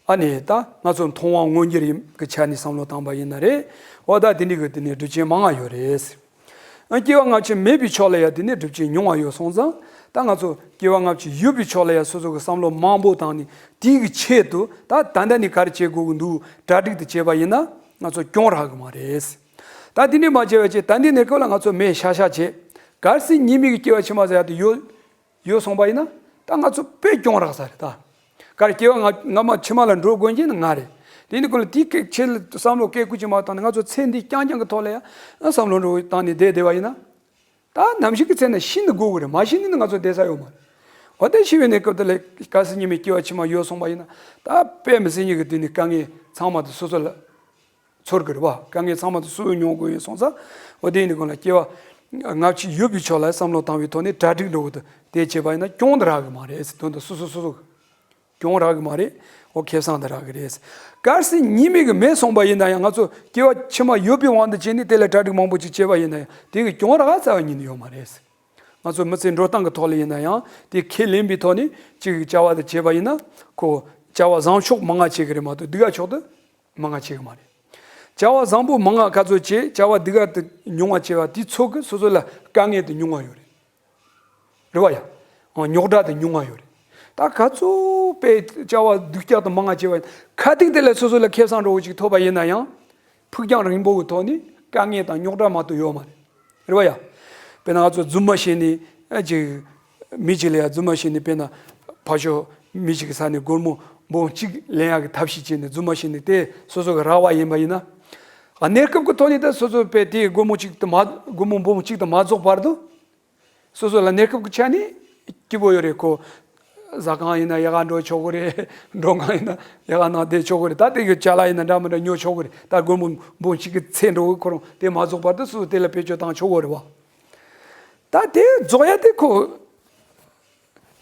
ཨ་ནི་ད་ང་ཚོ་མཐོང་བ་མངོན་གྱུར་ཡིན་གྱི་ཆ་ནས་བསམ་བློ་བཏང་པ་ཡིན་ན་རེད། འོ་ད་དེ་འདྲ་གི་དེ་ནས་སྒྲུབ་བྱེད་མང་ང་ཡོད་རེད། ཨ་སྐྱེ་བ་སྔ་ཕྱི་མེད་པའི་ཕྱོགས་ལ་ཡ་དེ་ནས་སྒྲུབ་བྱེད་ཉུང་བ་ཡོད་སོང་ཙང་། ད་ང་ཚོ་སྐྱེ་བ་སྔ་ཕྱི་ཡོད་པའི་ཕྱོགས་ལ་ཡ་སོ་སོ་གི་བསམ་བློ་མང་པོ་བཏང་ནས་དེའི་གི་ཆེད་དུ་ད་ད་ལྟ་ནས་ག་རེ་བྱེད་དགོས་ཀྱི་འདུག་གྲ་སྒྲིག་དེ་བྱས་པ་ཡིན་ན་ང་ཚོ་གྱོང་རག་གི་མ་རེད། ད་དེ་འདྲ་མ་བྱས་པ་བྱས་ད་འདི་ནས་སྐབས་ལ་ང་ཚོ་མེད་ཤ་ཤ་བྱས། གལ་སྲིད་ཉི་མའི་གི་སྐྱེ་བ་ཕྱི་མ་ཟེར་ཡ་དེ་ཡོད་ཡོད་སོང་པ་ཡིན་ན་ད་ང་ཚོ་དཔེ་གྱོང་རག་ས་རེད་ད། ག་རེ་སྐྱེ་བ་སྔ་སྔ་མ་ཕྱི་མ་ལ་འགྲོ་དགོས་མཁན་ནི་ང་རེད། དེ་ནི་ཁོ་ལ་དེའི་སྐད་ཆེད་ལ་བསམ་བློ་སྐད་ཁུར་གྱི་མ་བཏང་ནས་ང་ཚོ་ཚེ་འདི་རྐྱང་རྐྱང་གི་ཐོག་ལ་ཡང་བསམ་བློ་འགྲོ་བཏང་ནས་བསྡད་བསྡད་པ་ཡིན་ན། ད་ནམ་ཞིག་གི་ཚེ་ན་ཤི་ནི་དགོས་ཀྱི་རེད། མ་ཤི་ནི་ནི་ང་ཚོ་བསྡད་ས་ཡོད་མ་རེད། འོ་དེ་ཤི་བའི་གནས་སྐབས་དེ་ལ་གལ་སྲིད་ཉི་མའི་སྐྱེ་བ་ཕྱི་མ་ཡོད་སོང་པ་ཡིན་ན་ད་དཔེ་མི་སྲིད་ཉིད་ཀྱི་དེ་ནི་དཀའ་ངལ་ཚང་མ་དེ་སོ་སོ་ལ། ཚོར་གི་རེད་བ། དཀའ་ངལ་ཚང་མ་དེ་སུ་མྱོང་དགོས་ཡིན་སོང་ཙང་། འོ་དེ་ཡིན་དུས་གང་ལ་སྐྱེ་བ་སྔ་ཕྱི་ཡོད་པའི་ཕྱོགས་ལ་བསམ་བློ་བཏང་བའི་ཐོག་ནས་གྲ་སྒྲིག་འགྲོ་གི་འདུག། དེ་བྱས་པ་ཡིན་ན་གྱོང་དེ་རག་གི་མ་རེད་ཟེར། དོན་དུ་སོ་སོ་སོ་སོ་གྱོང་རག་གི་མ་རེད། འོ་ཁེ་བཟང་དེ་རག་གི་རེད། གལ་སྲིད་ཉི་མའི་གི་མེད་སོང་པ་ཡིན་ན་ཡང་ང་ཚོ་སྐྱེ་བ་ཕྱི་མ་ཡོད་པའི་དབང་དུ་བྱས་ནས་དེ་ལ་གྲ་སྒྲིག་མང་པོ་ཅིག་བྱས་པ་ཡིན་ན་ཡང་དེ་གི་གྱོང་རག་རྩ་བ་ཉིད་ནས་ཡོད་མ་རེད། ང་ཚོ་མི་ཚེ་འགྲོ་སྟངས་ཀྱི་ཐོག་ལ་ཡིན་ན་ཡང་དེ་ཁས་ལེན་པའི་ཐོག་ནས་གཅིག་གི་བྱ་བ་དེ་བྱས་པ་ཡིན་ན་ཁོ་བྱ་བ་བཟང་ཕྱོགས་མང་ང་བྱེད་གི་རེད་མ་གཏོགས་སྡུག་ག་ཕྱོགས་དེ་མང་ང་བྱེད་གི་མ་རེད། བྱ་བ་བཟང་པོ་མང་ང་ག་ཚོད་བྱེད། བྱ་བ་སྡུག་ག་དེ་ཉུང་བ་བྱེད་པ་དེ་ཚོ་གི་སོ་སོ་ལ་དཀའ་ངལ་དེ་ཉུང་བ་ཡོད་རེད། རེད་བ་ཡ། རྙོག་དྲ་དེ་ཉུང་བ་ཡོད་རེད། ད་ག་ཚོད་དཔེ་བྱ་བ་སྡུག་ཀྱག་དང་མང་ང་བྱེད་པ་ཡིན་ཁ་ཐུག་དེ་ལ་སོ་སོ་ལ་ཁེ་བཟང་འགྲོ་བོ་ཅིག་ཐོབ་པ་ཡིན་ན་ཡང་། ཕུགས་རྒྱང་རིང་པོ་གི་ཐོག་ནས་དཀའ་ངལ་དང་རྙོག་དྲ་མ་གཏོགས་ཡོད་མ་རེད། རེད་བ་ཡ། དཔེར་ན་ང་ཚོ་རྫུན་མ་བཤད་ནས་ཨ་ཅིག་མི་གཅིག་ལ་ཡ་རྫུན་མ་བཤད་ནས་དཔེར་ན་ཕར་ཕྱོགས་མི་གཅིག་གི་ས་ནས་སྒོར་མོ་འབུམ་གཅིག་ལེན་ཡག་གི་ཐབས་ཤེས་བྱས་ནས་རྫུན་མ་བཤད་ནས་དེ་སོ་སོ་གི་རག་པ་ཡིན་པ་ཡིན་ན། གནས་སྐབས་ཀྱི་ཐོག་ནས་ད་སོ་སོ་དཔེ་དེའི་སྒོར་མོ་གཅིག་དུ་མ་སྒོར་མོ་འབུམ་གཅིག་དུ་མ་རྫོགས་བར་དུ། སོ་སོ་ལ་གནས་སྐབས་ཀྱི་ཆ་ནས་སྐྱིད་པོ་ཡོད་རེད་ཁོ། ཟ་ཁང་ཡིན་ན་ཡག་ག་འགྲོ་ཆོག་གི་རེད། མགྲོན་ཁང་ཡིན་ན་ཡག་ག་ནང་བསྡད་ཆོག་གི་རེད། ད་དེ་གི་ཅ་ལག་ཡིན་ན་འདྲ་མི་འདྲ་ཉོ་ཆོག་གི་རེད། ད་སྒོར་མོ་འབུམ་གཅིག་གི་ཚད་འགྲོ་གི་ཁོ་རང་དེ་མ་རྫོགས་བར་དུ་སོ་སོ་དེ་ལ་བེད་སྤྱོད་བཏང་ཆོག་གི་རེད་བ། ད་དེ་རྫོགས་ཡ་དེ་ཁོ།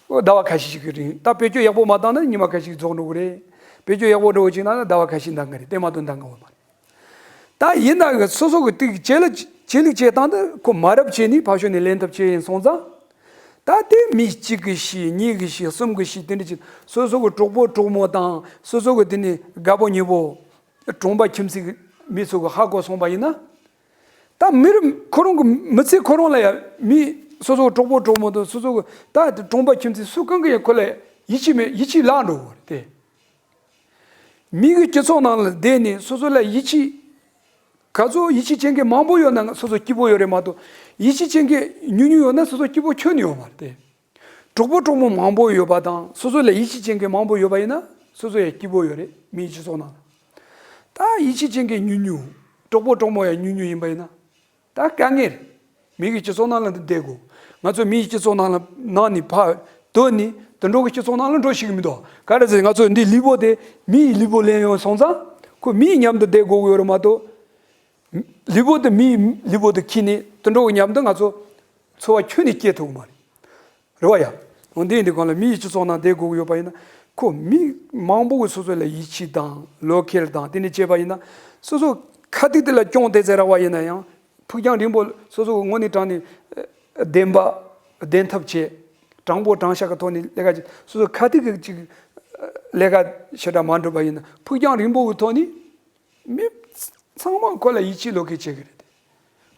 ཟླ་བ་ཁ་ཤས་ཤིག་གི་རིང་ད་བེད་སྤྱོད་ཡག་པོ་མ་བཏང་ན་ཉི་མ་ཁ་ཤས་རྫོགས་འགྲོ་གི་རེད། བེད་སྤྱོད་ཡག་པོ་འགྲོ་གི་ཅིག་ན་ཟླ་བ་ཁ་ཤས་འདང་གི་རེད། དེ་མ་གཏོགས་འདང་གི་ཡོད་མ་རེད། ད་ཡིན་ན་གི་སོ་སོ་གི་ཏིག་ཇེ་ལེགས་ཇེ་ལེགས་བྱེད་སྟངས་དེ་ཁོ་མ་རབས་བྱས་ནས་ཕར་ཕྱོགས་ནས་ལེན་ཐབས་བྱས་ཡིན་སོང་ཙང་། ད་དེ་མི་གཅིག་གིས་ཤེས། གཉིས་ཀྱིས་ཤེས། གསུམ་གྱིས་ཤེས། དེ་འདྲ་ཅིག་སོ་སོ་གི་གྲོགས་པོ་གྲོགས་མོ་དང་སོ་སོ་གི་དེ་ནས་དགའ་པོ་ཉེ་པོ། གྲོང་པ་ཁྱིམ་མཚེས་ཀྱི་མི་ཚོ་གིས་ཧ་གོ་སོང་པ་ཡིན་ན། ད་མི་རབས་ཁོ་རང་གི་མི་ཚེ་ཁོ་རང་ལ་ཡང་མི་སོ་སོ་གི་གྲོགས་པོ་གྲོགས་མོ་དང་སོ་སོ་གི་ད་གྲོང་པ་ཁྱིམ་མཚེས་སུ་གང་གིས་ཡང་ཁོ་ལ་ཡིད་ཆེས་མེད། ཡིད་ཆེས་བརླག་འགྲོ་གི་རེད་དེ། མི་གི་སྤྱི་ཚོགས་ནང་ལ་བསྡད་ནས་སོ་སོ་ལ་ཡིད་ཆེས། ག་ཚོད་ཡིད་ཆེས་བྱེད་མཁན་མང་པོ་ཡོད་ན་སོ་སོ་སྐྱིད་པོ་ཡོད་རེད་མ་གཏོགས། ཡིད་ཆེས་བྱེད་མཁན་ཉུང་ཉུང་ཡོད་ན་སོ་སོ་སྐྱིད་པོ་ཁྱོན་ནས་ཡོད་མ་རེད་དེ། གྲོགས་པོ་གྲོགས་མོ་མང་པོ་ཡོད་པ་དང་སོ་སོ་ལ་ཡིད་ཆེས་བྱེད་མཁན་མང་པོ་ཡོད་པ་ཡིན་ན་སོ་སོ་ཡང་སྐྱིད་པོ་ཡོད་རེད། མིའི་སྤྱི་ཚོགས་ནང་ལ། ད་ཡིད་ཆེས་བྱེད་མཁན་ཉུང་ཉུང་། གྲོགས་པོ་གྲོགས་མོ་ཡང་ཉུང་ཉུང་ཡིན་པ་ཡིན་ན། ད་དཀའ་ངལ་རེད། མི་གི་སྤྱི་ཚོགས་ནང་ལ་འདི་བསྡད་དགོས། ང་ཚོ་མི་ཡི་སྤྱི་ཚོགས་ནང་ལ་ནང་ནས་ཕར་དོན་ནི་དུད་འགྲོ་གི་སྤྱི་ཚོགས་ནང་ལ་འགྲོ་ཤེས་ཀྱི་མི་འདུག། ག་རེ་ཟེར་ང་ཚོ་འདི་ལུས་པོ་དེ་མི་ཡི་ལུས་པོ་ལེན་ཡོང་སོང་ཙང་ཁོ་མི་ཡི་མཉམ་དུ་བསྡད་དགོས་ཀྱི་ཡོད་རེད་མ་གཏོགས། ལུས་པོ་དེ་མི་ཡི་ལུས་པོ་དེ་འཁྱེར་ནས་དུད་འགྲོ་གི་མཉམ་དུ་ང་ཚོ་འཚོ་བ་ཁྱོན་ནས་སྐྱེལ་ཐུབ་ཀྱི་མ་རེད། རེད་བ་ཡ། འོ་འདི་ཡིན་དུས་གང་ལ་མི་ཡི་སྤྱི་ཚོགས་ནང་བསྡད་དགོས་ཀྱི་ཡོད་པ་ཡིན་ན་ཁོ་མི་མང་པོ་གི་སོ་སོ་ལ་ཡིད་ཆེས་དང་བློ་འཁེལ་དང་དེ་འདྲ་བྱས་པ་ཡིན་ན་སོ་སོ་ཁ་ཐུག་དེ་ལ་གྱོང་དེ་ཙམ་རག་པ་ཡིན་ན་ཡང་ཕུགས་རྒྱང་རིང་པོ་སོ་སོ་གི་དངོས་གནས་དྲང་གནས་བདེན་པ་བདེན་ཐབས་བྱས་དྲང་པོ་དྲང་བཞག་གི་ཐོག་ནས་ལས་ཀ་བྱེད་སོ་སོ་ཁ་ཐུག་གི་ཅིག་ལས་ཀ་ཞེ་དྲག་མ་འགྲུབ་པ་ཡིན་ན་ཕུགས་རྒྱང་རིང་པོ་གི་ཐོག་ནས། མི། ཚང་མ་ཁོ་ལ་ཡིད་ཆེས་བློ་ཁེལ་བྱེད་ཀྱི་རེད།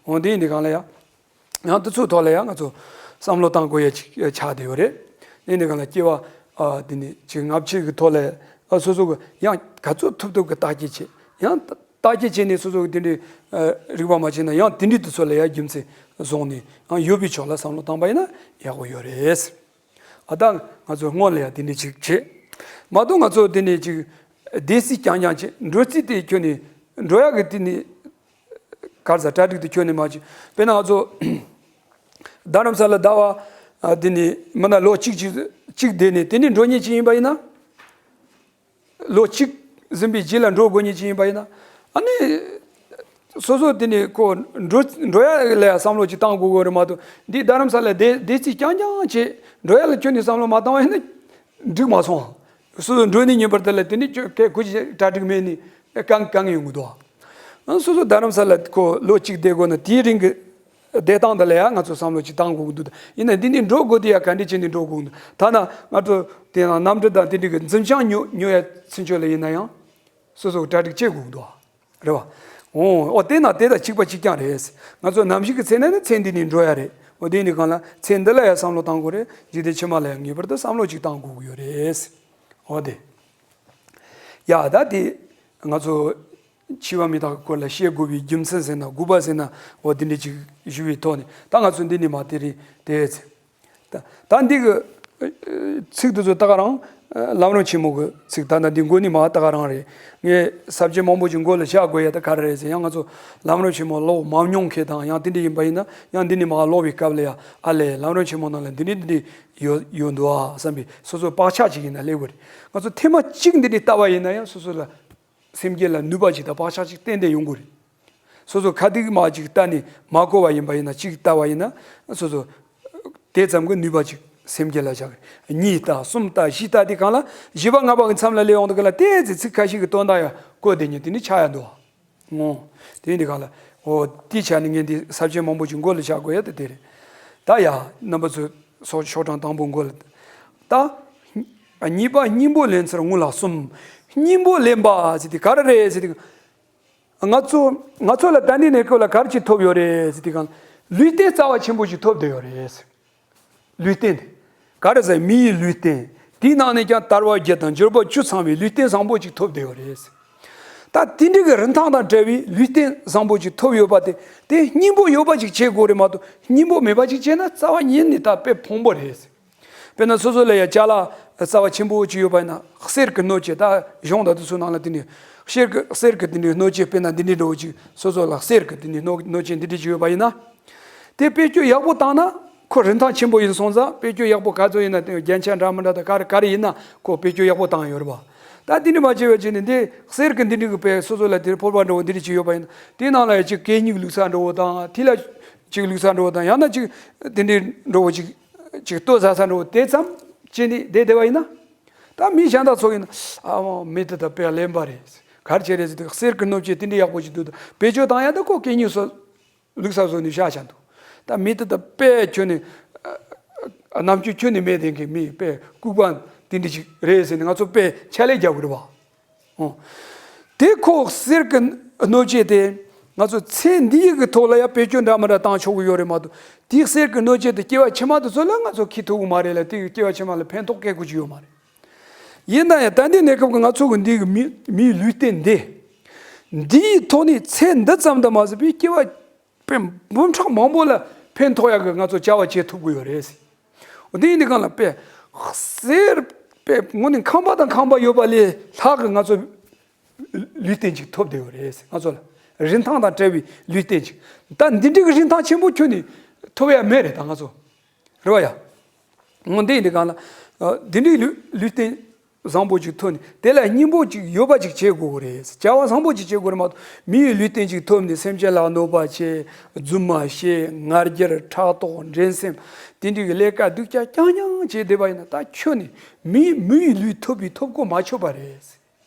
འོ་དེ་ཡིན་དུས་སྒང་ལ་ཡང་། ཡང་དེ་ཚོའི་ཐོག་ལ་ཡང་ང་ཚོ་བསམ་བློ་བཏང་དགོས་ཡ་ཅིག་ཆགས་བསྡད་ཡོད་རེད། དེ་ཡིན་དུས་སྒང་ལ་སྐྱེ་བ་ཨ་དེ་ནས་ཅིག་ལྔ་བཅུ་གི་ཐོག་ལ་ཨ་སོ་སོ་གི་ཡང་ག་ཚོད་ཐུབ་ཐུབ་ཀྱི་བརྟག་དཔྱད་བྱེད། ཡང་བརྟག་དཔྱད་བྱས་ནས་སོ་སོ་གི་དེ་འདྲའི་ཨ་རིག་པ་མ་བྱས་ན་ཡང་དེ་འདྲའི་དེ་ཚོ་ལ་ཡང་རྒྱུ་མཚན་བཟུང་ནས་ཡང་ཡོད་པའི་ཕྱོགས་ལ་བསམ་བློ་བཏང་པ་ཡིན་ན་ཡག་པོ་ཡོད་རེད། ཨ་ད་ང་ཚོ་སྔོན་ལ་ཡང་དེ་འདྲ་ཅིག་བྱེད། མ་གཏོགས་ང་ཚོ་དེ་ནས་ཅིག་བསྡད་རྩིས་རྐྱང་རྐྱང་བྱེད། འགྲོ་རྩིས་དེ་ཁྱོན་ནས་འགྲོ་ཡག་གི་དེ་ནས་ག་རེ་ཟ་གྲ་སྒྲིག་དེ་ཁྱོན་ནས་མ་བྱེད། དཔེར་ན་ང་ཚོ་རྡ་རམ་ས་ལ་ཟླ་བ་ཨ་དེ་ནས་མིན་ན་ལོ་གཅིག་ཅིག་གཅིག་བསྡད་ནས་དེ་ནས་འགྲོ་མཁན་ཅིག་ཡིན་པ་ཡིན་ན། ལོ་གཅིག་ཟིན་པའི་རྗེས་ལ་འགྲོ་དགོས་མཁན་ཅིག་ཡིན་པ་ཡིན་ན། ཨ་ནི། སོ་སོ་དེ་ནས་ཁོ་འགྲོ་འགྲོ་ཡ་ལ་ཡ་བསམ་བློ་ཅིག་བཏང་དགོས་དགོས་རེད་མ་གཏོགས་འདི་རྡ་རམ་ས་ལ་བསྡད་བསྡད་རྩིས་རྐྱང་རྐྱང་བྱས་འགྲོ་ཡ་ལ་ཁྱོན་ནས་བསམ་བློ་མ་བཏང་བ་ཡིན་ན་འགྲིག་མ་སོང་། སོ་སོ་འགྲོ་ནས་ཉིན་པར་དེ་ལ་དེ་ནས་ཁྱོད་སྐད་ཁུ་ཅིག་གྲ་སྒྲིག་མེད་ནས་གང་གང་ཡོང་གི་འདུག་ཨ། སོ་སོ་རྡ་རམ་ས་ལ་ཁོ་ལོ་གཅིག་བསྡད་དགོས་ན་དེའི་རིང་གི་བསྡད་སྟངས་དེ་ལ་ཡང་ང་ཚོ་བསམ་བློ་ཅིག་བཏང་དགོས་ཀྱི་འདུག་ཡིན་ན་འདི་ནས་འགྲོ་དགོས་དེ་ཡང་ག་འདྲ་བྱས་ནས་འགྲོ་དགོས་ཀྱི་འདུག་ཐ་ན་ང་ཚོ་དེ་ནང་གནམ་གྲུ་དང་དེ་འདྲ་གི་འཛིན་བྱང་ཉོ་ཉོ་ཡ་ཚུན་ཆོད་ལ་ཡིན་ན་ཡང་སོ་སོ་གྲ་སྒྲིག་བྱེད་དགོས་ཀྱི་འདུག་རེད་བ། འོ་འོ་དེ་ན་དེ་དང་གཅིག་པ་གཅིག་རྐྱང་རེད། ང་ཚོ་ནམ་ཞིག་གི་ཚེ་ན་ནི་ཚེ་འདི་ནས་འགྲོ་ཡ་རེད། འོ་དེ་ནི་གང་ལ་ཚེ་འདི་ལ་ཡང་བསམ་བློ་བཏང་དགོས་རེད། འཇིག་རྟེན་ཕྱི་མ་ལ་ཡང་ངེས་པར་དུ་བསམ་བློ་ཅིག་བཏང་དགོས་ཀྱི་ཡོད་རེད། འོ་དེ། ཡ་ད་དེ་ང་ཚོ། འཆི་བ་མི་རྟག་གི་སྐོར་ལ་བཤད་དགོས་པའི་རྒྱུ་མཚན་ཟེར་ན་དགོས་པ་ཟེར་ན་འོ་དེ་འདྲ་ཅིག་ཞུ་བའི་ཐོག་ནས་ད་ང་ཚོ་འདི་ནས་མ་དེ་རིང་དེ་ཚེ། ད་ད་འདི་གི་ཚིག་དེ་ཚོ་ད་ག་རང་ལམ་རིམ་ཆེན་མོ་གི་ཚིག་ད་ལྟ་འདི་མགོ་ནས་མ་ད་ག་རང་རེད། ངས་ས་བཅད་མང་པོ་ཅིག་མགོ་ལ་བཞག་དགོས་ཡ་ད་ག་རེ་རེད་ཟེར་ཡང་ང་ཚོ་ལམ་རིམ་ཆེན་མོ་ཀློག་མ་མྱོང་མཁན་དང་ཡང་དེ་འདྲ་ཡིན་པ་ཡིན་ན་ཡང་འདི་ནས་མ་ཀློག་པའི་སྐབས་ལ་ཡ་ཨ་ལས་ལམ་རིམ་ཆེན་མོ་ནང་ལ་འདི་འདྲ་འདི་འདྲ་ཡོད་ཡོད་འདུག་ཨ་བསམ་པའི་སོ་སོ་བག་ཆགས་ཅིག་ཡིན་ན་སླེབས་དགོས་རེད། ང་ཚོ་ཐེངས་མ་གཅིག་འདི་འདྲ་ལྟ་བ་ཡིན་ན་ཡང་སོ་སོ་ལ། སེམས་བསྐྱེད་ལ་ནུས་པ་ཅིག་དང་བག་ཆགས་ཅིག་ཏན་ཏན་ཡོང་གི་རེད། སོ་སོ་ཁ་ཐུག་མ་ཅིག་ལྟ་ནས་མ་གོ་བ་ཡིན་པ་ཡིན་ན་གཅིག་ལྟ་བ་ཡིན་ན་སོ་སོ་དེ་ཙམ་གྱི་ནུས་པ་ཅིག་སེམས་བསྐྱེད་ལ་བཞག་གི་རེད། གཉིས་ལྟ་གསུམ་ལྟ་བཞི་ལྟ་དེ་གང་ལ་བཞི་པ་ལྔ་པ་གི་མཚམས་ལ་སླེབས་ཡོང་དུས་ག་ལ་ཏོག་ཙམ་ཚིག་ཁ་ཤས་ཀྱི་དོན་དག་ཡང་གོ་བདེ་ཉེ་དེ་ནི་ཆགས་ཡ་འདུག་ཨ། ངོ་། དེ་འདི་གང་ལ་འོ་དེ་ཆ་ནས་ངས་འདི་ས་བཅད་མང་པོ་ཅིག་མགོ་ལ་བཞག་དགོས་ཡ་དེ་དེ་རེད། ད་ཡ་རྣམ་པ་ཚོས་སོ་ཤོག་གྲངས་དང་པོ་མགོ་ལ་ད། གཉིས་པ་སྙིང་པོ་ལེན་ཚུལ་དངོས་ལ་གསུམ། སྙིང་པོ་ལེན་པ་ཟེར་དེ་ག་རེ་རེད་ཟེར་དེ། ང་ཚོ་ང་ཚོ་ལ་ད་ནི་གནས་སྐབས་ལ་ག་རེ་ཅིག་ཐོབ་ཡོད་རེད་ཟེར་དེ་གང་། ལུས་རྟེན་རྩ་བ་ཆེན་པོ་ཞིག་ཐོབ་བསྡད་ཡོད་རེད། ལུས་རྟེན་དེ་ག་རེ་ཟེར་མིའི་ལུས་རྟེན་དེའི་ནང་ནས་ཀྱང་དལ་བ་བརྒྱད་དང་འབྱོར་པ་བཅུ་ཚང་བའི་ལུས་རྟེན་བཟང་པོ་ཅིག་ཐོབ་བསྡད་ཡོད་རེད། ད་དེ་འདྲ་གི་རིན་ཐང་དང་བྲལ་བའི་ལུས་རྟེན་བཟང་པོ་ཅིག་ཐོབ་ཡོད་པ་དེ་དེ་སྙིང་པོ་ཡོད་པ་ཅིག་བྱེད་དགོས་རེད་མ་གཏོགས་སྙིང་པོ་མེད་པ་ཅིག་བྱས་ན་རྩ་བ་ཉིད་ནས་ད་དཔེ་ཕུང་པོ་རེད། དཔེར་ན་སོ་སོ་ལ་ཡ་ཅ་ལག་རྩ་བ་ཆེན་པོ་ཅིག་ཡོད་པ་ཡིན་ན་གསེར་གྱི་སྣོད་ཅན་ད་གཞུང་དང་དེ་ཚོའི་ནང་ལ་དེ་འདྲའི་གསེར་གྱི་གསེར་གྱི་དེ་འདྲའི་སྣོད་ཅན་དཔེར་ན་འདི་འདྲའི་འདྲ་བོ་ཅིག་སོ་སོ་ལ་གསེར་གྱི་དེ་འདྲའི་སྣོད་སྣོད་ཅན་འདི་འདྲ་ཅིག་ཡོད་པ་ཡིན་ན། དེ་བེད་སྤྱོད་ཡག་པོ་བཏང་ན་ཁོ་རིན་ཐང་ཆེན་པོ་ཡིན་སོང་ཙང་བེད་སྤྱོད་ཡག་པོ་ག་ཚོད་ཡིན་ན་དེ་རྒྱན་ཆ་འདྲ་མི་འདྲ་དང་ག་རེ་ག་རེ་ཡིན་ན་ཁོ་བེད་སྤྱོད་ཡག་པོ་བཏང་ཡོད་རེད་པ། ད་དེ་འདྲ་མ་བྱས་པ་བྱས་ནས་འདི་གསེར་གྱི་འདི་འདྲའི་གི་དཔེ་སོ་སོ་ལ་དེ་ཕོར་པ་འདྲ་བོ་འདི་འདྲ་ཅིག་ཡོད་པ་ཡིན་ན་དེའི་ནང་ལ་ཡ་ཅིག་གད་སྙིགས་བླུགས་ས་འདྲ་བོ་དང་དེ་ལ་ཅིག་བླུགས་ས་འདྲ་བོ་དང་ཡང་ན་ཅིག་དེ་འདྲའི་འདྲ་བོ་ཅིག་ཅིག་ལྟོ་ཟ་ས་འདྲ་བོ་དེ་ཙམ་བྱས་ནས་བསྡད་བསྡད་པ་ཡིན་ན། ད་མི་གཞན་དག་ཚོ་ཡིན་ན་ཨ་མ་མི་དེ་ད་དཔེ་གླེན་པ་རེད། ག་རེ་བྱས་རེད་ཟེར་དུས་གསེར་གྱི་སྣོད་ཅན་དེ་འདྲའི་ཡག་པོ་ཅིག་འདུག་ད་བེད་སྤྱོད་བཏང་ཡ་ད་ཁོ་གད་སྙིགས་སོ། བླུགས་ས་བཟོས་ནས་བཞག་བཞག་འདུག་ད་མི་དེ་ད་དཔེ་ཁྱོན་ནས་ཨ་ཨ་རྣམ་དཔྱོད་ཁྱོན་ནས་མེད་དེ་མཁན་མི་དཔེ་ལྐུགས་པ་དེ་འདྲ་ཅིག་རེད་ཟེར་ནས་ང་ཚོ་དཔེ་ཕྱག་ལས་རྒྱག་དགོས་རེད་བ། ཨོ། དེ་ཁོ་གསེར་གྱི་སྣོད་ཅན་དེ་ང་ཚོ་ཚེ་འདིའི་གི་ཐོག་ལ་ཡང་བེད་སྤྱོད་འདྲ་མི་འདྲ་བཏང་ཆོག་གི་ཡོད་རེད་མ་གཏོགས་དེའི་གསེར་གྱི་སྣོད་ཅན་དེ་སྐྱེ་བ་ཕྱི་མ་དེ་ཚོ་ལ་ང་ཚོ་འཁྱེར་ཐུབ་གི་མ་རེད་ལ་དེ་གི་སྐྱེ་བ་ཕྱི་མ་ལ་ཕན་ཐོགས་སྐྱེ་དགོས་ཀྱི་ཡོད་མ་རེད། ཡིན་ན་ཡང་ད་ལྟའི་གནས་སྐབས་ཀྱི་ང་ཚོ་གི་འདི་གི་མི་མིའི་ལུས་རྟེན་འདི། འདིའི་ཐོག་ནས་ཚེ་འདི་ཙམ་དུ་མ་ཟད་པའི་སྐྱེ་བ་དཔེ་འབུམ་ཕྲག་མང་པོ་ལ་ཕན་ཐོགས་ཡག་གི་ང་ཚོ་བྱ་བ་བྱེད་ཐུབ་ཀྱི་ཡོད་རེད། འདི་ཡིན་དུས་གང་ལ་དཔེ་གསེར་དཔེ་དངོས་གནས་ཁང་པ་དང་ཁང་པ་ཡོད་པ་ལས་ལྷག་གི་ང་ཚོ་ལུས་རྟེན་ཅིག་ཐོབ་བསྡད་ཡོད་རེད། ང་ཚོ་ལ་རིན་ཐང་དང་བྲལ་བའི་ལུས་རྟེན་ཅིག་ད་འདི་འདྲའི་གི་རིན་ཐང་ཆེན་པོ་ཁྱོན་ནས་ཐོབ་ཡ་མེད་རེད་ད་ང་ཚོ། རེད་བ་ཡ། འོ་འདི་ཡིན་དུས་གང་ལ། ཨ། འདི་འདྲའི་ལུས་ལུས་རྟེན་བཟང་པོ་ཅིག་ཐོབ་ནས་དེ་ལ་སྙིང་པོ་ཅིག་ཡོད་པ་ཅིག་བྱེད་དགོས་ཀྱི་རེད། བྱ་བ་བཟང་པོ་ཅིག་བྱེད་དགོས་རེད་མ་གཏོགས་མི་ཡི་ལུས་རྟེན་ཅིག་ཐོབ་ནས་སེམས་ཅན་ལ་གནོད་པ་བྱེད། རྫུན་མ་བཤད། ང་རྒྱལ། ཕྲག་དོག་འགྲན་སེམས། དེ་འདྲའི་གི་ལས་ཀ་སྡུག་ཅག་རྐྱང་རྐྱང་བྱས་བསྡད་པ་ཡིན་ན་ད་ཁྱོད་ནི་མི་མི་ཡི་ལུས་ཐོབ་པའི་ཐོབ་གོ་མ་ཆོད་པ་རེད།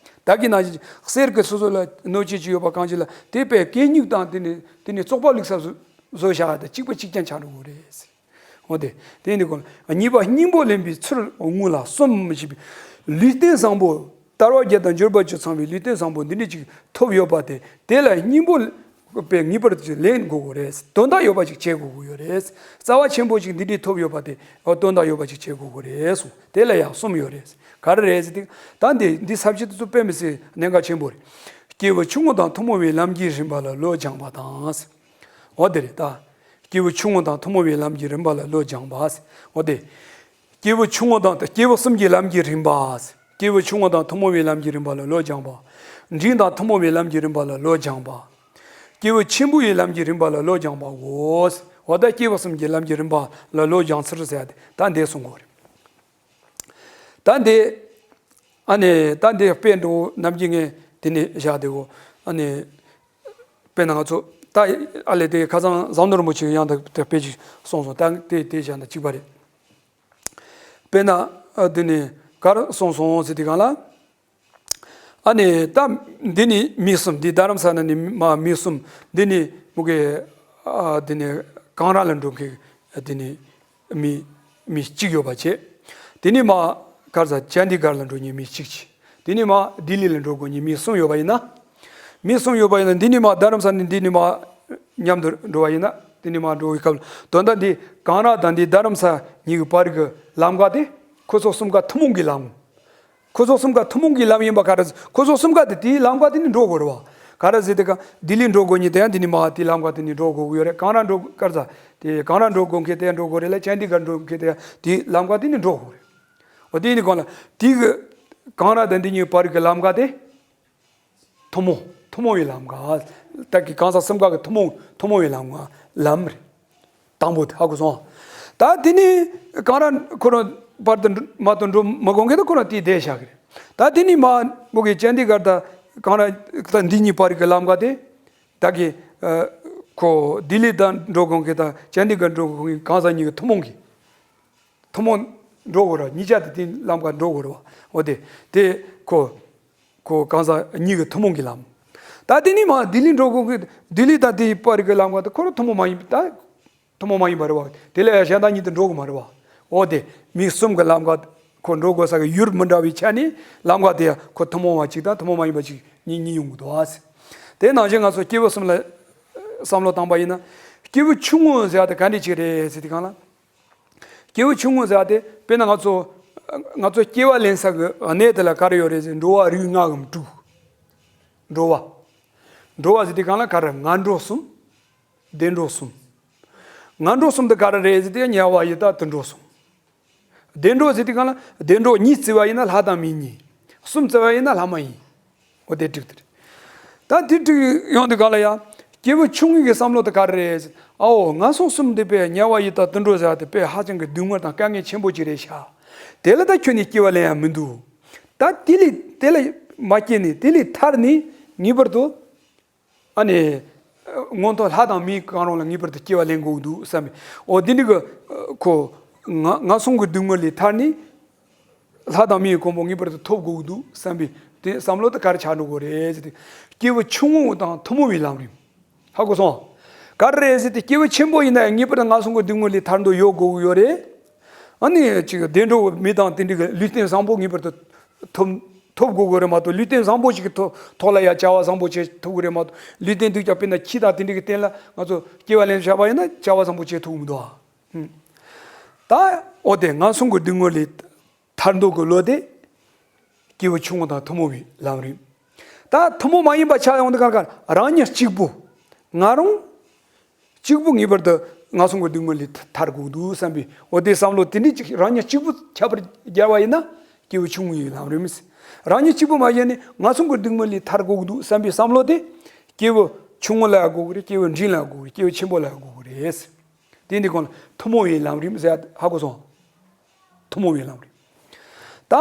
ད་གིན་ནང་བཞིན་གསེར་གྱི་སོ་སོ་ལ་སྣོད་ཅན་ཅིག་ཡོད་པ་གང་ཅི་ལ་དེ་དཔེ་གད་སྙིགས་དང་དེ་ནི་དེ་ནི་བཙོག་པ་བླུགས་ས་བཟོ་བཟོ་བཞག་ཡ་དང་གཅིག་པ་གཅིག་རྐྱང་ཆགས་འགྲོ་གི་རེད། འོ་དེ་དེ་ནི་གོ་གཉིས་པ་སྙིང་པོ་ལེན་པའི་ཚུལ་དངོས་ལ་གསུམ་ཞེས་པའི་ལུས་རྟེན་བཟང་པོ་ ལྟ་བ་བརྒྱད་དང་འབྱོར་པ་བཅུ་ཚང་བའི་ལུས་རྟེན་བཟང་པོ་འདི་འདྲ་ཅིག་ཐོབ་ཡོད་པ་དེ། དེ་ལ་སྙིང་པོ་པའི་ངེས་པར་དུ་ལེན་དགོས་ཀྱི་རེད། དོན་དག་ཡོད་པ་ཅིག་བྱེད་དགོས་ཀྱི་ཡོད་རེད། རྩ་བ་ཆེན་པོ་ཅིག་འདི་འདྲའི་ཐོབ་ཡོད་པ་དེ། ཨོ། དོན་དག་ཡོད་པ་ཅིག་བྱེད་དགོས་ཀྱི་རེད་གསུངས། དེ་ལ་ཡང་གསུམ་ཡོད་རེད། ག་རེ་རེད་ཟེར་དུས། ད་འདི་འདི་ས་བཅད་དེ་ཚོ་དཔེ་མི་སྲིད་གནད་འགག་ཆེན་པོ་རེད། སྐྱེས་བུ་ཆུང་ངུ་དང་ཐུན་མོང་བའི་ལམ་གྱི་རིམ་པ་ལ་བློ་སྦྱང་བ་དང་། འོ་དེ་རེད་ད། སྐྱེས་བུ་ཆུང་ངུ་དང་ཐུན་མོང་བའི་ལམ་གྱི་རིམ་པ་ལ་བློ་སྦྱང་བ། འོ་དེ། སྐྱེས་བུ་ཆུང་ངུ་དང་སྐྱེས་བུ་གསུམ་གྱི་ལམ་གྱི་རིམ་པ། སྐྱེས་བུ་ཆུང་ངུ་དང་ཐུན་མོང་བའི་ལམ་གྱི་རིམ་པ་ལ་བློ་སྦྱང་བ། འབྲིང་དང་ཐུན་མོང་བའི་ལམ་གྱི་རིམ་པ་ལ་བློ་སྦྱང་བ། སྐྱེས་བུ་ཆེན་པོ་ཡི་ལམ་གྱི་རིམ་པ་ལ་བློ་སྦྱང་བའོ། འོ་ད་སྐྱེས་བུ་གསུམ་གྱི་ལམ་གྱི་རིམ་པ་ལ་བློ་སྦྱང་ཚུལ་ཟེར་ཡ་དེ་ད་འདི་གསུང་གི་ཡོད་རེད། ད་འདི། ཨ་ནི་ད་འདི་དཔེ་འགྲོ་ནམ་གྱི་ངས་དེ་ནས་བཞག་དེ་གོ། ཨ་ནི། དཔེར་ན་ང་ཚོ་ད་ཨ་ལས་དེ་ཁ་སང་ཟམ་གདོང་རིན་པོ་ཆེ་ཡང་དག་དེ་དཔེ་ཅིག་གསུངས་སོང་། ད་དེ་དེ་བཞག་ན་གཅིག་པ་རེད། དཔེར་ན། ཨ། འདི་ནི་ག་རེ་གསུངས་སོང་ཟེར་དུས་སྒང་ལ། ཨ་ནི་ད་འདི་ནི་མི་གསུམ། འདི་རྡ་རམ་ས་ན་ནི་མ་མི་གསུམ། འདི་ནི་མུ་གེ། ཨ། འདི་ནི་གངས་ར་ལ་འགྲོ་མཁན་འདི་ནི་མི་མི་གཅིག་ཡོད་པ་བྱས། དེ་ནི་མ་ག་རེ་ཟ། ཅན་དི་གར་ལ་འགྲོ་མཁན་མི་གཅིག་བྱས། དེ་ནི་མ་ལྡི་ལི་ལ་འགྲོ་དགོས་མཁན་མི་གསུམ་ཡོད་པ་ཡིན་ན། མི་གསུམ་ཡོད་པ་ཡིན་ན། འདི་ནི་མ་རྡ་རམ་ས་ནས་འདི་ནི་མ་མཉམ་དུ་འགྲོ་བ་ཡིན་ན། འདི་ནི་མ་འགྲོ་བའི་སྐབས་ལ། དོན་དག་འདི་གངས་ར་དང་འདི་རྡ་རམ་ས་གཉིས་ཀྱི་བར་གྱི་ལམ་ཀ་དེ་ཁོ་ཚོ་གསུམ་ཀ་ཐུན་མོང་གི་ལམ། ཁོ་ཚོ་གསུམ་ཀ་ཐུན་མོང་གི་ལམ་ཡིན་པ་ག་རེ། ཁོ་ཚོ་གསུམ་ཀ་དེ་དེའི་ལམ་ཀ་དེ་ནི་འགྲོ་དགོས་རེད་བ། ག་རེ་ཟེར་དུས་སྒང་ལྡི་ལི་འགྲོ་དགོས་མཁན་དེ་ཡང་འདི་ནི་མ་དེའི་ལམ་ཀ་དེ་ནི་འགྲོ་དགོས་ཀྱི་ཡོད་རེད། གངས་ར་འགྲོ་ག་རེ་ཟ། དེ་གངས་ར་འགྲོ་དགོས་མཁན་དེ་ཡང་འགྲོ་དགོས་རེད་ལ། ཅན་དི་གར་འགྲོ་མཁན་དེ་ཡང་དེའི་ལམ་ཀ་དེ་ནི་འགྲོ་དགོས་རེད། འོ་དེ་ནི་གང་ལ་དེ་གི་གངས་ར་དང་འདི་གཉིས་བར་གྱི་ལམ་ཀ་དེ། ཐུན་མོང་། ཐུན་མོང་བའི་ལམ་ཀ། ད་གི་གང་ཟག་གསུམ་ཀ་གི་ཐུན་མོང་། ཐུན་མོང་བའི་ལམ་ཀ་ལམ་རེད། དང་པོ་དེ་ཧ་གོ་སོང་། ད་དེ་ནི་གངས་ར་ཁོ་རང་བར་དུ་མ་གཏོགས་འགྲོ་མ་དགོས་མཁན་དེ་ཁོ་རང་དེའི་བསྡད་བཞག་གི་རེད། ད་དེ་ནི་མ་མུ་གེ་ཅན་དི་གར་དང་གངས་ར་ད་འདི་གཉིས་བར་གྱི་ལམ་ཀ་དེ། ད་གི་ཨ་ཁོ་ལྡི་ལི་དང་འགྲོ་དགོས་མཁན་དང་ཅན་དི་གར་འགྲོ་དགོས་མཁན་གང་ཟག་གཉིས་ཀྱི་ཐུན་མོང་གི། ཐུན་མོང་འགྲོ་དགོས་རེད། གཉིས་ཆ་དེ་དེའི་ལམ་ཀ་འགྲོ་དགོས་རེད་བ། འོ་དེ་དེ་ཁོ་ཁོ་གང་ཟག་གཉིས་ཀྱི་ཐུན་མོང་གི་ལམ། ད་དེ་ནི་མ་ལྡི་ལི་འགྲོ་དགོས་མཁན། ལྡི་ལི་དང་དེའི་བར་གྱི་ལམ་ཀ་དེ་ཁོ་རང་ཐུན་མོང་མ་ཡིན། ད་ཐུན་མོང་མ་ཡིན་པ་རེད་བ། དེ་ལ་ཡང་གཞན་དག་གཉིས་དེ་འགྲོ་དགོས་མ་རེད་བ། འོ་དེ་མི་གསུམ་གྱི་ལམ་ཀ་ཁོ་འགྲོ་དགོས་ས་གི་ཡུལ་མི་འདྲ་བའི་ཆ་ནས་ལམ་ཀ་དེ་ཡང་ཁོ་ཐུན་མོང་བ་གཅིག་དང་ཐུན་མོང་མ་ཡིན་པ་གཅིག་གཉིས་གཉིས་ཡོང་གི་འདུག་བ། དེ་ནང་བཞིན་ང་ཚོ་སྐྱེས་བུ་གསུམ་ལ་བསམ་བློ་བཏང་པ་ཡིན་ན། སྐྱེས་བུ་ཆུང་ངུ་ཟེར་བ་དེ་ག་འདྲ་ཅིག་རེད་ཟེར་དུས་སྒང་ལ། སྐྱེས་བུ་ཆུང་ངུ་ཟེར་བ་དེ་དཔེར་ན་ང་ཚོ་ང་ཚོ་སྐྱེ་བ་ལེན་ས་གི་གནས་དེ་ལ་ག་རེ་ཡོད་རེད་ཟེར། འགྲོ་བ་རིགས་ལྔ་གམ་དྲུག་འགྲོ་བ། འགྲོ་བ་ཟེར་དུས་སྒང་ལ་ག་རེ། ངན་འགྲོ་གསུམ། བདེ་འགྲོ་གསུམ། ངན་འགྲོ་གསུམ་དེ་ག་རེ་རེད་ཟེར་དུས་དམྱལ་བ་ཡི་དྭགས་དུད་འགྲོ་གསུམ། བདེ་འགྲོ་ཟེར་དུས་སྒང་ལ་བདེ་འགྲོ་གཉིས་བརྩི་བ་ཡིན་ན་ལྷ་དང་མི་གཉིས། གསུམ་བརྩི་བ་ཡིན་ན་ལྷ་མ་ཡིན། འོ་དེ་དྲུག་དེ་རེད། ད་དེ་དྲུག་ཡོང་དུས་སྒང་ལ་ཡང་སྐྱེས་བུ་ཆུང་ངུ་གི་བསམ་བློ་དེ་ག་རེ་རེད། ཨའོ་ངན་སོང་གསུམ་འདི་དཔེ་དམྱལ་བ་ཡི་དྭགས་དུད་འགྲོ་ཟེར་བ་དེ་དཔེ་ཧ་ཅང་གི་སྡུག་བསྔལ་དང་དཀའ་ངལ་ཆེན་པོ་ཅིག་རེད་ཤག་དེ་ལ་ད་ཁྱོད་ནི་སྐྱེ་བ་ལེན་ཡ་མི་འདུག་ད་དེ་ལས་དེ་ལས་མ་སྐྱེས་ནས་དེ་ལས་ཐར་ནས་ངེས་པར་དུ། ཨ་ནི། མངོན་མཐོ་ལྷ་དང་མིའི་གང་རུང་ལ་ངེས་པར་དུ་སྐྱེ་བ་ལེན་དགོས་ཀྱི་འདུག་བསམ་པའི། འོ་འདི་འདྲ་གི་ཁོ། ང་ངན་སོང་གི་སྡུག་བསྔལ་ལས་ཐར་ནས། ལྷ་དང་མིའི་གོ་འཕང་ངེས་པར་དུ་ཐོབ་དགོས་ཀྱི་འདུག་བསམ་པའི་དེ་བསམ་བློ་དེ་ག་རེ་ཆགས་འགྲོ་དགོས་རེད་ཟེར་ཏེ། སྐྱེས་བུ་ཆུང་ངུ་དང་ཐུན་མོང་བའི་ལམ་རིམ། ཧ་གོ་སོང་། ག་རེ་རེད་ཟེར་ཏེ་སྐྱེས་བུ་ཆེན་པོ་ཡིན་ན་ཡང་ངེས་པར་དུ་ངན་སོང་གི་སྡུག་བསྔལ་ལས་ཐར་འདོད་ཡོད་དགོས་ཀྱི་ཡོད་རེད། ཨ་ནི་ཅིག་བདེ་འགྲོ་མི་དང་དེ་འདྲ་གི་ལུས་རྟེན་བཟང་པོ་ངེས་པར་དུ་ཐོབ་ཐོབ་དགོས་ཀྱི་རེད་མ་གཏོགས། ལུས་རྟེན་བཟང་པོ་ཞིག་གི་ཐོག་ཐོག་ལ་ཡང་བྱ་བ་བཟང་པོ་བྱེད་ཐུབ་ཀྱི་རེད་མ་གཏོགས། ལུས་རྟེན་དུས་ཀྱང་དཔེར་ན་ཁྱི་དང་དེ་འདྲ་གི་སྟེང་ལ་ང་ཚོ་སྐྱེ་བ་ལེན་བཞག་པ་ཡིན་ན་བྱ་བ་བཟང་པོ་བྱེད་ཐུབ་ཀྱི་མི་འདུག་ཨ། ད་འོ་དེ་ངན་སོང་གི་སྡུག་བསྔལ་ལས་ཐར་འདོད་ཀྱི་བློ་དེ་སྐྱེས་བུ་ཆུང་ངུ་དང་ཐུན་མོང་བའི་ལམ་རིམ། ད་ཐུན་མོང་མ་ཡིན་པ་ཆགས་ཡོང་དུས་གང་ག་རང་ཉིད་གཅིག་པུ། ང་རང་གཅིག་པུ་ངེས་པར་དུ་ངན་སོང་གི་སྡུག་བསྔལ་ལས་ཐར་དགོས་འདུག་བསམ་པའི་འོ་དེ་བསམ་བློ་དེ་འདྲ་ཅིག་རང་ཉིད་གཅིག་པུ་ཁྱད་པར་སྦྱར་བ་ཡིན་ན་སྐྱེས་བུ་ཆུང་ངུའི་ལམ་རིམ་ཟེར། རང་ཉིད་གཅིག་པུ་མ་ཡིན་ནས་ངན་སོང་གི་སྡུག་བསྔལ་ལས་ཐར་དགོས་འདུག་བསམ་པའི་བསམ་བློ་དེ་སྐྱེས་བུ་ཆུང་ངུ་ལ་ཡང་དགོས་ཀྱི་རེད། སྐྱེས་བུ་འབྲིང་ལ་ཡང་དགོས་ཀྱི་རེད། སྐྱེས་བུ་ཆེན་པོ་ལ་ཡང་དགོས་ཀྱི་རེད་ཟེར། དེ་འདི་གོང་ལ་ཐུན་མོང་བའི་ལམ་རིམ་ཟེར་ཧ་གོ་སོང་། ཐུན་མོང་བའི་ལམ་རིམ། ད།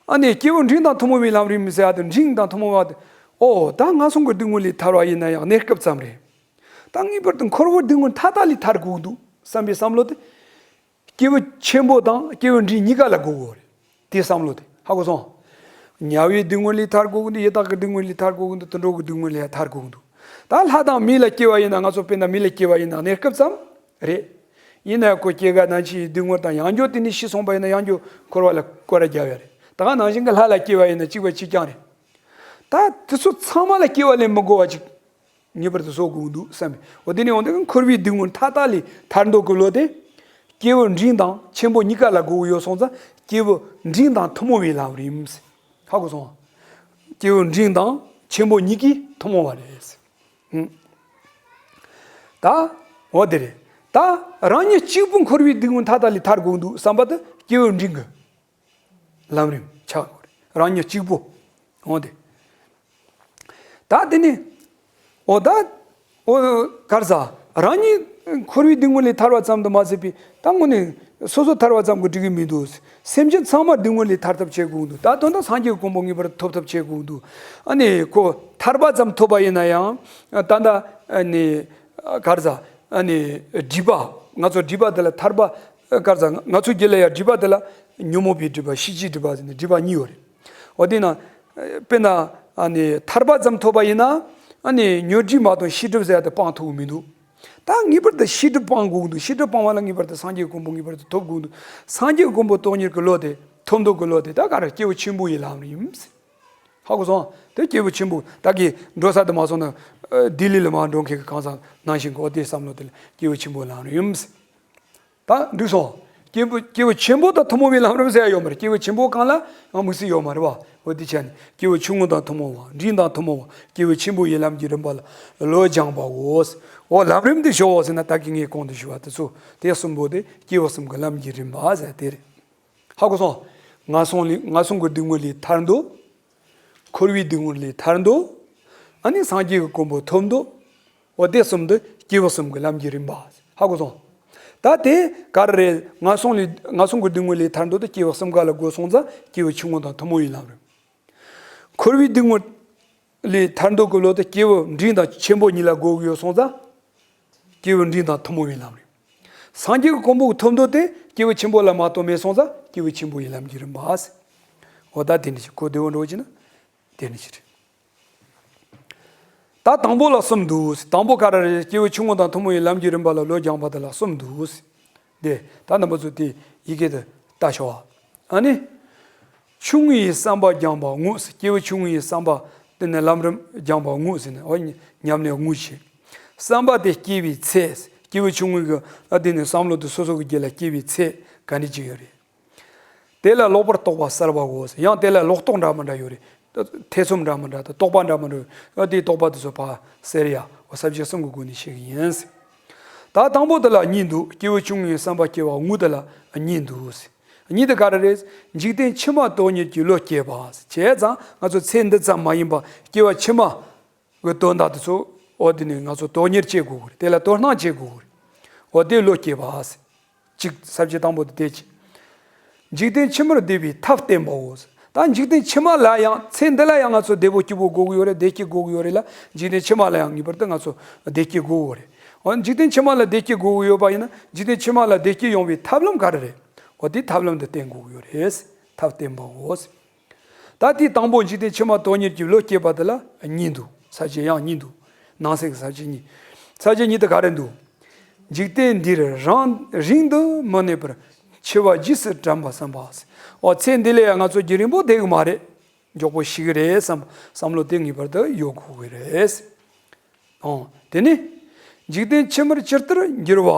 ཨ་ནི་སྐྱེས་བུ་འབྲིང་དང་ཐུན་མོང་བའི་ལམ་རིམ་ཟེར་ཡ་དེ། འབྲིང་དང་ཐུན་མོང་བ་དེ། ཨོ་ད་ངན་སོང་གི་སྡུག་བསྔལ་ལས་ཐར་བ་ཡིན་ན་ཡང་གནས་སྐབས་ཙམ་རེད། ད་ངེས་པར་དུ་འཁོར་བའི་སྡུག་བསྔལ་མཐའ་དག་ལས་ཐར་དགོས་འདུག་བསམ་པའི་བསམ་བློ་དེ། སྐྱེས་བུ་ཆེན་པོ་དང་སྐྱེས་བུ་འབྲིང་གཉིས་ཀ་ལ་དགོས་ཀྱི་རེད། དེ་བསམ་བློ་དེ་ཧ་གོ་སོང་། དམྱལ་བའི་སྡུག་བསྔལ་ལས་ཐར་དགོས་ཀྱི་འདུག་ཡི་དྭགས་ཀྱི་སྡུག་བསྔལ་ལས་ཐར་དགོས་ཀྱི་འདུག་དུད་འགྲོ་གི་སྡུག་བསྔལ་ལས་ཐར་དགོས་ཀྱི་འདུག་ད་ལྷ་དང་མི་ལ་སྐྱེ་བ་ཡིན་ན། ང་ཚོ་དཔེར་ན་མི་ལ་སྐྱེ་བ་ཡིན་ན་གནས་སྐབས་ཙམ་རེད། ཡིན་ན་ཡང་ཁོ་སྐྱེ་རྒ་ན་འཆིའི་སྡུག་བསྔལ་དང་། ཡང་བསྐྱར་དེ་ནས་ཤི་སོང་བ་ཡིན་ན་ཡང་བསྐྱར་འཁོར་བ་ལ་སྐོར་ར་རྒྱག་ཡ་རེད། ད་ག་ནང་བཞིན་གྱི་ལྷ་ལ་སྐྱེ་བ་ཡིན་ན་གཅིག་པ་གཅིག་རྐྱང་རེད། ད་དེ་ཚོ་ཚང་མ་ལ་སྐྱེ་བ་ལེན་མི་དགོས་པ་ཅིག་ངེས་པར་དུ་བཟོ་དགོས་འདུག་བསམ་པས། འོ་དེ་ནས་འོ་དེ་གི་འཁོར་བའི་སྡུག་བསྔལ་མཐའ་དག་ལས་ཐར་འདོད་ཀྱི་བློ་དེ། སྐྱེས་བུ་འབྲིང་དང་ཆེན་པོ་གཉིས་ཀ་ལ་དགོས་ཀྱི་ཡོད་སོང་ཙང་སྐྱེས་བུ་འབྲིང་དང་ཐུན་མོང་བའི་ལམ་རིམ། ཧ་གོ་སོང་། སྐྱེས་བུ་འབྲིང་དང་ཆེན་པོ་གཉིས་ཀའི་ཐུན་མོང་བ་རེད། ཧུམ། ད། འོ་དེ་རེད། ད་རང་ཉིད་གཅིག་པུ་འཁོར་བའི་སྡུག་བསྔལ་མཐའ་དག་ལས་ཐར་དགོས་འདུག་བསམ་པ་དེ་སྐྱེས་བུ་འབྲིང་གི་ལམ་རིམ་ཆགས་དགོས་རེད། རང་ཉིད་གཅིག་པུ། འོ་དེ། ད་དེ་ནི། འོ་ད། འོ། ག་རེ་ཟ། རང་ཉིད་འཁོར་བའི་སྡུག་བསྔལ་ལས་ཐར་བ་ཙམ་དུ་མ་ཟད་པའི་ད་དངོས་གནས་སོ་སོ་ཐར་བ་ཙམ་གྱིས་འགྲིག་གི་མི་འདུག་སེམས་ཅན་ཚང་མ་སྡུག་བསྔལ་ལས་ཐར་ཐབས་བྱེད་དགོས་འདུག་ད་དོན་དག་སངས་རྒྱས་ཀྱི་གོ་འཕང་ངེས་པར་ཐོབ་ཐབས་བྱེད་དགོས་འདུག་ཨ་ནི་ཁོ་ཐར་པ་ཙམ་ཐོབ་པ་ཡིན་ན་ཡང་ད་ལྟ་ཨ་ནི་ག་རེ་ཟ། ཨ་ནི་སྒྲིབ་པ། ང་ཚོ་སྒྲིབ་པ་དེ་ལ་ཐར་པ། ག་རེ་ཟ། ང་ཚོ་རྒྱུད་ལ་ཡང་སྒྲིབ་པ་དེ་ལ་ཉོན་མོངས་པའི་སྒྲིབ་པ། ཤེས་བྱའི་སྒྲིབ་པ་ཟེར་ནས་སྒྲིབ་པ་གཉིས་ཡོད་རེད། འོ་དེ་ན། དཔེར་ན། ཨ་ནི་ཐར་པ་ཙམ་ཐོབ་པ་ཡིན་ན། ཨ་ནི་ཉོན་སྒྲིབ་མ་གཏོགས་ཤེས་སྒྲིབ་ཟེར་ཡ་དེ་སྤང་ཐུབ་ཀྱི་མི་འདུག་ད་ངེས་པར་དུ་ཤེས་སྒྲིབ་སྤང་དགོས་ཀྱི་འདུག་ཤེས་སྒྲིབ་སྤང་བ་ལ་ངེས་པར་དུ་སངས་རྒྱས་གོ་འཕང་ངེས་པར་དུ་ཐོབ་དགོས་ཀྱི་འདུག་སངས་རྒྱས་གོ་འཕང་སྟོང་ཉིད་ཀྱི་བློ་དེ་ཐོབ་འདོད་ཀྱི་བློ་དེ་ད་ག་རེ། སྐྱེས་བུ་ཆེན་པོ་ཡི་ལམ་རིམ། ཧ་གོ་སོང་། དེ་སྐྱེས་བུ་ཆེན་པོ་ད་གི་འགྲོ་ས་དུ་མ་སོང་ན། ཨ། ལྡི་ལི་ལ་མར་འགྲོ་མཁན་གྱི་གང་ཟག་ནང་བཞིན་གྱི། འོ་དེ་བསམ་བློ་དེ་ལ་སྐྱེས་བུ་ཆེན་པོའི་ལམ་རིམ། ད་འགྲིག་སོང་། སྐྱེས་བུ། སྐྱེས་བུ་ཆེན་པོ་དང་ཐུན་མོང་བའི་ལམ་རིམ་ཟེར་ཡ་ཡོད་མ་རེད། སྐྱེས་བུ་ཆེན་པོ་གང་ལ་ཡང་དམིགས་བསལ་ཡོད་མ་རེད་བ། འོ་དེ་བྱས་ནས་སྐྱེས་བུ་ཆུང་ངུ་དང་ཐུན་མོང་བ། འབྲིང་དང་ཐུན་མོང་བ། སྐྱེས་བུ་ཆེན་པོ་ཡི་ལམ་གྱི་རིམ་པ་ལ་བློ་སྦྱངས་པའོ། འོ་ལམ་རིམ་དེ་ཞོག་ཟེར་ན་ད་གིན་ངས་གོང་དུ་ཞུས་པ་དེ་ཚོ་དེ་གསུམ་པོ་དེ་སྐྱེས་བུ་གསུམ་གྱི་ལམ་གྱི་རིམ་པ་ཟེར་དེ་རེད། ཧ་གོ་སོང་། ངན་སོང་ལས། ངན་སོང་གི་སྡུག་བསྔལ་ལས་ཐར་འདོད། འཁོར་བའི་སྡུག་བསྔལ་ལས་ཐར་འདོད། ཨ་ནི་སངས་རྒྱས་ཀྱི་གོ་འཕང་ཐོབ་འདོད། འོ་དེ་གསུམ་དེ་སྐྱེས་བུ་གསུམ་གྱི་ལམ་གྱི་རིམ་པ། ཧ་གོ་སོང་། ད་དེ་ག་རེ་རེད། ངན་སོང་ལས། ངན་སོང་གི་སྡུག་བསྔལ་ལས་ཐར་འདོད་དེ་སྐྱེས་བུ་གསུམ་ཀ་ལ་དགོས་སོང་ཙང་སྐྱེས་བུ་ཆུང་ངུ་དང་ཐུན་མོང་བའི་ལམ་རིམ། འཁོར་བའི་སྡུག་བསྔལ་ལས་ཐར་འདོད་ཀྱི་བློ་དེ་སྐྱེས་བུ་འབྲིང་དང་ཆེན་པོ་གཉིས་ལ་དགོས་ཀྱི་ཡོད་སོང་ཙང་། སྐྱེས་བུ་འབྲིང་དང་ཐུན་མོང་བའི་ལམ་རིམ། སངས་རྒྱས་ཀྱི་གོ་འཕང་ཐོབ་འདོད་དེ་སྐྱེས་བུ་ཆེན་པོ་ལ་མ་གཏོགས་མེད་སོང་ཙང་སྐྱེས་བུ་ཆེན་པོ་ཡི་ལམ་གྱི་རིམ་པ། འོ་ད་དེ་འདྲ་ཞིག་གོ་བདེ་བོ་འགྲོ་གི་ན་དེ་འདྲ་ཞིག་རེད། ད་དང་པོ་ལ་གསུམ་འདུག་དང་པོ་ག་རེ་རེད། སྐྱེས་བུ་ཆུང་ངུ་དང་ཐུན་མོང་བའི་ལམ་གྱི་རིམ་པ་ལ་བློ་སྦྱངས་པ་དེ་ལ་གསུམ་འདུག་དེ་ད་རྣམ་པ་ཚོ་དེ་ཡི་གེ་དེ་ལྟ་ཤོག་ཨ་ནི། ཆུང་ངུའི་བསམ་པ་སྦྱངས་པ་དངོས། སྐྱེས་བུ་ཆུང་ངུའི་བསམ་པ་དེ་ནི་ལམ་རིམ་སྦྱངས་པ་དངོས་ཟེར་ནས། འོ་ཉམས་ལེན་དངོས་བྱེད། བསམ་པ་དེ་སྐྱེ་བའི་ཚེ། སྐྱེས་བུ་ཆུང་ངུའི་གི་ཨ་དེ་ནི་བསམ་བློ་དེ་སོ་སོ་གི་རྒྱུད་ལ་སྐྱེ་བའི་ཚེ་ག་འདྲ་ཅིག་ཡོད་རེད། དེ་ལ་ལོག་པར་རྟོག་པ་གསར་པའོ། ཡང་དེ་ལ་ལོག་རྟོག་འདྲ་མི་འདྲ་ཡོད་རེད། ཐེ་ཚོམ་འདྲ་མི་འདྲ་དང་རྟོག་པ་འདྲ་མི་འདྲ་ཡོད། དེའི་རྟོག་པ་དེ་ཚོ་ཕར་སེལ་ཡ། འོ་ས་བཅད་གསུམ་གྱི་སྒོ་ནས་བཤད་གི་ཡིན། ད་དང་པོ་དེ་ལ་གཉིས་འདུག་སྐྱེས་བུ་ཆུང་ངུའི་བསམ་པ་སྐྱེ་བ་དངོས་དེ་ལ་གཉིས་འདུག་གཉིས་དེ་ག་རེ་རེད། འཇིག་རྟེན་ཕྱི་མ་དོན་གཉེར་གྱི་བློ་སྐྱེས་པ། བྱས་ཙང་ང་ཚོ་ཚེ་འདི་ཙམ་མ་ཡིན་པ་སྐྱེ་བ་ཕྱི་མ་གི་དོན་དག་དེ་ཚོ། འོ་དེ་ནི་ང་ཚོ་དོན་གཉེར་བྱེད་དགོས་གི་རེད། དེ་ལ་དོ་སྣང་བྱེད་དགོས་གི་རེད། འོ་དེ་བློ་སྐྱེས་པ། གཅིག་ས་བཅད་དང་པོ་དེ་དེ་གཅིག་འཇིག་རྟེན་ཕྱི་མར་བདེ་བའི་ཐབས་བསྟན་པའོ། ད་འཇིག་རྟེན་ཕྱི་མ་ལ་ཡང་། ཚེ་འདི་ལ་ཡང་ང་ཚོ་བདེ་པོ་སྐྱིད་པོ་དགོས་ཀྱི་ཡོད་རེད། བདེ་སྐྱིད་དགོས་ཀྱི་ཡོད་རེད་ལ། འཇིག་རྟེན་ཕྱི་མ་ལ་ཡང་ངེས་པར་དུ་ང་ཚོ་བདེ་སྐྱིད་དགོས་ཀྱི་ཡོད་རེད། འོ་འཇིག་རྟེན་ཕྱི་མ་ལ་བདེ་སྐྱིད་དགོས་ཀྱི་ཡོད་པ་ཡིན་ན། འཇིག་རྟེན་ཕྱི་མ་ལ་བདེ་སྐྱིད་ཡོང་བའི་ཐབས་ལམ་ག་རེ་རེད། འོ་དེ་ཐབས་ལམ་དེ་བསྟེན་དགོས་ཀྱི་ཡོད་རེད། ཐབས་བསྟན་པའོ། ད་དེའི་དང་པོ་འཇིག་རྟེན་ཕྱི་མ་དོན་གཉེར་གྱི་བློ་སྐྱེས་པ་དེ་ལ་གཉིས་འདུག་ས་བཅད་ཡང་གཉིས་འདུག་ནང་གསེས་ཀྱི་ས་བཅད་གཉིས། ས་བཅད་གཉིས་དེ་ག་རེ་འདུག་འཇིག་རྟེན་འདིར་རིང་། རིང་དུ་མི་གནས་པར། འཆི་བ་རྗེས་སུ་དྲན་པ་བསམ་པ། འོ་ཚེ་འདི་ལ་ཡང་ང་ཚོ་རྒྱུན་རིང་པོ་བསྡད་གི་མ་རེད། མགྱོགས་པོ་ཤི་གི་རེད་བསམ། བསམ་བློ་དེ་ངེས་པར་དུ་ཡོད་དགོས་གི་རེད། ཨོ། དེ་ནི། འཇིག་རྟེན་ཕྱི་མར་ཇི་ལྟར་འགྱུར་བ།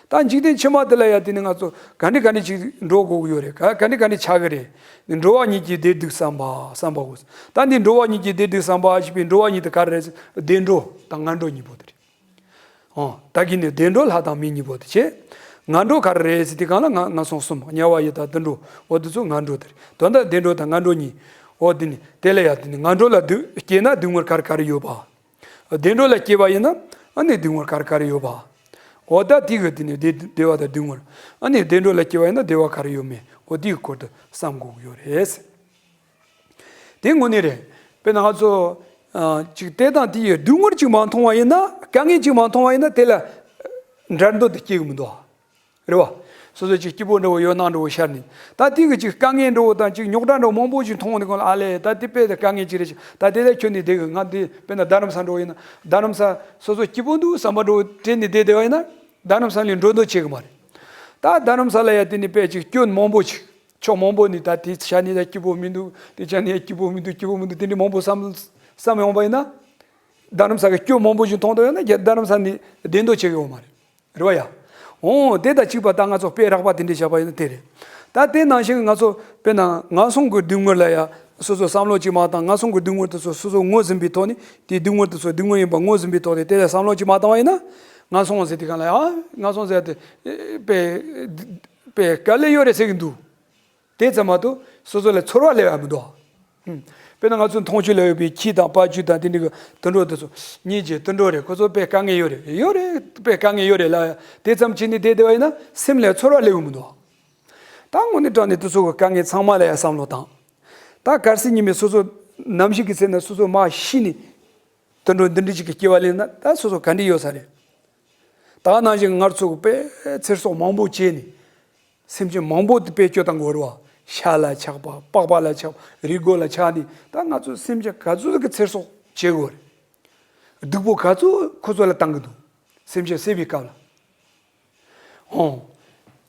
ད་འཇིག་རྟེན་ཕྱི་མ་དེ་ལ་ཡ་དེ་ནི་ང་ཚོ་ག་འདྲ་ག་འདྲ་ཅིག་འགྲོ་དགོས་ཀྱི་ཡོད་རེད། ག་ག་འདྲ་ག་འདྲ་ཆགས་ཀྱི་རེད། འགྲོ་བ་ཉིད་ཀྱི་བདེ་སྡུག་བསམ་པ་བསམ་པའོ། ད་འདི་འགྲོ་བ་ཉིད་ཀྱི་བདེ་སྡུག་བསམ་པ་ཞེས་པའི་འགྲོ་བ་ཉིད་དེ་ག་རེ་རེད། བདེ་འགྲོ་དང་ངན་འགྲོ་གཉིས་པོ་དེ་རེད། ཨོ། ད་གིན་ནི་བདེ་འགྲོ་ལྷ་དང་མི་གཉིས་པོ་དེ་བྱས། ངན་འགྲོ་ག་རེ་རེད་ཟེར་དུས་སྒང་ལ་ང་ངན་སོང་གསུམ། དམྱལ་བ་ཡི་དྭགས་དུད་འགྲོ། འོ་དེ་ཚོ་ངན་འགྲོ་དེ་རེད། དོན་དག་བདེ་འགྲོ་དང་ངན་འགྲོ་གཉིས། འོ་དེ་ནི་དེ་ལ་ཡ་དེ་ནི་ངན་འགྲོ་ལ་སྡུག་སྐྱེས་ན་སྡུག་བསྔལ་ག་རེ་ག་རེ་ཡོད་པ། བདེ་འགྲོ་ལ་སྐྱེས་པ་ཡིན་ན་ཨ་ནི་སྡུག་བསྔལ་ག་རེ་ག་རེ་ཡོད་པ། འོ་ད་དེ་གི་དེ་ནི་བདེ་བདེ་བ་དང་སྡུག་བསྔལ། ཨ་ནི་བདེ་འགྲོ་ལ་སྐྱེས་པ་ཡིན་ན་བདེ་བ་ག་རེ་ཡོད་མེད། འོ་དེ་གི་སྐོར་དུ་བསམ་དགོས་ཀྱི་ཡོད་རེད། དེ་དངོས་གནས་རེད། དཔེར་ན་ང་ཚོ་ཨ་ཅིག་དེ་དང་དེ་ཡི་སྡུག་བསྔལ་ཅིག་མ་མཐོང་བ་ཡིན་ན། དཀའ་ངལ་ཅིག་མ་མཐོང་བ་ཡིན་ན་དེ་ལ་འབྲལ་འདོད་དེ་སྐྱེ་གི་མི་འདུག་རེད་བ། སོ་སོ་ཅིག་སྐྱིད་པོ་འདྲ་བོ་ཡོད་སྣང་འདྲ་བོ་ཤར་ནས། ད་དེ་གི་ཅིག་དཀའ་ངལ་འདྲ་བོ་དང་ཅིག་རྙོག་དྲ་འདྲ་བོ་མང་པོ་ཅིག་མཐོང་བ་དེ་གང་ལ། ཨ་ལས་ད་དེ་དཔེ་དེ་དཀའ་ངལ་ཅིག་རེད་ཅིག་ད་དེ་ལས་ཁྱོན་ནས་བསྡད་གི། ང་དེ་དཔེར་ན་རྡ་རམ་ས་འདྲ་བོ་ཡིན་ན། རྡ་རམ་ས་སོ་སོ་སྐྱིད་པོ་འདུག་བསམ་པ་འདྲ་བོ་དྲན་ནས་བསྡད་བསྡད་པ་ཡིན་ན། རྡ་རམ་ས་ལས་འགྲོ་འདོད་བྱེད་གི་མ་རེད། ད་རྡ་རམ་ས་ལ་ཡ་དེ་ནི་དཔེ་ཅིག་སྐྱོན་མང་པོ་ཅིག་ཕྱོགས་མང་པོ་ནས་ད་དེ་ཆ་ནས་ད་སྐྱིད་པོ་མི་འདུག་དེ་ཆ་ནས་སྐྱིད་པོ་མི་འདུག་སྐྱིད་པོ་མི་འདུག་དེ་འདྲའི་མང་པོ་བསམ་བསམ་ཡོང་བ་ཡིན་ན། རྡ་རམ་ས་གི་སྐྱོ་མང་པོ་ཞིག་མཐོང་དོ་ཡོད་ན་རྒྱ་རྡ་རམ་ས་ནས་བདེ་འདོད་བྱེད་གི་ཡོད་མ་རེད། རེད་བ་ཡ། འོ་དེ་དང་གཅིག་པ་ད་ང་ཚོ་དཔེ་རགས་པ་དེ་འདྲས་བཞག་པ་ཡིན་ན་དེ་རེད། ད་དེ་ནང་བཞིན་ང་ཚོ་དཔེར་ན་ངན་སོང་གི་སྡུག་བསྔལ་ལ་ཡ་སོ་སོ་བསམ་བློ་ཅིག་མ་བཏང་། ངན་སོང་གི་སྡུག་བསྔལ་དེ་ཚོ་སོ་སོ་ངོས་ཟིན་པའི་ཐོག་ནས། དེའི་སྡུག་བསྔལ་དེ་ཚོ་སྡུག་བསྔལ་ཡིན་པ་ངོས་ཟིན་པའི་ཐོག་ནས་དེ་ལ་བསམ་བློ་ཅིག་མ་བཏང་བ་ཡིན་ན། ངན་སོང་ཟེར་དེ་གང་ལ་ཡ་ངན་སོང་ཟེར་དེ་དཔེ་དཔེ་དཀའ་ལས་ཡོད་རེད་ཟེར་གི་འདུག་དེ་ཙམ་མ་གཏོགས་སོ་སོ་ལ་ཚོར་བ་སླེབས་ཡ་མི་འདུག་ཨ། ཧུམ། དཔེར་ན་ང་ཚོ་མཐོང་ཆོས་ལ་ཡོད་པའི་ཁྱི་དང་པ་ཆུ་དང་དེ་འདྲ་གི་དུད་འགྲོ་དེ་ཚོ། སྙིང་རྗེ་དུད་འགྲོ་རེད། ཁོ་ཚོ་དཔེ་དཀའ་ངལ་ཡོད་རེད། ཡོད་རེད། དཔེ་དཀའ་ངལ་ཡོད་རེད་ལ། དེ་ཙམ་བྱས་ནས་བསྡད་བསྡད་པ་ཡིན་ན་སེམས་ལ་ཚོར་བ་སླེབས་ཡོང་མི་འདུག་ད་དངོས་གནས་དྲང་གནས་དེ་ཚོ་གི་དཀའ་ངལ་ཚང་མ་ལ་ཡ་བསམ་བློ་བཏང་། ད་གལ་སྲིད་ཉི་མའི་སོ་སོ་ནམ་ཞིག་གི་ཚེ་ན་སོ་སོ་མ་ཤི་ནས། དུད་འགྲོ་འདི་འདྲ་ཅིག་གི་སྐྱེ་བ་ལེན་ན་ད་སོ་སོ་ག་འདྲ་ཡོད་ས་རེད། ད་ནང་བཞིན་ང་ཚོ་དཔེ་ཚེ་སྲོག་མང་པོ་བཅད་ནས། སེམས་ཅན་མང་པོ་དེ་དཔེ་སྐྱོ་བཏང་གི་ཡོད་རེད་བ། ཤ་ལ་ཆགས་པ། པགས་པ་ལ་ཆགས་པ། རུས་སྒོ་ལ་ཆགས་ནས། ད་ང་ཚོ་སེམས་ཅན་ག་ཚོད་ཀྱི་ཚེ་སྲོག་བཅད་དགོས་རེད། སྡུག་པོ་ག་ཚོད་ཁོ་ཚོ་ལ་བཏང་གི་འདུག་སེམས་ཅན་བསད་པའི་སྐབས་ལ། ཨོ།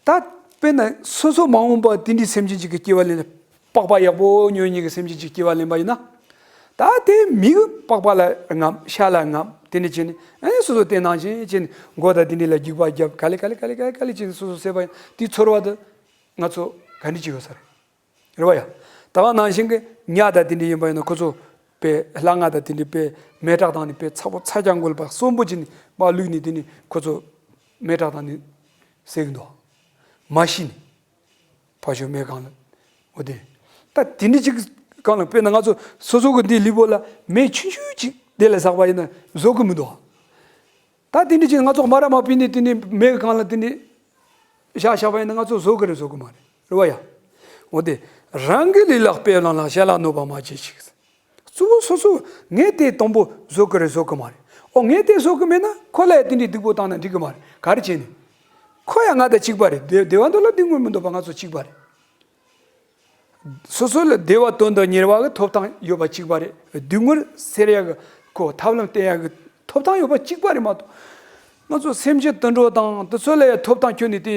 ད་དཔེར་ན་སོ་སོ་མ་འོངས་པ་དེ་འདྲའི་སེམས་ཅན་ཅིག་གི་སྐྱེ་བ་ལེན་ན། པགས་པ་ཡག་པོ་ཉོ་མཁན་གྱི་སེམས་ཅན་ཅིག་སྐྱེ་བ་ལེན་པ་ཡིན་ན། ད་དེ་མི་གི་པགས་པ་ལ་རྔམ། ཤ་ལ་རྔམ། དེ་འདྲ་བྱས་ནས་ཨ་ནི་སོ་སོ་དེ་ནང་བཞིན་བྱས་ནས་མགོ་དང་དེ་འདྲ་ལ་རྒྱུག་པ་རྒྱབ། ག་ལེ་ག་ལེ་ག་ལེ་ག་ལེ་ག་ལེ་བྱས་ནས་སོ་སོ་བསད་པ་ཡིན། དེའི་ཚོར་བ་དེ་ང་ཚོ་ག་འདྲ་ཅིག་ཡོད་ས་རེད། རེད་བ་ཡ། ད་ག་ནང་བཞིན་གྱི་ཉ་དང་དེ་འདྲ་ཡིན་པ་ཡིན་ན་ཁོ་ཚོ་དཔེ་སླ་ང་དང་དེ་འདྲ་དཔེ་མེ་སྲེག་བཏང་ནས་དཔེ་ཚ་པོ་ཚ་གྱང་འགུལ་བ་གསོན་པོ་བྱས་ནས་མར་བླུགས་ནས་དེ་ནས་ཁོ་ཚོ་མེ་སྲེག་བཏང་ནས་བསད་གི་འདུག་མ་ཤི་ནས། ཕར་ཞོག་མེ་གང་ལ། འོ་དེ། ད་དེ་འདྲ་ཅིག་གང་ལ། དཔེར་ན་ང་ཚོ་སོ་སོ་གི་འདི་ལུས་པོ་ལ་མེ་ཆུང་ཆུང་ཅིག་དེ་ལ་ཟགས་པ་ཡིན་ན་བཟོད་གི་མི་འདུག་ད་དེ་འདྲ་ཅིག་ང་ཚོ་མ་ར་མ་ཕུད་ནས་དེ་ནས་མེ་གང་ལ་དེ་འདྲ་བཞག་བཞག་པ་ཡིན་ན་ང་ཚོ་བཟོད་གི་རེད་བཟོད་གི་མ་རེད། རེད་བ་ཡ། འོ་དེ། རང་གི་ལུས་ལ་དཔེ་བླངས་ལ་ཞལ་ལ་གནོད་པ་མ་བྱེད་ཅིག་གཙོ་བོ་སོ་སོ་ངས་དེ་དང་པོ་བཟོད་གི་རེད་བཟོད་གི་མ་རེད། ཨོ་ངས་དེ་བཟོད་གི་མེད་ན་ཁོ་ལ་ཡ་དེ་འདྲའི་སྡུག་པོ་བཏང་ན་འགྲིག་གི་མ་རེད། ག་རེ་བྱས་ནས། ཁོ་ཡ་ང་དང་གཅིག་པ་རེད། བདེ་བདེ་བ་འདོད་ལ་སྡུག་བསྔལ་མི་འདོད་པ་ང་ཚོ་གཅིག་པ་རེད། སོ་སོ་ལ་བདེ་བ་དོན་དུ་གཉེར་བ་གི་ཐོབ་ཐང་ཡོད་པ་གཅིག་པ་རེད། སྡུག་བསྔལ་སེལ་ཡ་གི་ཁོ་ཐབས་ལམ་བསྟེན་ཡ་གི་ཐོབ་ཐང་ཡོད་པ་གཅིག་པ་རེད་མ་གཏོགས། ང་ཚོ་སེམས་ཅན་དུད་འགྲོ་དང་དེ་ཚོ་ལ་ཡ་ཐོབ་ཐང་ཁྱོན་ནས་དེ་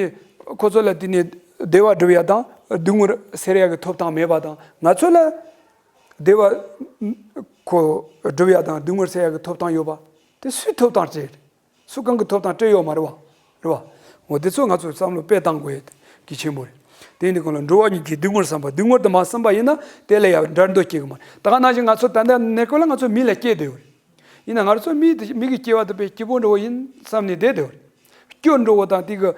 ཁོ་ཚོ་ལ་དེ་ནས་བདེ་བ་སྒྲུབ་ཡ་དང་སྡུག་བསྔལ་སེལ་ཡ་གི་ཐོབ་ཐང་མེད་པ་དང་། ང་ཚོ་ལ་བདེ་བ་ཁོ་སྒྲུབ་ཡ་དང་སྡུག་བསྔལ་སེལ་ཡ་གི་ཐོབ་ཐང་ཡོད་པ་དེ་སུའི་ཐོབ་ཐང་བཅས་རེད། སུ་གང་གི་ཐོབ་ཐང་སྤྲད་ཡོད་མ་རེད་བ། རེད་བ། འོ་དེ་ཚོ་ང་ཚོས་བསམ་བློ་དཔེ་བཏང་དགོས་ཡ་གལ་ཆེན་པོ་རེད། དེ་ཡིན་དུས་གང་ལ་འགྲོ་བ་ཉིད་ཀྱི་སྡུག་བསྔལ་བསམ་པ། སྡུག་བསྔལ་དུ་མ་བསམ་པ་ཡིན་ན་དེ་ལ་ཡང་འབྲལ་འདོད་སྐྱེ་གི་མ་རེད། ད་ག་ནང་བཞིན་ང་ཚོ་ད་ལྟ་གནས་སྐབས་ལ་ང་ཚོ་མི་ལ་སྐྱེས་བསྡད་ཡོད་རེད། ཡིན་ན་ང་ཚོ་མི་དེ་མི་གི་སྐྱེ་བ་དེ་དཔེ་སྐྱིད་པོ་འདྲ་བོ་ཡིན་བསམ་ནས་བསྡད་བསྡད་ཡོད་རེད། སྐྱོ་འདྲ་བོ་དང་དེ་གི་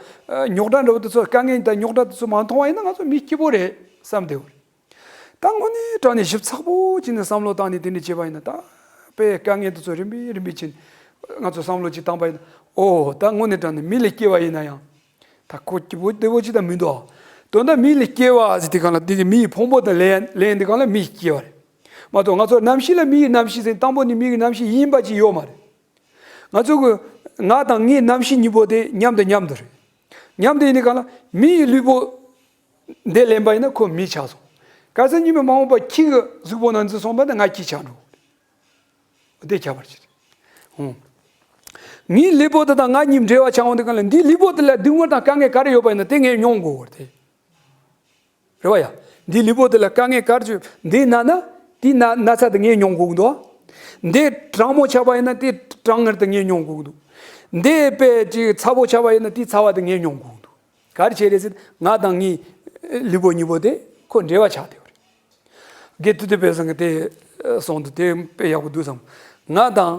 རྙོག་དྲ་འདྲ་བོ་དེ་ཚོ་དཀའ་ངལ་དང་རྙོག་དྲ་དེ་ཚོ་མ་མཐོང་བ་ཡིན་ན་ང་ཚོ་མི་སྐྱིད་པོ་རེད་བསམ་བསྡད་ཡོད་རེད། ད་དངོས་གནས་དྲང་གནས་ཞིབ་ཚགས་པོ་བྱས་ནས་བསམ་བློ་བཏང་ནས་དེ་འདྲ་བྱས་པ་ཡིན་ན། ད་དཔེ་དཀའ་ངལ་དེ་ཚོ་རིམ་པས་རིམ་པས་ཕྱིན། ང་ཚོ་བསམ་བློ་ཅིག་བཏང་པ་ཡིན་ན། ཨོ་ད་དངོས་གནས་དྲང་གནས་མི་ལ་སྐྱེ་བ་ཡིན་ན་ཡང་། ད་ཁོ་སྐྱིད་པོ་བདེ་པོ་ཅིག་ད་མི་འདུག་ཨ། དོན་དག་མི་ལ་སྐྱེ་བ་ཟེར་དུས་གང་ལ་དེ་མི་ཡི་ཕུང་པོ་དང་ལེན་ལེན་དུས་གང་ལ་མི་སྐྱེ་བ་རེད་མ་གཏོགས། ང་ཚོ་རྣམ་ཤེས་ལ་མི་ཡི་རྣམ་ཤེས་ཟེར། དང་པོ་ནས་མི་ཡི་རྣམ་ཤེས་ཡིན་པ་ཅིག་ཡོད་མ་རེད། ང་ཚོ་གི་ང་དང་ངའི་རྣམ་ཤེས་གཉིས་པོ་དེ་མཉམ་དུ་མཉམ་དུ་རེད། མཉམ་དུ་ཡིན་དུས་གང་ལ་མི་ཡི་ལུས་པོ་འདི་ལེན་པ་ཡིན་ན་ཁོ་མི་ཆགས་སོང་། གལ་སྲིད་ཉི་མ་མ་འོངས་པ་ཁྱི་གི་གཟུགས་པོ་ནང་འཛུལ་སོང་པ་ན་ང་ཁྱི་ཆགས་འགྲོ། དེ་ཁྱད་པར་ཅི་རེད། ངའི་ལུས་པོ་དེ་དང་ང་གཉིས་འབྲེལ་བ་ཆགས་འོང་དུས་གང་ལ་འདིའི་ལུས་པོ་དེ་ལ་སྡུག་བསྔལ་དང་དཀའ་ངལ་ག་རེ་ཡོད་པ་ཡིན་ན་དེ་ངས་མྱོང་དགོས་པ་རེད། རེད་བ་ཡ། འདིའི་ལུས་པོ་དེ་ལ་དཀའ་ངལ་ག་རེ་བྱུང་འདི་ན་ན་དེའི་ན་ན་ཚ་དེ་ངས་མྱོང་དགོས་ཀྱི་འདུག་འདི་གྲང་མོ་ཆགས་པ་ཡིན་ན་དེའི་གྲང་ངར་དེ་ངས་མྱོང་དགོས་ཀྱི་འདུག་འདི་དཔེ་ཅིག་ཚ་པོ་ཆགས་པ་ཡིན་ན་དེའི་ཚ་བ་དེ་ངས་མྱོང་དགོས་ཀྱི་འདུག་ག་རེ་བྱས་རེད་ཟེར་ན་ང་དང་ངའི་ལུས་པོ་གཉིས་པོ་དེ་ཁོ་འབྲེལ་བ་ཆགས་བསྡད་པ་རེད། དགེ་ཐུ་དེ་དཔེ་བཟང་གི་དེ་གསུངས་འདུག་དེ་དཔེ་ཡག་པོ་འདུག་བསམ། ང་དང་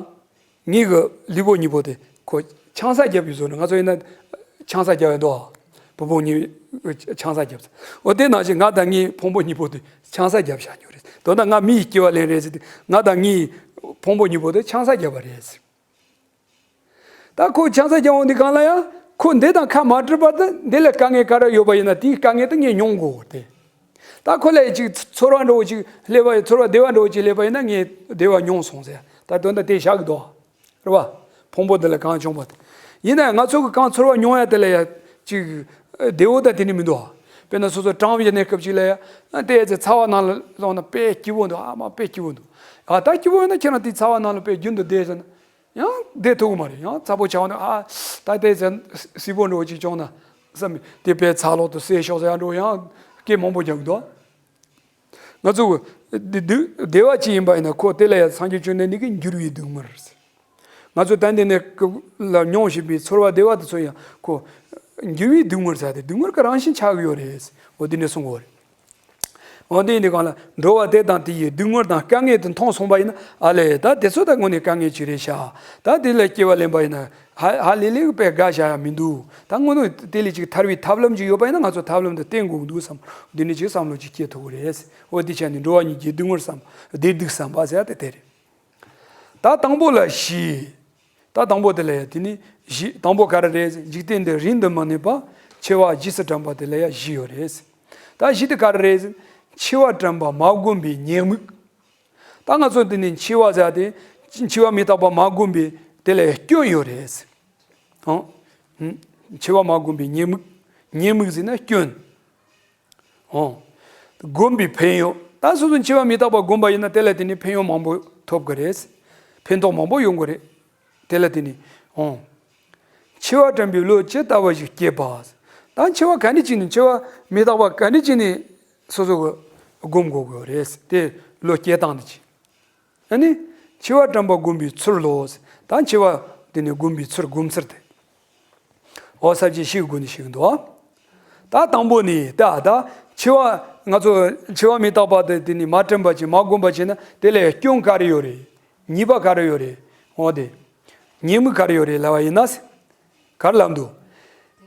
ངའི་གི་ལུས་པོ་གཉིས་པོ་དེ་ཁོ་ཆང་ས་རྒྱབ་ཡོད་བཟོ་ནས། ང་ཚོ་ཡིན་ན་ཆང་ས་རྒྱབ་ཡོད་འདུག་བུ་བུ་གཉིས་ཆང་ས་རྒྱབ། འོ་དེ་ནང་བཞིན་ང་དང་ངའི་ཕུང་པོ་གཉིས་པོ་དེ་ཆང་ས་རྒྱབ་བཞག་ཉོ་རེད། དོན་དག་ང་མི་ཡི་སྐྱེ་བ་ལེན་རེད་ཟེར་ཏེ་ང་དང་ངའི་ཕུང་པོ་གཉིས་པོ་དེ་ཆང་ས་རྒྱབ་པ་རེད་ཟེར། ད་ཁོ་ཆང་ས་རྒྱབ་འོང་དུས་གང་ལ་ཡང་ཁོ་འདི་དང་ཁ་མ་བྲལ་བར་དུ་འདི་ལ་དཀའ་ངལ་ག་རེ་ཡོད་པ་ཡིན་ན་དེའི་དཀའ་ངལ་དེ་ངས་མྱོང་དགོས་ཏེ། ད་ཁོ་ལ་ཅིག་ཚོར་བ་འདྲ་བོ་ཅིག་སླེབས་པ་ཡིན། ཚོར་བ་བདེ་བ་འདྲ་བོ་ཅིག་སླེབས་པ་ཡིན་ན་ངས་བདེ་བ་མྱོང་སོང་ཟེར། ད་དོན་དག་དེ་བཞག་གི་འདུག་རེད་བ། ཕུང་པོ་འདི་ལ་གང་བྱུང་བ་དེ། ཡིན་ན་ཡང་ང་ཚོ་གི་གང་ཚོར་བ་མྱོང་ཡ་དེ་ལ་ཡ་ཅིག་བདེ་བོ་དང་དེ་ནི་མི་འདུག་དཔེར་ན་སོ་སོ་གྲང་བའི་གནས་སྐབས་ཅིག་ལ་ཡ་དེ་ཚེ་ཚ་བ་ནང་ལ་ལོག་ན་དཔེ་སྐྱིད་པོ་འདུག་ཨ་མ་དཔེ་སྐྱིད་པོ་འདུག་ཨ་ད་སྐྱིད་པོ་ཡོད་ན་ཁྱེད་རང་དེ་ཚ་བ་ནང་ལ་དཔེ་རྒྱུན་དུ་བསྡད་ཟེར་ན། ཡང་བསྡད་ཐུབ་ཀྱི་མ་རེད། ཡང་ཚ་པོ་ཆགས་ན་ཨ་ད་ལྟའི་ཟས་བསིལ་པོ་འདྲ་བོ་ཅིག་བྱུང་ན་བསམ་དེ་དཔེ་ཚ་ལོག་ཏུ་བསད་ཤོག་ཟེར་ཡང་འགྲོ། ཡང་ སྐད་མང་པོ་རྒྱག་འདུག་ང་ཚོ་བདེ་བདེ་བདེ་བ་ཅིག་ཡིན་པ་ཡིན་ན་ཁོ་དེ་ལ་ཡང་སངས་རྒྱས་བཅོམ་ལྡན་འདས་ཀྱིས་འགྱུར་བའི་སྡུག་བསྔལ། ང་ཚོ་ད་འདི་ནས་ལ་མྱོང་བཞིན་པའི་ཚོར་བ་བདེ་བ་དེ་ཚོ་ཡང་ཁོ་འགྱུར་བའི་སྡུག་བསྔལ་ཟེར་ཏེ་སྡུག་བསྔལ་གྱི་རང་བཞིན་ཆགས་ཀྱི་ཡོད་རེད། འོ་འདི་ནས་གསུང་གི་ཡོད་རེད། འོ་འདི་ཡིན་དུས་གང་ལ་འགྲོ་བ་དེ་དང་དེ་ཡི་སྡུག་བསྔལ་དང་དཀའ་ངལ་དུ་མཐོང་སོང་པ་ཡིན་ན། ཨ་ལས་ད་དེ་ཚོ་ད་དངོས་གནས་དཀའ་ངལ་ཅིག་རེད་ཤག་ད་དེ་ལ་སྐྱེ་བ་ལེན་པ་ཡིན་ན་ཧ་ཧ་ལས་ལས་པའི་དགའ་བཞག་ཡ་མི་འདུག་ད་དངོས་གནས་དེ་ལས་ཅིག་ཐར་བའི་ཐབས་ལམ་ཅིག་ཡོད་པ་ཡིན་ན་ང་ཚོ་ཐབས་ལམ་དེ་བསྟེན་དགོས་འདུག་བསམ། འདི་ནས་ཅིག་བསམ་བློ་ཅིག་སྐྱེ་ཐུབ་ཀྱི་རེད། འོ་འདི་ཆ་ནས་འགྲོ་བ་གཉིས་ཀྱི་སྡུག་བསྔལ་བསམ་བདེ་སྡུག་བསམ་པ་ཟེར་ཡ་དེ་དེ་རེད། ད་དང་པོ་ལ་བཞི། ད་དང་པོ་དེ་ལ་ཡ་དེ་ནི་བཞི། དང་པོ་ག་རེ་རེད། འཇིག་རྟེན་འདིར་རིང་དུ་མི་གནས་པ། འཆི་བ་རྗེས་སུ་དྲན་པ་དེ་ལ་ཡ་བཞི་ཡོད་རེད། ད་བཞི་དེ་ག་རེ་རེད། འཆི་བ་དྲན་པ་མ་བསྒོམས་པའི་ཉེས་དམིགས། ད་ང་ཚོ་འདི་ནི་འཆི་བ་ཟེར་ཏེ་འཆི་བ་མི་རྟག་པ་མ་བསྒོམས་པའི་དེ་ལ་ཡ་སྐྱོན་ཡོད་རེད། ཧང་། འཆི་བ་མ་བསྒོམས་པའི་ཉེས་དམིགས། ཉེས་དམིགས་ཟེར་ན་སྐྱོན། ཨོ། བསྒོམས་པའི་ཕན་ཡོན། ད་སོ་སོ་འཆི་བ་མི་རྟག་པ་བསྒོམས་པ་ཡིན་ན་དེ་ལ་དེ་ནི་ཕན་ཡོན་མང་པོ་ཐོབ་ཀྱི་རེད། ཕན་ཐོགས་མང་པོ་ཡོང་གི་རེད། དེ་ལ་དེ་ནི། ཨོ། འཆི་བ་དྲན་པའི་བློ་ཇི་ལྟ་བ་ཞིག་སྐྱེས་པ། ད་འཆི་བ་ག་འདྲ་ཅིག་ནི་འཆི་བ་མི་རྟག་པ་ག་འདྲ་ཅིག་ནི་སོ་སོ་གི་བསྒོམ་དགོས་ཀྱི་ཡོད་རེད། དེ་བློ་སྐྱེ་སྟངས་དེ་ཅིག་ཨ་ནི། འཆི་བ་དྲན་པ་བསྒོམ་པའི་ཚུལ་ལོ། ད་འཆི་བ་དེ་ནི་བསྒོམ་པའི་ཚུལ་སྒོམ་ཚུལ་དེ། འོ་ས་བཅད་བཞིའི་སྒོ་ནས་ཞིག་འདུག་ད་དང་པོ་ནི་ད་ད་འཆི་བ་ང་ཚོ་འཆི་བ་མི་རྟག་པ་དེ་དེ་ནི་མ་དྲན་པ་བྱས་མ་བསྒོམ་པ་བྱས་ན་དེ་ལ་སྐྱོན་ག་རེ་ཡོད་རེད། ཉེས་པ་ག་རེ་ཡོད་རེད། འོ་དེ། ཉེས་དམིགས་ག་རེ་ཡོད་རེད་ལབ་པ་ཡིན་ན། གར་ལབ་འདུག་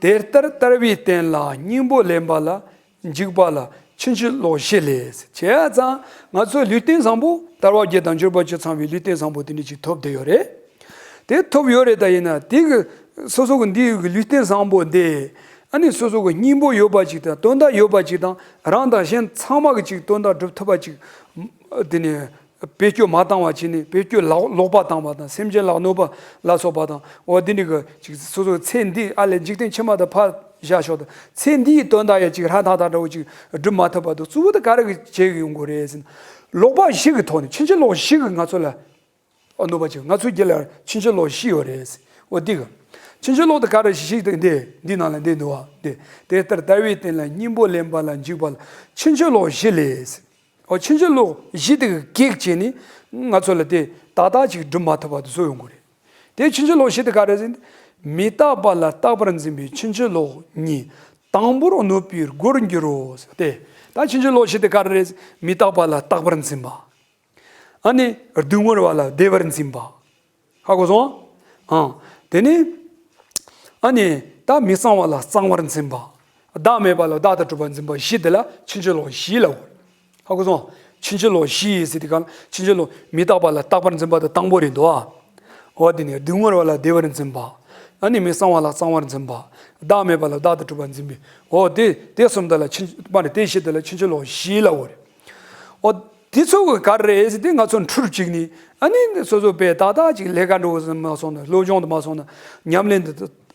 དེ་ལྟར་ལྟ་བའི་རྟེན་ལ་སྙིང་པོ་ལེན་པ་ལ་འཇུག་པ་ལ་ཕྱིན་ཅི་ལོག་བཞི་ལས། བྱས་ཙང་ང་ཚོ་ལུས་རྟེན་བཟང་པོ་དལ་བ་བརྒྱད་དང་འབྱོར་པ་བཅུ་ཚང་བའི་ལུས་རྟེན་བཟང་པོ་དེ་འདྲ་ཅིག་ཐོབ་བསྡད་ཡོད་རེད། དེ་ཐོབ་ཡོད་རེད། ད་ཡིན་ན་དེ་གི་སོ་སོ་གི་འདི་གི་ལུས་རྟེན་བཟང་པོ་འདི་ཨ་ནི་སོ་སོ་གི་སྙིང་པོ་ཡོད་པ་ཅིག་དང་དོན་དག་ཡོད་པ་ཅིག་དང་རང་དང་གཞན་ཚང་མ་གི་ཅིག་དོན་དག་སྒྲུབ་ཐུབ་པ་ཅིག་དེ་ནི། བེད་སྤྱོད་མ་བཏང་བ་བྱས་ནས་བེད་སྤྱོད་ལོག་ལོག་པ་བཏང་བ་དང་སེམས་ཅན་ལ་གནོད་པ་ལ་སོགས་པ་དང་འོ་འདི་འདྲ་གི་ཅིག་སོ་སོ་ཚེ་འདི་ཨ་ལས་འཇིག་རྟེན་ཕྱི་མ་དང་ཕར་བཞག་ཆོག་དང་ཚེ་འདིའི་དོན་དག་ཡང་ཅིག་ཧྲ་ཐག་ཐག་འདྲ་བོ་ཅིག་སྒྲུབ་མ་ཐུབ་པ་དང་གཙོ་བོ་དེ་ག་རེ་གི་བྱེད་ཀྱི་ཡོང་དགོས་རེད་ཟེར་ན། ལོག་པ་བཞི་གི་ཐོག་ནས་ཕྱིན་ཅི་ལོག་བཞི་གི་ང་ཚོ་ལ་གནོད་པ་བྱེད། ང་ཚོའི་རྒྱུད་ལ་ཕྱིན་ཅི་ལོག་བཞི་ཡོད་རེད། འོ་འདི་གི་ཕྱིན་ཅི་ལོག་དེ་ག་རེ་བཞི་ཞིག་དེ་འདི་འདི་ནང་ལ་འདི་འདུག་བ་འདི། དེ་ལྟར་ལྟ་བའི་རྟེན་ལ་སྙིང་པོ་ལེན་པ་ལ་འཇུག་པ་ལ་ཕྱིན་ཅི་ལོག་བཞི་ལས། འོ་ཕྱིན་ཅི་ལོག་བཞི་དེ་གི་གེགས་བྱས་ནས་ང་ཚོ་ལ་དེ་ཏག་ཏག་ཅིག་སྒྲུབ་མ་ཐུབ་པ་དེ་བཟོ་ཡོང་གི་རེད། དེ་ཕྱིན་ཅི་ལོག་བཞི་དེ་ག་རེ་ཟེར་ན། མི་རྟག་པ་ལ་རྟག་པར་འཛིན་པའི་ཕྱིན་ཅི་ལོག་གཉིས། དང་པོར་གནོད་པའི་སྒོར་འགྱུར་རོ། དེ་ད་ཕྱིན་ཅི་ལོག་བཞི་དེ་ག་རེ་རེད། མི་རྟག་པ་ལ་རྟག་པར་འཛིན་པ། ཨ་ནི་སྡུག་བསྔལ་བ་ལ་བདེ་བར་འཛིན་པ། ཧ་གོ་སོང་། ཨང་། དེ་ནི། ཨ་ནི་ད་མི་གཙང་བ་ལ་གཙང་བར་འཛིན་པ། བདག་མེད་པ་ལ་བདག་ཏུ་གྲུབ་པར་འཛིན་པ་བཞི་དེ་ལ་ཕྱིན་ཅི་ལོག་བཞི་ལབ། ཧ་གོ་སོང་། ཕྱིན་ཅི་ལོག་བཞི་ཟེར་དུས་གང་ཕྱིན་ཅི་ལོག་མི་རྟག་པ་ལ་རྟག་པར་འཛིན་པ་དེ་དང་པོ་རེད་འདུག་ཨ། འོ་དེ་ནི་སྡུག་བསྔལ་བ་ལ་བདེ་བར་འཛིན་པ། ཨ་ནི་མི་གཙང་བ་ལ་གཙང་བར་འཛིན་པ། བདག་མེད་པ་ལ་བདག་ཏུ་གྲུབ་པར་འཛིན་པའི། འོ་དེ་དེ་གསུམ་དེ་ལ་ཕྱིན་མ་རེད་དེ་བཞི་དེ་ལ་ཕྱིན་ཅི་ལོག་བཞི་ལབ་རེད། འོ། དེ་ཚོ་གི་ག་རེ་རེད་ཟེར་དུས་ང་ཚོ་འཁྲུལ་བཅུག་ནས་ཨ་ནི་སོ་སོ་པས་ཏག་ཏག་ཅིག་ལས་ཀ་འགྲོ་བ་མ་སོང་ན་སློབ་སྦྱོང་དུ་མ་སོང་ན་ཉམས་ལེན་དུ་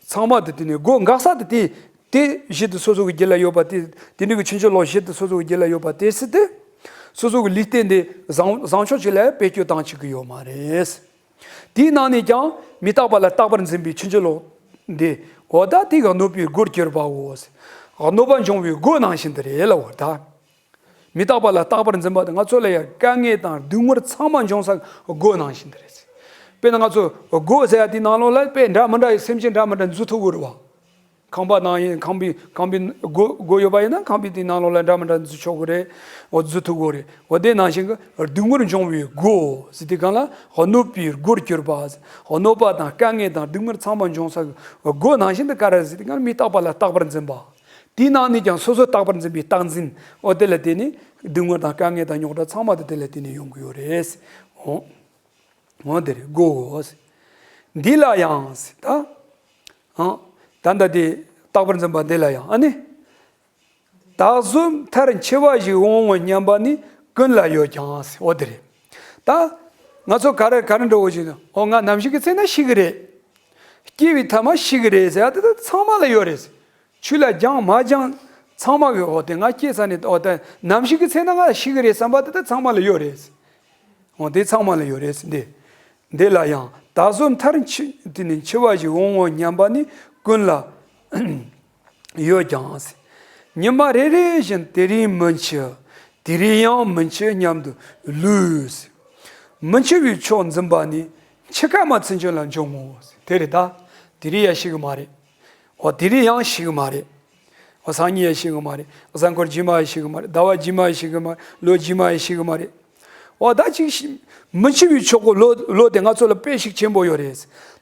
ཚང་མ་དུ་དེ་ནས་སྒོ་འགག་ས་དུ་དེ་དེ་བཞི་དུ་སོ་སོ་གི་རྒྱུད་ལ་ཡོད་པ་དེ་དེ་འདྲ་གི་ཕྱིན་ཅི་ལོག་བཞི་དུ་སོ་སོ་གི་རྒྱུད་ལ་ཡོད་པ་དེ་སྲིད་དུ་སོ་སོ་གི་ལུས་རྟེན་དེ་བཟང་བཟང་ཕྱོགས་ཅིག་ལ་བེད་སྤྱོད་བཏང་བཅུག་གི་ཡོད་མ་རེད། དེའི་ནང་ནས་ཀྱང་མི་རྟག་པ་ལ་རྟག་པར་འཛིན་པའི་ཕྱིན་ཅི་ལོག་འདི་འོ་ད་དེ་ག་གནོད་པའི་སྒོར་གྱུར་པའོ། གནོད་པ་འབྱུང་བའི་སྒོ་ནང་བཞིན་དུ་རེད་ལབ་འོ་ད། མི་རྟག་པ་ལ་རྟག་པར་འཛིན་པ་དེ་ང་ཚོ་ལ་ཡང་དཀའ་ངལ་དང་སྡུག་བསྔལ་ཚང་མ་འབྱུང་ས་སྒོ་ནང་བཞིན་དུ་རེད། དཔེར་ན་ང་ཚོ་སྒོ་ཟེར་ཡ་དེའི་ནང་ལོགས་ལ་དཔེ་འདྲ་མི་འདྲ་ཡི་སེམས་ཅན་འདྲ་མི་འདྲ་འཛུལ་ཐུབ་ཀྱི་རེད་བ། ཁང་པ་ནང་ཡིན་ཁང་པའི་ཁང་པའི་སྒོ་སྒོ་ཡོད་པ་ཡིན་ན་ཁང་པའི་དེའི་ནང་ལོགས་ལ་འདྲ་མི་འདྲ་འཛུལ་ཆོག་གི་རེད། འོ་འཛུལ་ཐུབ་ཀྱི་རེད། འོ་དེ་ནང་བཞིན་གྱི་སྡུག་བསྔལ་འབྱུང་བའི་སྒོ་ཟེར་དུས་གང་ལ་གནོད་པའི་སྒོར་གྱུར་པ། གནོད་པ་དང་དཀའ་ངལ་དང་སྡུག་བསྔལ་ཚང་མ་འབྱུང་ས་སྒོ་ནང་བཞིན་དུ་ག་རེ་ཟེར་དུས་གང་ལ་མི་རྟག་པ་ལ་རྟག་པར་འཛིན་པ། དེའི་ནང་ནས་ཀྱང་སོ་སོ་རྟག་པར་འཛིན་པའི་རྟག་འཛིན། འོ་དེ་ལ་བརྟེན་ནས་སྡུག་བསྔལ་དང་དཀའ་ངལ་དང་རྙོག་དྲ་ཚང་མ་དེ་དེ་ལ་བརྟེན་ནས་ཡོང་གི་ཡོད་རེད། འོ། འོ་དེ་རེད་སྒོ་འོ། འདི་ལ་ཡང་ཟེར་ད། ཨང་། ད་ལྟ་དེ་རྟག་པར་འཛིན་པ་འདི་ལ་ཡང་ཨ་ནི། བདག་བཟོད་མཐར་འཆི་བ་ཞིག་འོང་ངོ་སྙམ་པ་ནི་ཀུན་ལ་ཡོད་ཀྱང་ཟེར་འོ་དེ་རེད། ད། ང་ཚོ་ག་རེ་ག་རེ་འགྲོ་འོ་ཞིག་ན་འོ་ང་ནམ་ཞིག་གི་ཚེ་ན་ཤི་གི་རེད། སྐྱེ་བའི་ཐ་མ་ཤི་གི་རེད་ཟེར་ཡ་དེ་ད་ཚང་མ་ལ་ཡོད་རེད། ཆོས་ལ་སྦྱངས་མ་སྦྱངས་ཚང་མ་གི་འོ་དེ་ང་སྐྱེས་ས་ནས་འོ་དེ་ནམ་ཞིག་གི་ཚེ་ན་ང་ཤི་གི་རེད་བསམ་པ་དེ་ད་ཚང་མ་ལ་ཡོད་རེད། འོ་དེ་ཚང་མ་ལ་ཡོད་རེད་འདི། འདི་ལ་ཡང་བདག་བཟོད་མཐར་འཆི་དེ་ནི་འཆི་བ་ཞིག་འོང་ངོ་སྙམ་པ་ནི་ཀུན་ལ་ཡོད་ཀྱང་། ཉི་མ་རེ་རེ་བཞིན་དེ་རིང་མི་འཆི། དེ་རིང་ཡང་མི་འཆི་སྙམ་དུ་ལུས། མི་འཆི་བའི་མཆོག་འཛིན་པ་ནི། འཆི་ཁ་མ་ཚུན་ཆད་ལ་འབྱུང་ངོ་། དེ་རེད་ད། དེ་རིང་ཡང་ཤི་གི་མ་རེད། འོ་དེ་རིང་ཡང་ཤི་གི་མ་རེད། འོ་སང་ཉིན་ཡང་ཤི་གི་མ་རེད། གཟའ་འཁོར་རྗེས་མ་ཡང་ཤི་གི་མ་རེད། ཟླ་བ་རྗེས་མ་ཡང་ཤི་གི་མ་རེད། ལོ་རྗེས་མ་ཡང་ཤི་གི་མ་རེད། འོ་ད་ཅིག་ཤི། མི་འཆི་བའི་མཆོག་གི་བློ་བློ་དེ་ང་ཚོ་ལ་དཔེ་ཤུགས་ཆེན་པོ་ཡོད་རེད།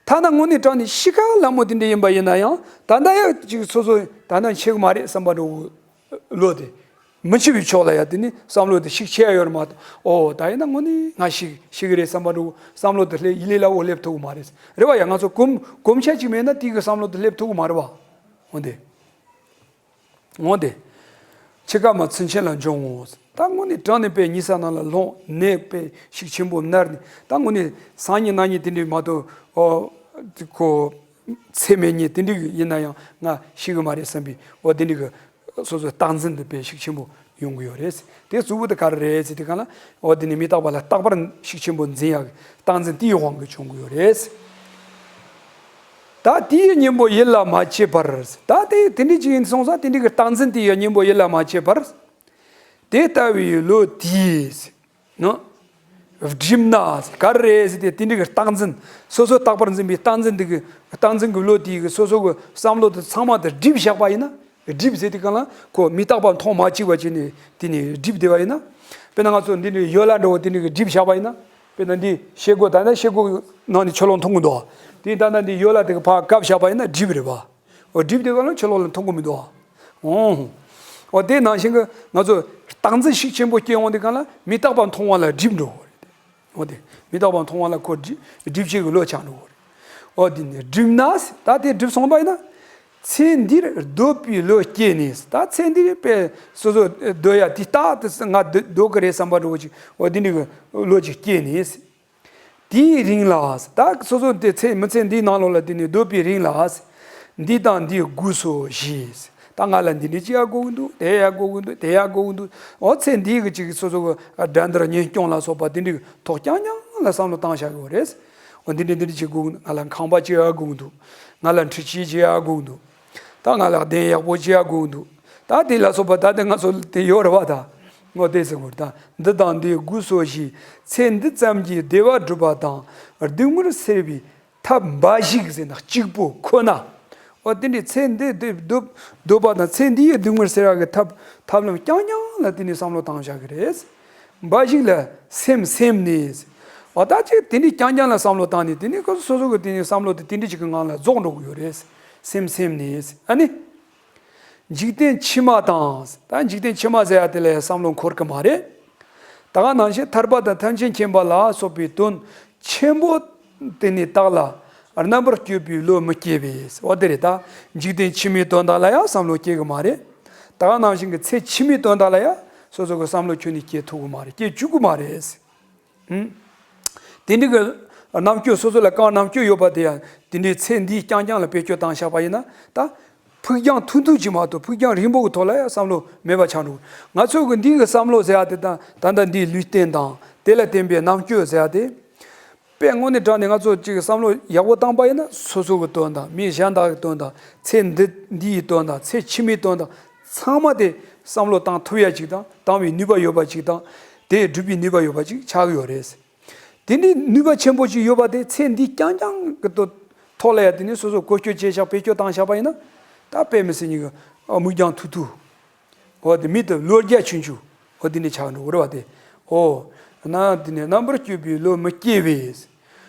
ཐ་ན་དངོས་གནས་དྲང་གནས་ཤི་ཁ་ལ་མོ་དེ་འདྲ་ཡིན་པ་ཡིན་ན་ཡང་ད་ལྟ་ཡང་ཅིག་སོ་སོ་ད་ལྟ་འཆི་གི་མ་རེད་བསམ་པ་འདྲ་བོ་བློ་དེ། མི་འཆི་བའི་མཆོག་ལ་ཡང་དེ་ནི་བསམ་བློ་དེ་ཤུགས་ཆེ་ཡ་ཡོད་རེད་མ་གཏོགས། ཨོ་ད་ཡིན་ན་དངོས་གནས་ང་ཤི་ཤི་གི་རེད་བསམ་པ་འདྲ་བོ་བསམ་བློ་དེ་སླེབས་ཡིད་ལས་སླ་བོ་སླེབས་ཐུབ་གི་མ་རེད། རེད་བ། ཡ་ང་ཚོ་གོམས་གོམས་ཆ་ཅིག་མེད་ན་དེ་གི་བསམ་བློ་དེ་སླེབས་ཐུབ་གི་མ་རེད་བ། འོ་དེ། འོ་དེ། འཆི་ཁ་མ་ཚུན་ཆད་ལ་འབྱུང་ངོ་། ད་དངོས་གནས་དྲང་གནས་དཔེ་ཉི་ས་ནང་ལ་ལྷུང་ནས་དཔེ་ཤུགས་ཆེན་པོ་མནར་ནས་ད་དངོས་གནས་སང་ཉིན་གནངས་ཉིན་དེ་འདྲའི་མ་གཏོགས། ཨོ། ཁོ། ཚེ་མེད་ཉིན་དེ་འདྲའི་ཡིན་ན་ཡང་ང་ཤི་གི་མ་རེད་བསམ་པའི་འོ་དེ་འདྲའི་གི་སོ་སོའི་རྟག་འཛིན་དེ་དཔེ་ཤུགས་ཆེན་པོ་ཡོང་གི་ཡོད་རེད། དེ་གཙོ་བོ་དེ་ག་རེ་རེད་ཟེར་དུས་གང་ལ། འོ་དེ་ནི་མི་རྟག་པ་ལ་རྟག་པར་ཤུགས་ཆེན་པོ་འཛིན་ཡག་གི་རྟག་འཛིན་དེའི་དབང་གིས་བྱུང་གི་ཡོད་རེད། ད་དེའི་གཉེན་པོ་ཡིད་ལ་མ་བྱེད་པར། ད་དེ་དེ་འདྲའི་ཅིག་ཡིན་སོང་ཙང་དེ་འདྲའི་གི་རྟག་འཛིན་དེའི་གཉེན་པོ་ཡིད་ལ་མ་བྱེད་པར། དེ་ལྟ་བུའི་བློ་དེས། ནོ། བསྒྲིབས་ན། ག་རེ་རེད་ཟེར་ཏེ་དེ་འདྲའི་གི་རྟག་འཛིན། སོ་སོ་རྟག་པར་འཛིན་པའི་རྟག་འཛིན་དེ་གི་རྟག་འཛིན་གྱི་བློ་དེའི་གི་སོ་སོ་གི་བསམ་བློ་དེ་ཚང་མ་དེ་བསྒྲིབས་བཞག་པ་ཡིན་ན། བསྒྲིབས་ཟེར་དུས་གང་ལ་ཁོ་མི་རྟག་པ་མཐོང་མ་བཅུག་པ་བྱས་ནས་དེ་ནས་བསྒྲིབས་བསྡད་པ་ཡིན་ན། དཔེར་ན་ང་ཚོ་འདི་འདྲའི་ཡོ་ལ་འདྲ་བོ་དེ་འདྲའི་གི་བསྒྲིབས་བཞག་པ་ཡིན་ན། དཔེར་ན་འདི་ཤེལ་སྒོ་ད་ལྟ་ཤེལ་སྒོ་ནང་ནས་ཕྱི་ལོགས་མཐོང་གི་འདུག་དེ་ད་ལྟ་འདི་ཡོ་ལ་དེ་གི་ཕར་བཀབ་བཞག་པ་ཡིན་ན་བསྒྲིབས་རེད་པ། འོ་བསྒྲིབས་དེ་གང་ལ་ཕྱི་ལོགས་ལ་མཐོང་གི་མི་འདུག་ཨ། འོ། འོ་དེ་ནང་བཞིན་གྱི་ང་ཚོ་རྟག་འཛིན་ཤུགས་ཆེན་པོ་སྐྱེ་འོང་དེ་གང་ལ་མི་རྟག་པ་མཐོང་བ་ལ་བསྒྲིབས་འགྲོ་གི་རེད། འོ་དེ་མི་རྟག་པ་མཐོང་བ་ལ་ཁོ་བསྒྲིབས་བསྒྲིབས་བྱེད་ཀྱི་བློ་ཆགས་འགྲོ་གི་རེད། འོ་དེ་ནས་བསྒྲིབས་ན། ད་དེ་བསྒྲིབས་སོང་པ་ཡིན་ན། ཚེ་འདིར་སྡོད་པའི་བློ་སྐྱེས་ནས། ད་ཚེ་འདིར་དཔེ་སོ་སོ་སྡོད་ཡ་དེ་རྟག་ཏུ་ང་སྡོད་སྡོད་ཀྱི་རེད་བསམ་པ་འདྲ་བོ་ཅིག་འོ་དེ་འདྲའི་གི་བློ་ཅིག་སྐྱེས་ནས། དེའི་རིང་ལ། ད་སོ་སོ་དེ་ཚེ་མི་ཚེ་འདིའི་ནང་ལོགས་ལ་དེ་ནས་སྡོད་པའི་རིང་ལ། འདི་དང་འདི་སྒུག་སོ་ཞེས། ད་ང་ལ་འདི་འདྲ་ཅིག་ཡ་དགོས་ཀྱི་འདུག་དེ་ཡ་དགོས་ཀྱི་འདུག་དེ་ཡ་དགོས་ཀྱི་འདུག་འོ་ཚེ་འདིའི་གི་ཅིག་སོ་སོ་གི་དགྲ་འདུལ་ཉེན་སྐྱོང་ལ་སོགས་པ་དེ་འདྲའི་ཐོག་རྐྱང་རྐྱང་ལ་བསམ་བློ་བཏང་བཞག་གི་ཡོད་རེད། འོ་འདི་འདྲ་འདི་འདྲ་ཅིག་དགོས་ཀྱི་འདུག་ང་ལ་ཁང་པ་ཅིག་ཡ་དགོས་ཀྱི་འདུག་ང་ལ་འཕྲུལ་ཆས་ཅིག་ཡ་དགོས་ཀྱི་འདུག་ད་ང་ལ་གདན་ཡག་པོ་ཅིག་ཡ་དགོས་འདུག་ད་དེ་ལ་སོགས་པ་ད་དེ་ང་ཚོ་དེ་ཡོད་རེད་བ་ད། ངོ་དེ་ཟེར་དགོས་ད། འདི་དང་འདི་སྒུག་སོ་ཞེས། ཚེ་འདི་ཙམ་གྱིས་བདེ་བ་སྒྲུབ་པ་དང་། སྡུག་བསྔལ་སེལ་བའི་ཐབས་འབའ་ཞིག་ཟེར་ན་གཅིག་པོ་ཁོ་ན། འོ་དེ་འདྲའི་ཚེ་འདི་འདི་སྡོད་སྡོད་པ་དང་ཚེ་འདིའི་སྡུག་བསྔལ་སེལ་བ་གི་ཐབས་ཐབས་ལམ་རྐྱང་རྐྱང་ལ་དེ་ནས་བསམ་བློ་བཏང་བཞག་གི་རེད། འབའ་ཞིག་ལ་སེམས་སེམས་ནས། འོ་ད་ཅིག་དེ་འདྲའི་རྐྱང་རྐྱང་ལ་བསམ་བློ་བཏང་ནས་དེ་ནས་ཁོ་སོ་སོ་གི་དེ་ནས་བསམ་བློ་དེ་དེ་འདྲའི་ཅིག་གི་ངང་ལ་རྫོགས་འགྲོ་གི་ཡོད་རེད། སེམས་སེམས་ནས་ཨ་ནི། འཇིག་རྟེན་ཕྱི་མ་དང་། ད་འཇིག་རྟེན་ཕྱི་མ་ཟེར་ཡ་དེ་ལ་བསམ་བློ་འཁོར་གི་མ་རེད། ད་ག་ནང་བཞིན་ཐར་པ་དང་ཐམས་ཅད་མཁྱེན་པ་ལ་སོགས་པའི་དོན་ཆེན་པོ་དེ་ནི་བདག་ལ་རྣམ་པར་དཔྱོད་པའི་བློ་མི་སྐྱེ་བས། འོ་དེ་རེད་ད། འཇིག་རྟེན་ཕྱི་མའི་དོན་དག་ལ་ཡང་བསམ་བློ་སྐྱེ་གི་མ་རེད། ད་ག་ནང་བཞིན་གྱི་ཚེ་ཕྱི་མའི་དོན་དག་ལ་ཡང་སོ་སོ་གི་བསམ་བློ་ཁྱོན་ནས་སྐྱེ་ཐུབ་གི་མ་རེད། སྐྱེ་བཅུག་གི་མ་རེད། ཧུམ། དེ་འདྲའི་གི་རྣམ་དཔྱོད་སོ་སོ་ལ་གང་རྣམ་དཔྱོད་ཡོད་པ་དེ་ཡང་དེ་འདྲའི་ཚེ་འདིའི་རྐྱང་རྐྱང་ལ་བེད་སྤྱོད་བཏང་བཞག་པ་ཡིན་ན་ད། ཕུགས་རྒྱང་ཐུང་ཐུང་ཅིག་མ་གཏོགས་ཕུགས་རྒྱང་རིང་པོ་གི་ཐོག་ལ་ཡང་བསམ་བློ་མེད་པ་ཆགས་འགྲོ། ང་ཚོ་གི་འདི་གི་བསམ་བློ་ཟེར་ཡ་དེ་དང་ད་ལྟ་འདིའི་ལུས་རྟེན་དང་དེ་ལ་བརྟེན་པའི་རྣམ་དཔྱོད་ཟེར་ཡ་དེ། དཔེ་དངོས་གནས་དྲང་ནས་ང་ཚོ་གཅིག་བསམ་བློ་ཡག་པོ་བཏང་པ་ཡིན་ན་སོ་སོ་གི་དོན་དང་མི་གཞན་དག་གི་དོན་དང་ཚེ་འདི་འདི་ཡི་དོན་དང་ཚེ་ཕྱི་མའི་དོན་དང་ཚང་མ་དེ་བསམ་བློ་བཏང་ཐུབ་ཡ་ཅིག་དང་བཏང་བའི་ནུས་པ་ཡོད་པ་ཅིག་དང་དེ་སྒྲུབ་པའི་ནུས་པ་ཡོད་པ་ཅིག་ཆགས་ཀྱི་ཡོད་རེད། དེ་འདྲའི་ནུས་པ་ཆེན་པོ་ཅིག་ཡོད་པ་དེ་ཚེ་འདི་རྐྱང་རྐྱང་གི་ཐོག་ལ་ཡ་དེ་ནས་སོ་སོ་བཀོལ་སྤྱོད་བྱས་བཞག་བེད་སྤྱོད་བཏང་བཞག་པ་ཡིན་ན་ད་དཔེ་མི་སྲིད་ཉིད་ཀྱི་མིག་རྒྱང་ཐུང་ཐུང་། འོ་དེ་མི་དེ་བློ་རྒྱ་ཆུང་ཆུང་འོ་དེ་ནས་ཆགས་འགྲོ་གི་རེད་བ་དེ། འོ་ན་དེ་ནས་རྣམ་པར་དཔྱོད་པའི་བློ་མི་སྐྱེ་བས།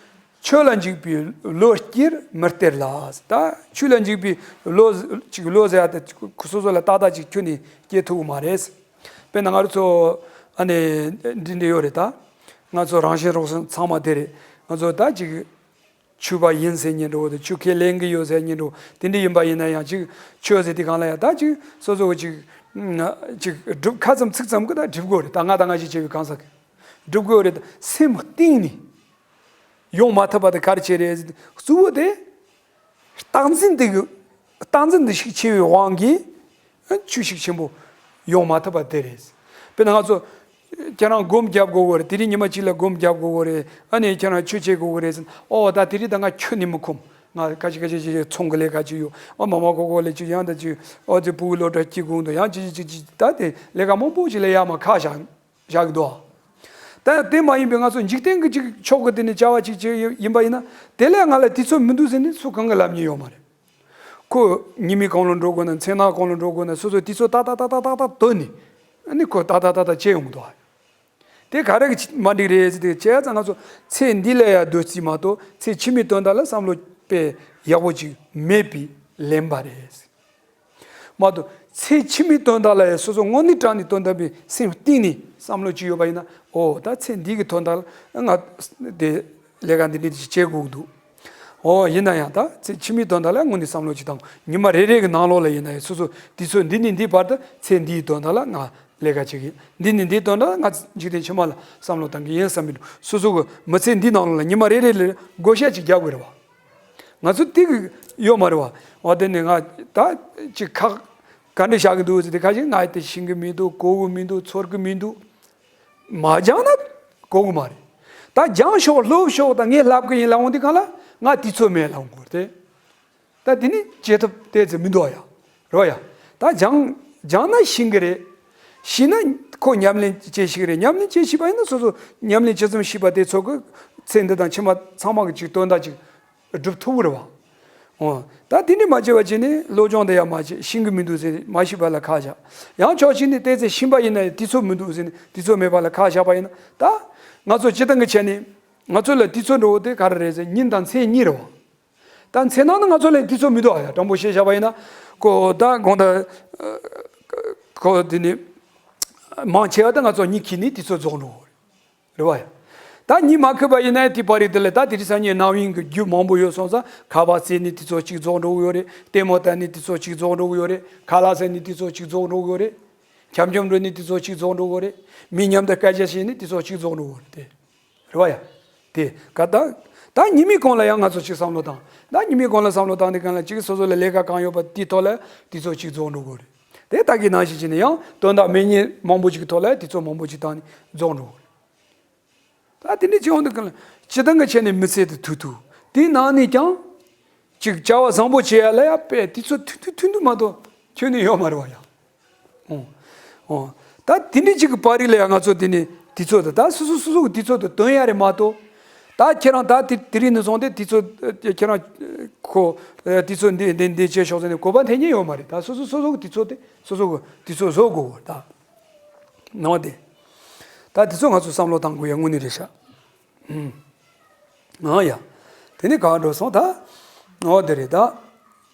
ཆོས་ལ་འཇུག་པའི་བློ་སྐྱེར་མི་སྟེར་ལ། ད་ཆོས་ལ་འཇུག་པའི་བློ་ཅིག་བློ་ཟེར་ཡ་དེ་སོ་སོ་ལ་ཏག་ཏག་ཅིག་ཁྱོན་ནས་སྐྱེ་ཐུབ་ཀྱི་མ་རེད། དཔེར་ན་ང་རང་ཚོ་ཨ་ནི་འདི་འདྲ་ཡོད་རེད་ད། ང་ཚོ་རང་བཞིན་རོགས་ཚང་མ་དེ་རེད། ང་ཚོ་ད་ཅིག་ཆོས་པ་ཡིན་ཟེར་མཁན་འདྲ་བོ་དང་ཆོས་ཁས་ལེན་གྱི་ཡོད་ཟེར་མཁན་འདྲ་བོ་དེ་འདྲ་ཡིན་པ་ཡིན་ན་ཡང་ཅིག་ཆོས་ཟེར་དུས་སྒང་ལ་ཡང་ད་ཅིག་སོ་སོ་ཅིག་ཅིག་སྒྲུབ་ཁ་ཙམ་ཚིག་ཙམ་གྱིས་ད་སྒྲུབ་དགོས་རེད། ད་ང་དང་ང་ཞིག་བྱས་པའི་གང་ཟག་གིས་སྒྲུབ་དགོས་རེད། ད་སེམས་གཏིང་ནས་ཡོང་མ་ཐུབ་པ་དེ་ག་རེ་བྱས་རེད་ཟེར་དུས་གཙོ་བོ་དེ་རྟག་འཛིན་དེ་གི་རྟག་འཛིན་དེ་ཤུགས་ཆེ་བའི་དབང་གིས་ཆོས་ཤུགས་ཆེན་པོ་ཡོང་མ་ཐུབ་པ་དེ་རེད། དཔེར་ན་ང་ཚོ་ཁྱེད་རང་སྒོམ་རྒྱབ་དགོས་གོ་རེད། དེ་རིང་ཉི་མ་གཅིག་ལ་སྒོམ་རྒྱབ་དགོས་གོ་རེད། ཨ་ནི་ཁྱེད་རང་ཆོས་བྱེད་དགོས་གོ་རེད་ཟེར། ཨོ་ད་དེ་རིང་ད་ང་ཁྱོན་ནས་མི་ཁོམ། ང་ཁ་ཅིག་ཁ་ཅིག་ཅིག་ཚོང་གི་ལས་ཀ་ཅིག་ཡོད། ཨ་མ་མ་ཀོ་ཀོ་ལས་ཅིག་ཡང་ད་ཅིག་ཨོ་ཙི་ཕྲུ་གུ་སློབ་གྲྭ་སྐྱིད་གུང་དུ་ཡང་ཅིག་ཅིག་ཅིག་ཅིག་ད་དེ་ལས་ཀ་མང་པོ་ཅིག་ལས་ཡ་མ་ཁ་བཞག་བཞག་གི་འདུག་ད་དེ་མ་ཡིན་པའི་ང་ཚོ་འཇིག་རྟེན་གྱི་ཅིག་ཕྱོགས་ཀྱི་དེ་ནི་བྱ་བ་ཅིག་ཅིག་ཡིན་པ་ཡིན་ན་དེ་ལས་ང་ལ་དུས་ཚོད་མི་འདུག་ཟེར་ནས་སུ་གང་གི་ལབ་མྱོང་ཡོད་མ་རེད། ཁོ་ཉི་མ་གང་ལ་འགྲོ་དགོས་ན། མཚན་ནག་གང་ལ་འགྲོ་དགོས་ན། སོ་སོ་དུས་ཚོད་ཏག་ཏག་ཏག་ཏག་ཏག་ཏག་བཏོན་ནས་ཨ་ནི་ཁོ་ཏག་ཏག་ཏག་ཏག་བྱེད་ཡོང་གི་འདུག་དེ་ག་རེ་གི་མ་འགྲིག་རེད་ཟེར་དུས། བྱས་ཙང་ང་ཚོ་ཚེ་འདི་ལ་ཡ་སྡོད་རྩིས་མ་གཏོགས་ཚེ་ཕྱི་མའི་དོན་དག་ལ་བསམ་བློ་དཔེ་ཡག་པོ་ཅིག་མེད་པའི་ལན་པ་རེད། མ་གཏོགས་ཚེ་ཕྱི་མའི་དོན་དག་ལ་ཡ་སོ་སོ་དངོས་གནས་དྲང་ནས་དོན་དམ་པའི་སེམས་གཏིང་ནས་བསམ་བློ་ཅིག་ཡོད་པ་ཡིན་ན། འོ་ད་ཚེ་འདི་གི་དོན་དག་ལ་ང་དེ་ལས་ཀ་འདི་འདྲ་ཅིག་བྱེད་དགོས་ཀྱི་འདུག་འོ་ཡིན་ན་ཡང་ད་ཚེ་ཕྱི་མའི་དོན་དག་ལ་དངོས་གནས་བསམ་བློ་ཅིག་བཏང་། ཉི་མ་རེ་རེ་གི་ནང་ལོགས་ལ་ཡིན་ན་ཡང་སོ་སོ་དུས་ཚོད་འདི་ནས་འདིའི་བར་དུ་ཚེ་འདིའི་དོན་དག་ལ་ང་ལས་ཀ་བྱེད་ཀྱི་ཡིན། འདི་ནས་འདིའི་དོན་དག་ལ་ང་འཇིག་རྟེན་ཕྱི་མ་ལ་བསམ་བློ་བཏང་གི་ཡིན་བསམ་པའི་སོ་སོ་གི་མི་ཚེ་འདིའི་ནང་ལོགས་ལ་ཉི་མ་རེ་རེ་ལ་བགོ་བཤའ་ཅིག་རྒྱག་དགོས་རེད་བ། ང་ཚོ་དེ་གི་ཡོད་མ་རེད་བ། འོ་དེ་ནས་ང་ད་ཅིག་ཁག་ག་འདྲ་བཞག་གི་འདུག་ཟེར་དུས། ཁ་ཅིག་ང་དེ་ཤེས་གི་མི་འདུག་གོ་གི་མི་འདུག་ཚོར་གི་མི་འདུག་མ་སྦྱངས་ན་གོ་གི་མ་རེད། ད་སྦྱངས་ཤོག་སློབ་ཤོག་ད་ངས་ལབ་གི་ཡིན་ལབ་འོང་དུས་སྒང་ལ་ང་དུས་ཚོད་མེད་ལབ་འོང་གི་རེད། ད་དེ་ནི་བྱེད་ཐབས་དེ་ཚོ་མི་འདུག་ཨ་ཡ། རེད་བ་ཡ། ད་སྦྱངས་སྦྱངས་ན་ཤེས་གི་རེད། ཤེས་ན་ཁོ་ཉམས་ལེན་བྱེད་ཤེས་གི་རེད། ཉམས་ལེན་བྱེད་ཤེས་པ་ཡིན་ན་སོ་སོ་ཉམས་ལེན་ཇི་ཙམ་ཤེས་པ་དེ་ཚོ་གི་ཚེ་འདི་དང་ཕྱི་མ་ཚང་མ་གི་ཅིག་དོན་དག་ཅིག་སྒྲུབ་ཐུབ་ཀྱི་རེད་བ། འོ། ད་དེ་འདྲ་མ་བྱས་པ་བྱས་ནས་སློབ་སྦྱོང་དེ་ཡང་མ་བྱས། ཤེས་གི་མི་འདུག་ཟེར་ནས་མ་ཤེས་པ་ལ་ཁ་བཞག་ཡང་ཕྱོགས་གཅིག་ནས་བལྟས་ཚེ་ཤེས་པ་ཡིན་ན་ཡང་དུས་ཚོད་མི་འདུག་ཟེར་ནས་དུས་ཚོད་མེད་པ་ལ་ཁ་བཞག་པ་ཡིན་ན། ད་ང་ཚོ་སྤྱིར་བཏང་གི་ཆ་ནས་ང་ཚོ་ལ་དུས་ཚོད་འགྲོ་བོ་དེ་ག་རེ་རེད་ཟེར། ཉིན་དང་མཚན་གཉིས་རེད་བ། ད་མཚན་ནང་ན་ང་ཚོ་ལ་དུས་ཚོད་མི་འདུག་ཨ་ཡ། དྲང་པོ་བཤད་བཞག་པ་ཡིན་ན། ཁོ་ད་དགོང་དག་ཁོ་དེ་ནི་མང་ཆེ་བ་ད་ང་ཚོ་གཉིད་ཁུག་ནས་དུས་ཚོད་རྫོགས་འགྲོ་བོ་རེད། རེད་བ་ཡ། ད་གཉིད་མ་ཁུག་པ་ཡིན་ན་དེ་པར་རིས་དེ་ལ་ད་དེ་རིང་སང་ཉིན་གནང་བའི་གི་རྒྱུ་མང་པོ་ཡོད་སོང་ཙང་། ཁ་པར་བཙལ་ནས་དུས་ཚོད་གཅིག་རྫོགས་འགྲོ་གི་ཡོད་རེད། ལྟད་མོ་ལྟ་ནས་དུས་ཚོད་གཅིག་རྫོགས་འགྲོ་གི་ཡོད་རེད། ཁ་ལག་ཟ་ནས་དུས་ཚོད་གཅིག་རྫོགས་འགྲོ་གི་ཡོད་རེད། འཁྱམ་འཁྱམ་འགྲོ་ནས་དུས་ཚོད་གཅིག་རྫོགས་འགྲོ་གི་ཡོད་རེད། མི་མཉམ་དུ་སྐད་ཆ་བཤད་ནས་དུས་ཚོད་གཅིག་རྫོགས་འགྲོ་གི་ཡོད་རེད་དེ། རེད་བ་ཡ། དེ་ག་ད། ད་ཉི་མའི་གོང་ལ་ཡང་ང་ཚོ་གཅིག་བསམ་བློ་བཏང་། ད་ཉི་མའི་གོང་ལ་བསམ་བློ་བཏང་དུས་སྒང་ལ་གཅིག་སོ་སོ་ལ་ལས་ཀ་གང་ཡོད་པ་དེའི་ཐོག་ལ་དུས་ཚོད་གཅིག་རྫོགས་འགྲོ་གི་ཡོད་རེད། དེ་ད་གིན་ནང་བཞིན་བྱས་ནས་ཡང་དོན་དག་མེད་མཁན་མང་པོ་ཅིག་གི་ཐོག་ལ་དུས་ཚོད་མང་པོ་ཅིག་བཏང་ནས་རྫོགས་འགྲོ་གི་རེད། ད་དེ་འདྲ་བྱེད་འོང་དུས་སྒང་ལ་སྤྱིར་བཏང་གི་ཆ་ནས་མི་ཚེ་དེ་ཐུང་ཐུང་། དེའི་ནང་ནས་ཀྱང་ཅིག་བྱ་བ་བཟང་པོ་བྱེད་ཡ་ལ་ཡ་དཔེ་དུས་ཚོད་ཐུང་ཐུང་ཐུང་ཐུང་མ་གཏོགས་ཁྱོན་ནས་ཡོད་མ་རེད་བ་ཡ། ཨོ། ཨོ། ད་དེ་འདྲ་ཅིག་གི་པར་རིས་ལ་ཡང་ང་ཚོ་དེ་ནས་དུས་ཚོད་དེ་ད་སོ་སོ་སོ་སོ་གི་དུས་ཚོད་དེ་བཏོན་ཡ་རེད་མ་གཏོགས། ད་ཁྱེད་རང་ད་དེ་དེ་རིང་ནས་བཟུང་སྟེ་དུས་ཚོད་ཁྱེད་རང་ཁོ་དུས་ཚོད་འདི་འདི་འདི་བྱས་ཤོག་ཟེར་ནས་གོ་བ་འཐེན་མཁན་ཡོད་མ་རེད། ད་སོ་སོ་སོ་སོ་གི་དུས་ཚོད་དེ་སོ་སོ་གི་དུས་ཚོད་བཟོ་དགོས་གོ་ད། ནང་དེ། ད་དུས་ཚོད་ང་ཚོ་བསམ་བློ་བཏང་དགོས་ཡ་དངོས་གནས་རེད་ཤག་ཨང་ཡ། དེ་ནི་ག་འགྲོ་སོང་ད། འོ་དེ་རེད་ད།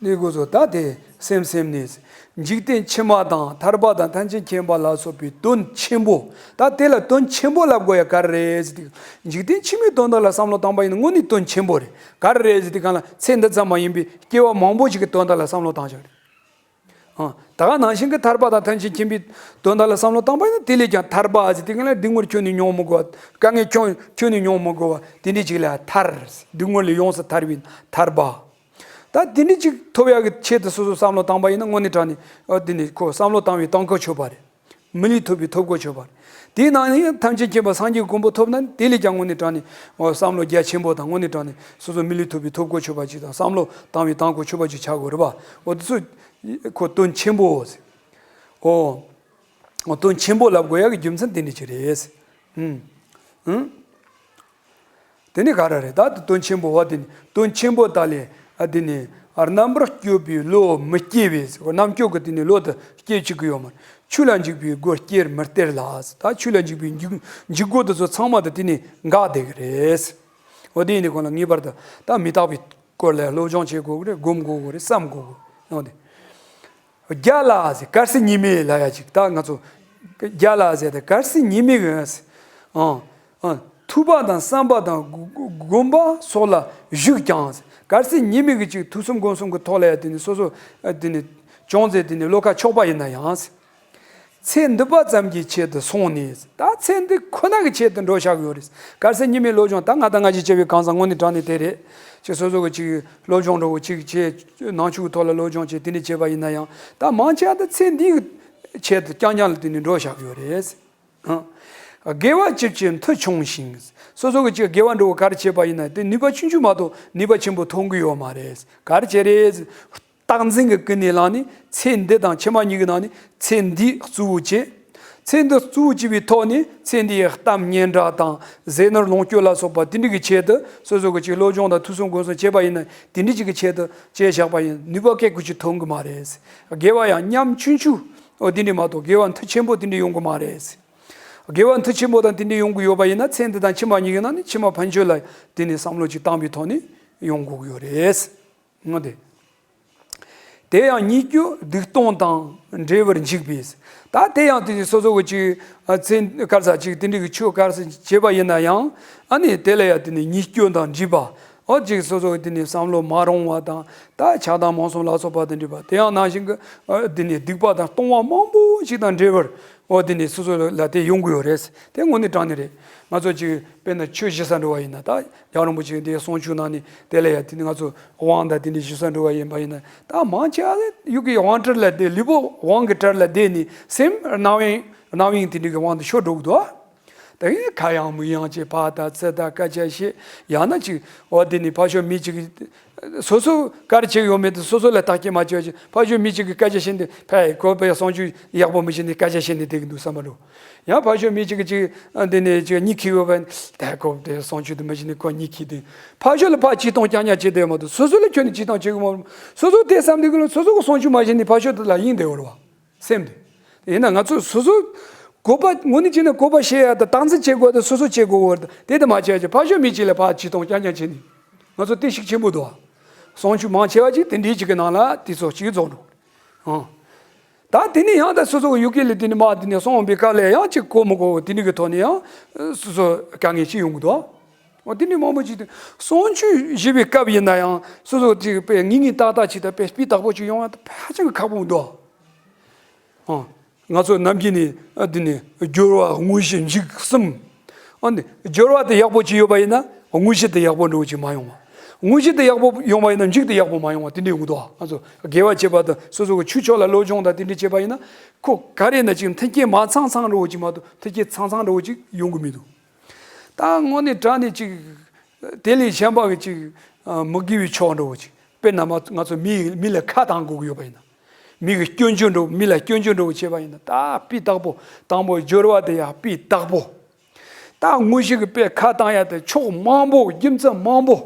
ནི་གོ་ཚོ་ད་དེ་སེམས་སེམས་ནས། འཇིག་རྟེན་ཕྱི་མ་དང་ཐར་པ་དང་ཐམས་ཅད་མཁྱེན་པ་ལ་སོགས་པའི་དོན་ཆེན་པོ། ད་དེ་ལ་དོན་ཆེན་པོ་ལབ་དགོས་ཡ་ག་རེ་རེད་ཟེར་དུས། འཇིག་རྟེན་ཕྱི་མའི་དོན་དག་ལ་བསམ་བློ་བཏང་པ་ཡིན་ན་དངོས་གནས་དོན་ཆེན་པོ་རེད། ག་རེ་རེད་ཟེར་དུས་སྒང་ལ་ཚེ་འདི་ཙམ་མ་ཡིན་པའི་སྐྱེ་བ་མང་པོ་ཞིག་གི་དོན་དག་ལ་བསམ་བློ་བཏང་ཆོག་རེད། ཨ། ད་ག་ནང་བཞིན་གྱི་ཐར་པ་དང་ཐམས་ཅད་མཁྱེན་པའི་དོན་དག་ལ་བསམ་བློ་བཏང་པ་ཡིན་ན། དེ་ལས་ཀྱང་ཐར་པ་ཟེར་དུས་སྒང་ལ་སྡུག་བསྔལ་ཁྱོན་ནས་མྱོང་མི་དགོས་པ། དཀའ་ངལ་ཁྱོན་ཁྱོན་ནས་མྱོང་མི་དགོས་པ་དེ་འདྲ་ཅིག་ལ་ཐར། སྡུག་བསྔལ་ལས་ཡོངས་སུ་ཐར་བའི་ཐར་པ། ད་དེ་འདྲ་ཅིག་ཐོབ་ཡག་གི་ཆེད་དུ་སོ་སོ་བསམ་བློ་བཏང་པ་ཡིན་ན་དངོས་གནས་དྲང་ནས་ཨ་དེ་ནི་ཁོ་བསམ་བློ་བཏང་བའི་དང་གོ་ཆོད་པ་རེད། མི་ལུས་ཐོབ་པའི་ཐོབ་གོ་ཆོད་པ་རེད། དེའི་ནང་ནས་ཡང་ཐམས་ཅད་མཁྱེན་པ་སངས་རྒྱས་གོ་འཕང་ཐོབ་ན་དེ་ལས་ཀྱང་དངོས་གནས་དྲང་ནས་ཨོ་བསམ་བློ་རྒྱ་ཆེན་པོ་དང་། དངོས་གནས་དྲང་ནས་སོ་སོ་མི་ལུས་ཐོབ་པའི་ཐོབ་གོ་ཆོད་པ་ཅིག་དང་། བསམ་བློ་བཏང་བའི་དང་གོ་ཆོད་པ་ཅིག་ཆགས་དགོས་རེད་པ། འོ་དེ་ཚོ་ཁོ་དོན་ཆེན་པོ་ཟེར། ཨོ། ཨོ་དོན་ཆེན་པོ་ལབ་དགོས་ཡག་གི་རྒྱུ་མཚན་དེ་འདྲ་ཅིག་རེད། ཨུམ། ཨུམ། དེ་ནི་ག་རེ་རེད། ད་དོན་ཆེན་པོ་བ་དེ་ནི་དོན་ཆེན་པོ་དག་ལས་ཨ་དེ་ནི་རྣམ་པར་དཔྱོད་པའི་བློ་མི་སྐྱེ་བས། རྣམ་དཔྱོད་ཀྱི་དེ་ནི་བློ་དེ་སྐྱེ་བཅུག་གི་ཡོད་མ་རེད། ཆོས་ལ་འཇུག་པའི་སྒོ་སྐྱེར་མི་སྟེར་ལ། ད་ཆོས་ལ་འཇུག་པའི་འཇུག་འཇུག་སྒོ་དེ་ཚོ་ཚང་མ་དེ་དེ་ནི་འགག་བསྡད་ཀྱི་རེད། འོ་དེ་ཡིན་དུས་སྒང་ལ་ངེས་པར་དུ་ད་མི་རྟག་པའི་སྐོར་ལ་སློབ་སྦྱོང་བྱེད་དགོས་ཀྱི་རེད། སྒོམ་དགོས་ཀྱི་རེད། བསམ་དགོས་ཀྱི་རེད། འོ་དེ། རྒྱལ་ལ་ཟེར། གལ་སྲིད་ཉི་མའི་ལ་ཡ་ཅིག་ད་ང་ཚོ་རྒྱལ་ལ་ཟེར་ཏེ་གལ་སྲིད་ཉི་མའི་གི་ཨང་ཨང་ཐུབ་པ་དང་བསམ་པ་དང་སྒོམ་པ་སོགས་ལ་ཞུགས་ཀྱང་ཟེར། གལ་སྲིད་ཉི་མའི་གི་ཅིག་ཐོས་བསམ་སྒོམ་གསུམ་གི་ཐོག་ལ་ཡ་དེ་ནི་སོ་སོ་དེ་ནི་ཅུང་ཟད་དེ་ནི་བློ་ཁ་ཕྱོགས་པ་ཡིན་ན་ཡང་ཟེར། ཚེ་འདི་པ་ཙམ་གྱི་ཆེད་དུ་སོང་ནས། ད་ཚེ་འདི་ཁོ་ན་གི་ཆེད་དུ་འགྲོ་བཞག་གི་ཡོད་རེད། གལ་སྲིད་ཉི་མའི་སློབ་སྦྱོང་ད་ང་དང་ང་གཅིག་བྱས་པའི་གང་ཟག་དངོས་གནས་དྲང་གནས་དེ་རེད། ཅིག་སོ་སོ་གི་ཅིག་སློབ་སྦྱོང་འདྲ་བོ་ཅིག་བྱས། ནང་ཆོས་ཀྱི་ཐོག་ལ་སློབ་སྦྱོང་བྱས། དེ་འདྲ་བྱས་པ་ཡིན་ན་ཡང་། ད་མང་ཆེ་བ་ད་ཚེ་འདིའི་ཆེད་དུ་རྐྱང་རྐྱང་ལ་དེ་ནས་འགྲོ་བཞག་གི་ཡོད་རེད། ཨང་། དགེ་བ་ཅི་བྱེད་མཐུ་ཆུང་ཞིང་། སོ་སོ་གི་ཅིག་དགེ་བ་འགྲོ་ག་རེ་བྱས་པ་ཡིན་ན་དེ་ནུས་པ་ཆུང་ཆུང་མ་གཏོགས་ནུས་པ་ཆེན་པོ་ཐོན་གི་ཡོད་མ་རེད། ག་རེ་བྱས་རེད། རྟག་འཛིན་གྱི་ཀུན་ནས་བསླངས་ནས་ཚེ་འདི་དང་ཕྱི་མ་གཉིས་ཀྱི་ནང་ནས་ཚེ་འདི་གཙོ་བོ་བྱས། ཚེ་འདི་གཙོ་བོ་བྱས་པའི་ཐོག་ནས་ཚེ་འདི་ཡི་གཏམ་སྙན་གྲགས་དང་ཟས་ནོར་ལོངས་སྤྱོད་ལ་སོགས་པ་དེ་འདྲ་གི་ཆེད་དུ་སོ་སོ་གི་ཅིག་བློ་སྦྱོང་དང་ཐོས་བསམ་སྒོམ་གསུམ་བྱས་པ་ཡིན་ན་དེ་འདྲ་ཅིག་གི་ཆེད་དུ་བྱས་བཞག་པ་ཡིན་ནུས་པ་སྐད་ཀུ་ཅིག་ཐོན་གི་མ་རེད། དགེ་བ་ཡང་ཉམས་ཆུང་ཆུང་འོ་དེ་འདྲ་མ་གཏོགས་དགེ་བ་མཐུ་ཆེན་པོ་དེ་འདྲ་ཡོང་གི་མ་རེད། དགེ་བ་མཐུ་ཆེན་པོ་དང་དེ་འདྲ་ཡོང་གི་ཡོད་པ་ཡིན་ན་ཚེ་འདི་དང་ཕྱི་མ་གཉིས་ཀྱི་ནང་ནས་ཕྱི་མ་ཕན་ཆོད་ལ་དེ་ནས་བསམ་བློ་ཅིག་བཏང་བའི་ཐོག་ནས་ཡོང་དགོས་ཀྱི་ཡོད་རེད། ངོ་དེ། དེ་ཡང་ཉེས་སྐྱོན་སྡིག་ལྟུང་དང་འབྲེལ་བར་འཇུག་པས། ད་དེ་ཡང་དེ་ནི་སོ་སོ་གི་ཅིག་ཚེ་གར་ས་ཅིག་དེ་འདྲ་གི་ཆོས་གར་ས་བྱས་པ་ཡིན་ན་ཡང་ཨ་ནི་དེ་ལ་ཡང་དེ་ནི་ཉེས་སྐྱོན་དང་འདྲིས་པ། འོ་ཅིག་སོ་སོ་དེ་ནི་བསམ་བློ་མ་རུང་བ་དང་ད་ཆགས་སྡང་རྨོངས་གསུམ་ལ་སོགས་པ་དང་འདྲིས་པ་དེ་ཡང་ནང་བཞིན་གྱི་ཨ་དེ་ནི་སྡིག་པ་དང་ལྟུང་བ་མང་པོ་ཞིག་དང་འབྲེལ་བར་འོ་དེ་ནི་སོ་སོ་ལ་དེ་ཡོང་གི་ཡོད་རེད། དེ་དངོས་གནས་དྲང་གནས་རེད། ང་ཚོ་ཅིག་དཔེར་ན་ཆོས་ཞུ་ས་འགྲོ་བ་ཡིན་ན་ད་རྒྱལ་བ་རིན་པོ་ཆེ་འདིའི་གསུང་ཆོས་ནང་ནས་དེ་ལ་ཡང་དེ་ནི་ང་ཚོ་དབང་དང་དེ་འདྲ་ཞུ་ས་འགྲོ་བ་ཡིན་པ་ཡིན་ན་ད་མང་ཆེ་བ་ཡུལ་གྱི་དབང་གྲལ་ལ་བསྡད་ལུས་པོ་དབང་གི་གྲལ་ལ་བསྡད་ནས་སེམས་རྣམ་གཡེང་རྣམ་གཡེང་དེ་འདྲ་གི་དབང་དུ་ཤོར་འགྲོ་གི་འདུག་ད་ཡིན་ཁ་ཡང་མིག་ཡང་བྱས་ཕར་ལྟ་ཚུར་ལྟ་སྐད་ཆ་བཤད་ཡང་ན་ཅིག་འོ་དེ་ནི་ཕར་ཕྱོགས་མི་གཅིག་གིས་སོ་སོ་ག་རེ་བྱེད་ཀྱི་ཡོད་མེད་དེ་སོ་སོ་ལ་བརྟག་དཔྱད་མ་བྱས་པ་ཅིག་ཕར་ཕྱོགས་མི་གཅིག་གིས་སྐད་ཆ་བཤད་འདི་ཕར་ཁོ་པས་གསུང་ཆོས་ཡག་པོ་མི་བྱེད་ནས་སྐད་ཆ་བཤད་ནས་བསྡད་ཀྱི་འདུག་བསམ་པ་འགྲོ། ཡང་ཕར་ཕྱོགས་མི་གཅིག་གིས་ཅིག་འདི་ནས་ཅིག་གཉིད་ཁུག་ཡོད་པ་ཡིན་ད་ཁོ་དེ་གསུང་ཆོས་དེ་མི་བྱེད་ནས་ཁོ་གཉིད་ཁུག་དེ་ཕར་ཕྱོགས་ལ་ཕར་ཅིག་གཏོང་རྐྱང་རྐྱང་བྱེད་བསྡད་ཡོད་མ་གཏོགས་སོ་སོ་ལ་ཁྱོན་ནས་ཅིག་གཏོང་བྱེད་ཀྱི་མ་རེད། སོ་སོ་དེ་བསམ་བསྡད་ཀྱི་ལ་སོ་སོ་གི་གསུང་ཆོས་མ་བྱས་ནས་ཕར་ཕྱོགས་དེ་ལ་གཡེང་བསྡད་ཡོད་རེད་བ། སེམས་དེ། ཡིན་ན་ང་ཚོས་སོ་སོ་བཀོད་པ་དངོས་གནས་བྱས་ན་བཀོད་པ་ཤེས་ཡ་དང་སྟངས་འཛིན་བྱེད་དགོས་དང་སོ་སོ་བྱེད་དགོས་བར་དུ་དེ་དེ་མ་བྱས་ཀྱི་ཕར་ཕྱོགས་མི་གཅིག་ལ་ཕར་ཅིག་གཏོང་རྐྱང་རྐྱང་བྱས་ནས་ང་ཚོ་བརྟན་བཞུགས་ཆེན་པོ་འདུག་ཨ། གསུང་ཆོས་མང་ཆེ་བ་ཅིག་དེ་འདྲའི་ཅིག་གི་ནང་ལ་དེ་ཚོ་ཅིག་རྫོགས་འགྲོ། ཨང་། ད་དེ་ནས་ཡང་ད་སོ་སོ་གི་ཡུལ་སྐད་ལས་དེ་ནས་མ་དེ་ནས་གསུང་འོང་པའི་སྐབས་ལ་ཡང་ཅིག་གོ་མི་གོ་དེ་འདྲ་གི་ཐོག་ནས་ཡང་སོ་སོ་དཀའ་ངལ་ཅིག་ཡོང་གི་འདུག་ཨ། འོ་དེ་འདྲའི་མང་པོ་ཅིག་དེ་གསུང་ཆོས་ཞུས་པའི་སྐབས་ཡིན་ན་ཡང་སོ་སོ་ཅིག་དཔེ་ངེས་ངེས་ཏག་ཏག་ཅིག་དང་དཔེ་སྤུས་དག་པོ་ཅིག་ཡོང་ཡ་ད་ཧ་ཅང་གི་ཁག་པོ་འདུག་ཨ། ཨ། ང་ཚོ་ནམ་རྒྱུན་ནས་ཨ་འདི་ནས་སྦྱོར་བ་དངོས་གཞི་འཇུག་གསུམ། ཨ་ནི་སྦྱོར་བ་དེ་ཡག་པོ་ཅིག་ཡོད་པ་ཡིན་ན་དངོས་གཞི་དེ་ཡག་པོ་འགྲོ་ཅིག་མ་ཡོང་བ། དངོས་གཞི་དེ་ཡག་པོ་ཡོང་བ་ཡིན་ན་འཇུག་དེ་ཡག་པོ་མ་ཡོང་བ་དེ་འདྲ་ཡོང་གི་འདུག་ང་ཚོ་དགེ་བ་བྱེད་པ་དང་སོ་སོ་གི་ཆོས་ཕྱོགས་ལ་བློ་སྦྱོང་དང་དེ་འདྲ་བྱེད་པ་ཡིན་ན་ཁོ་ག་རེ་ན་ཅིག་མཐུན་རྐྱེན་མ་ཚང་ཚང་འགྲོ་ཅིག་མ་གཏོགས་མཐུན་རྐྱེན་ཚང་ཚང་འགྲོ་ཅིག་ཡོང་གི་མི་འདུག་ད་དངོས་གནས་དྲང་གནས་ཅིག་དེ་ལས་གཞན་པ་གི་ཅིག་མི་དགེ་བའི་ཕྱོགས་འགྲོ་ཅིག་དཔེར་ན་མ་ང་ཚོ་མི་མི་ལ་ཁ་བཏང་དགོས་ཀྱི་ཡོད་པ་ཡིན་ན། མི་གི་སྐྱོན་བརྗོད་འགྲོ་མི་ལ་སྐྱོན་བརྗོད་འགྲོ་བྱེད་པ་ཡིན་ན་ད་སྤུས་དག་པོ་དང་པོ་སྦྱོར་བ་དེ་ཡང་སྤུས་དག་པོ། ད་དངོས་གཞི་གི་དཔེ་ཁ་བཏང་ཡ་དེ་ཕྱོགས་མང་པོ་རྒྱུ་མཚན་མང་པོ།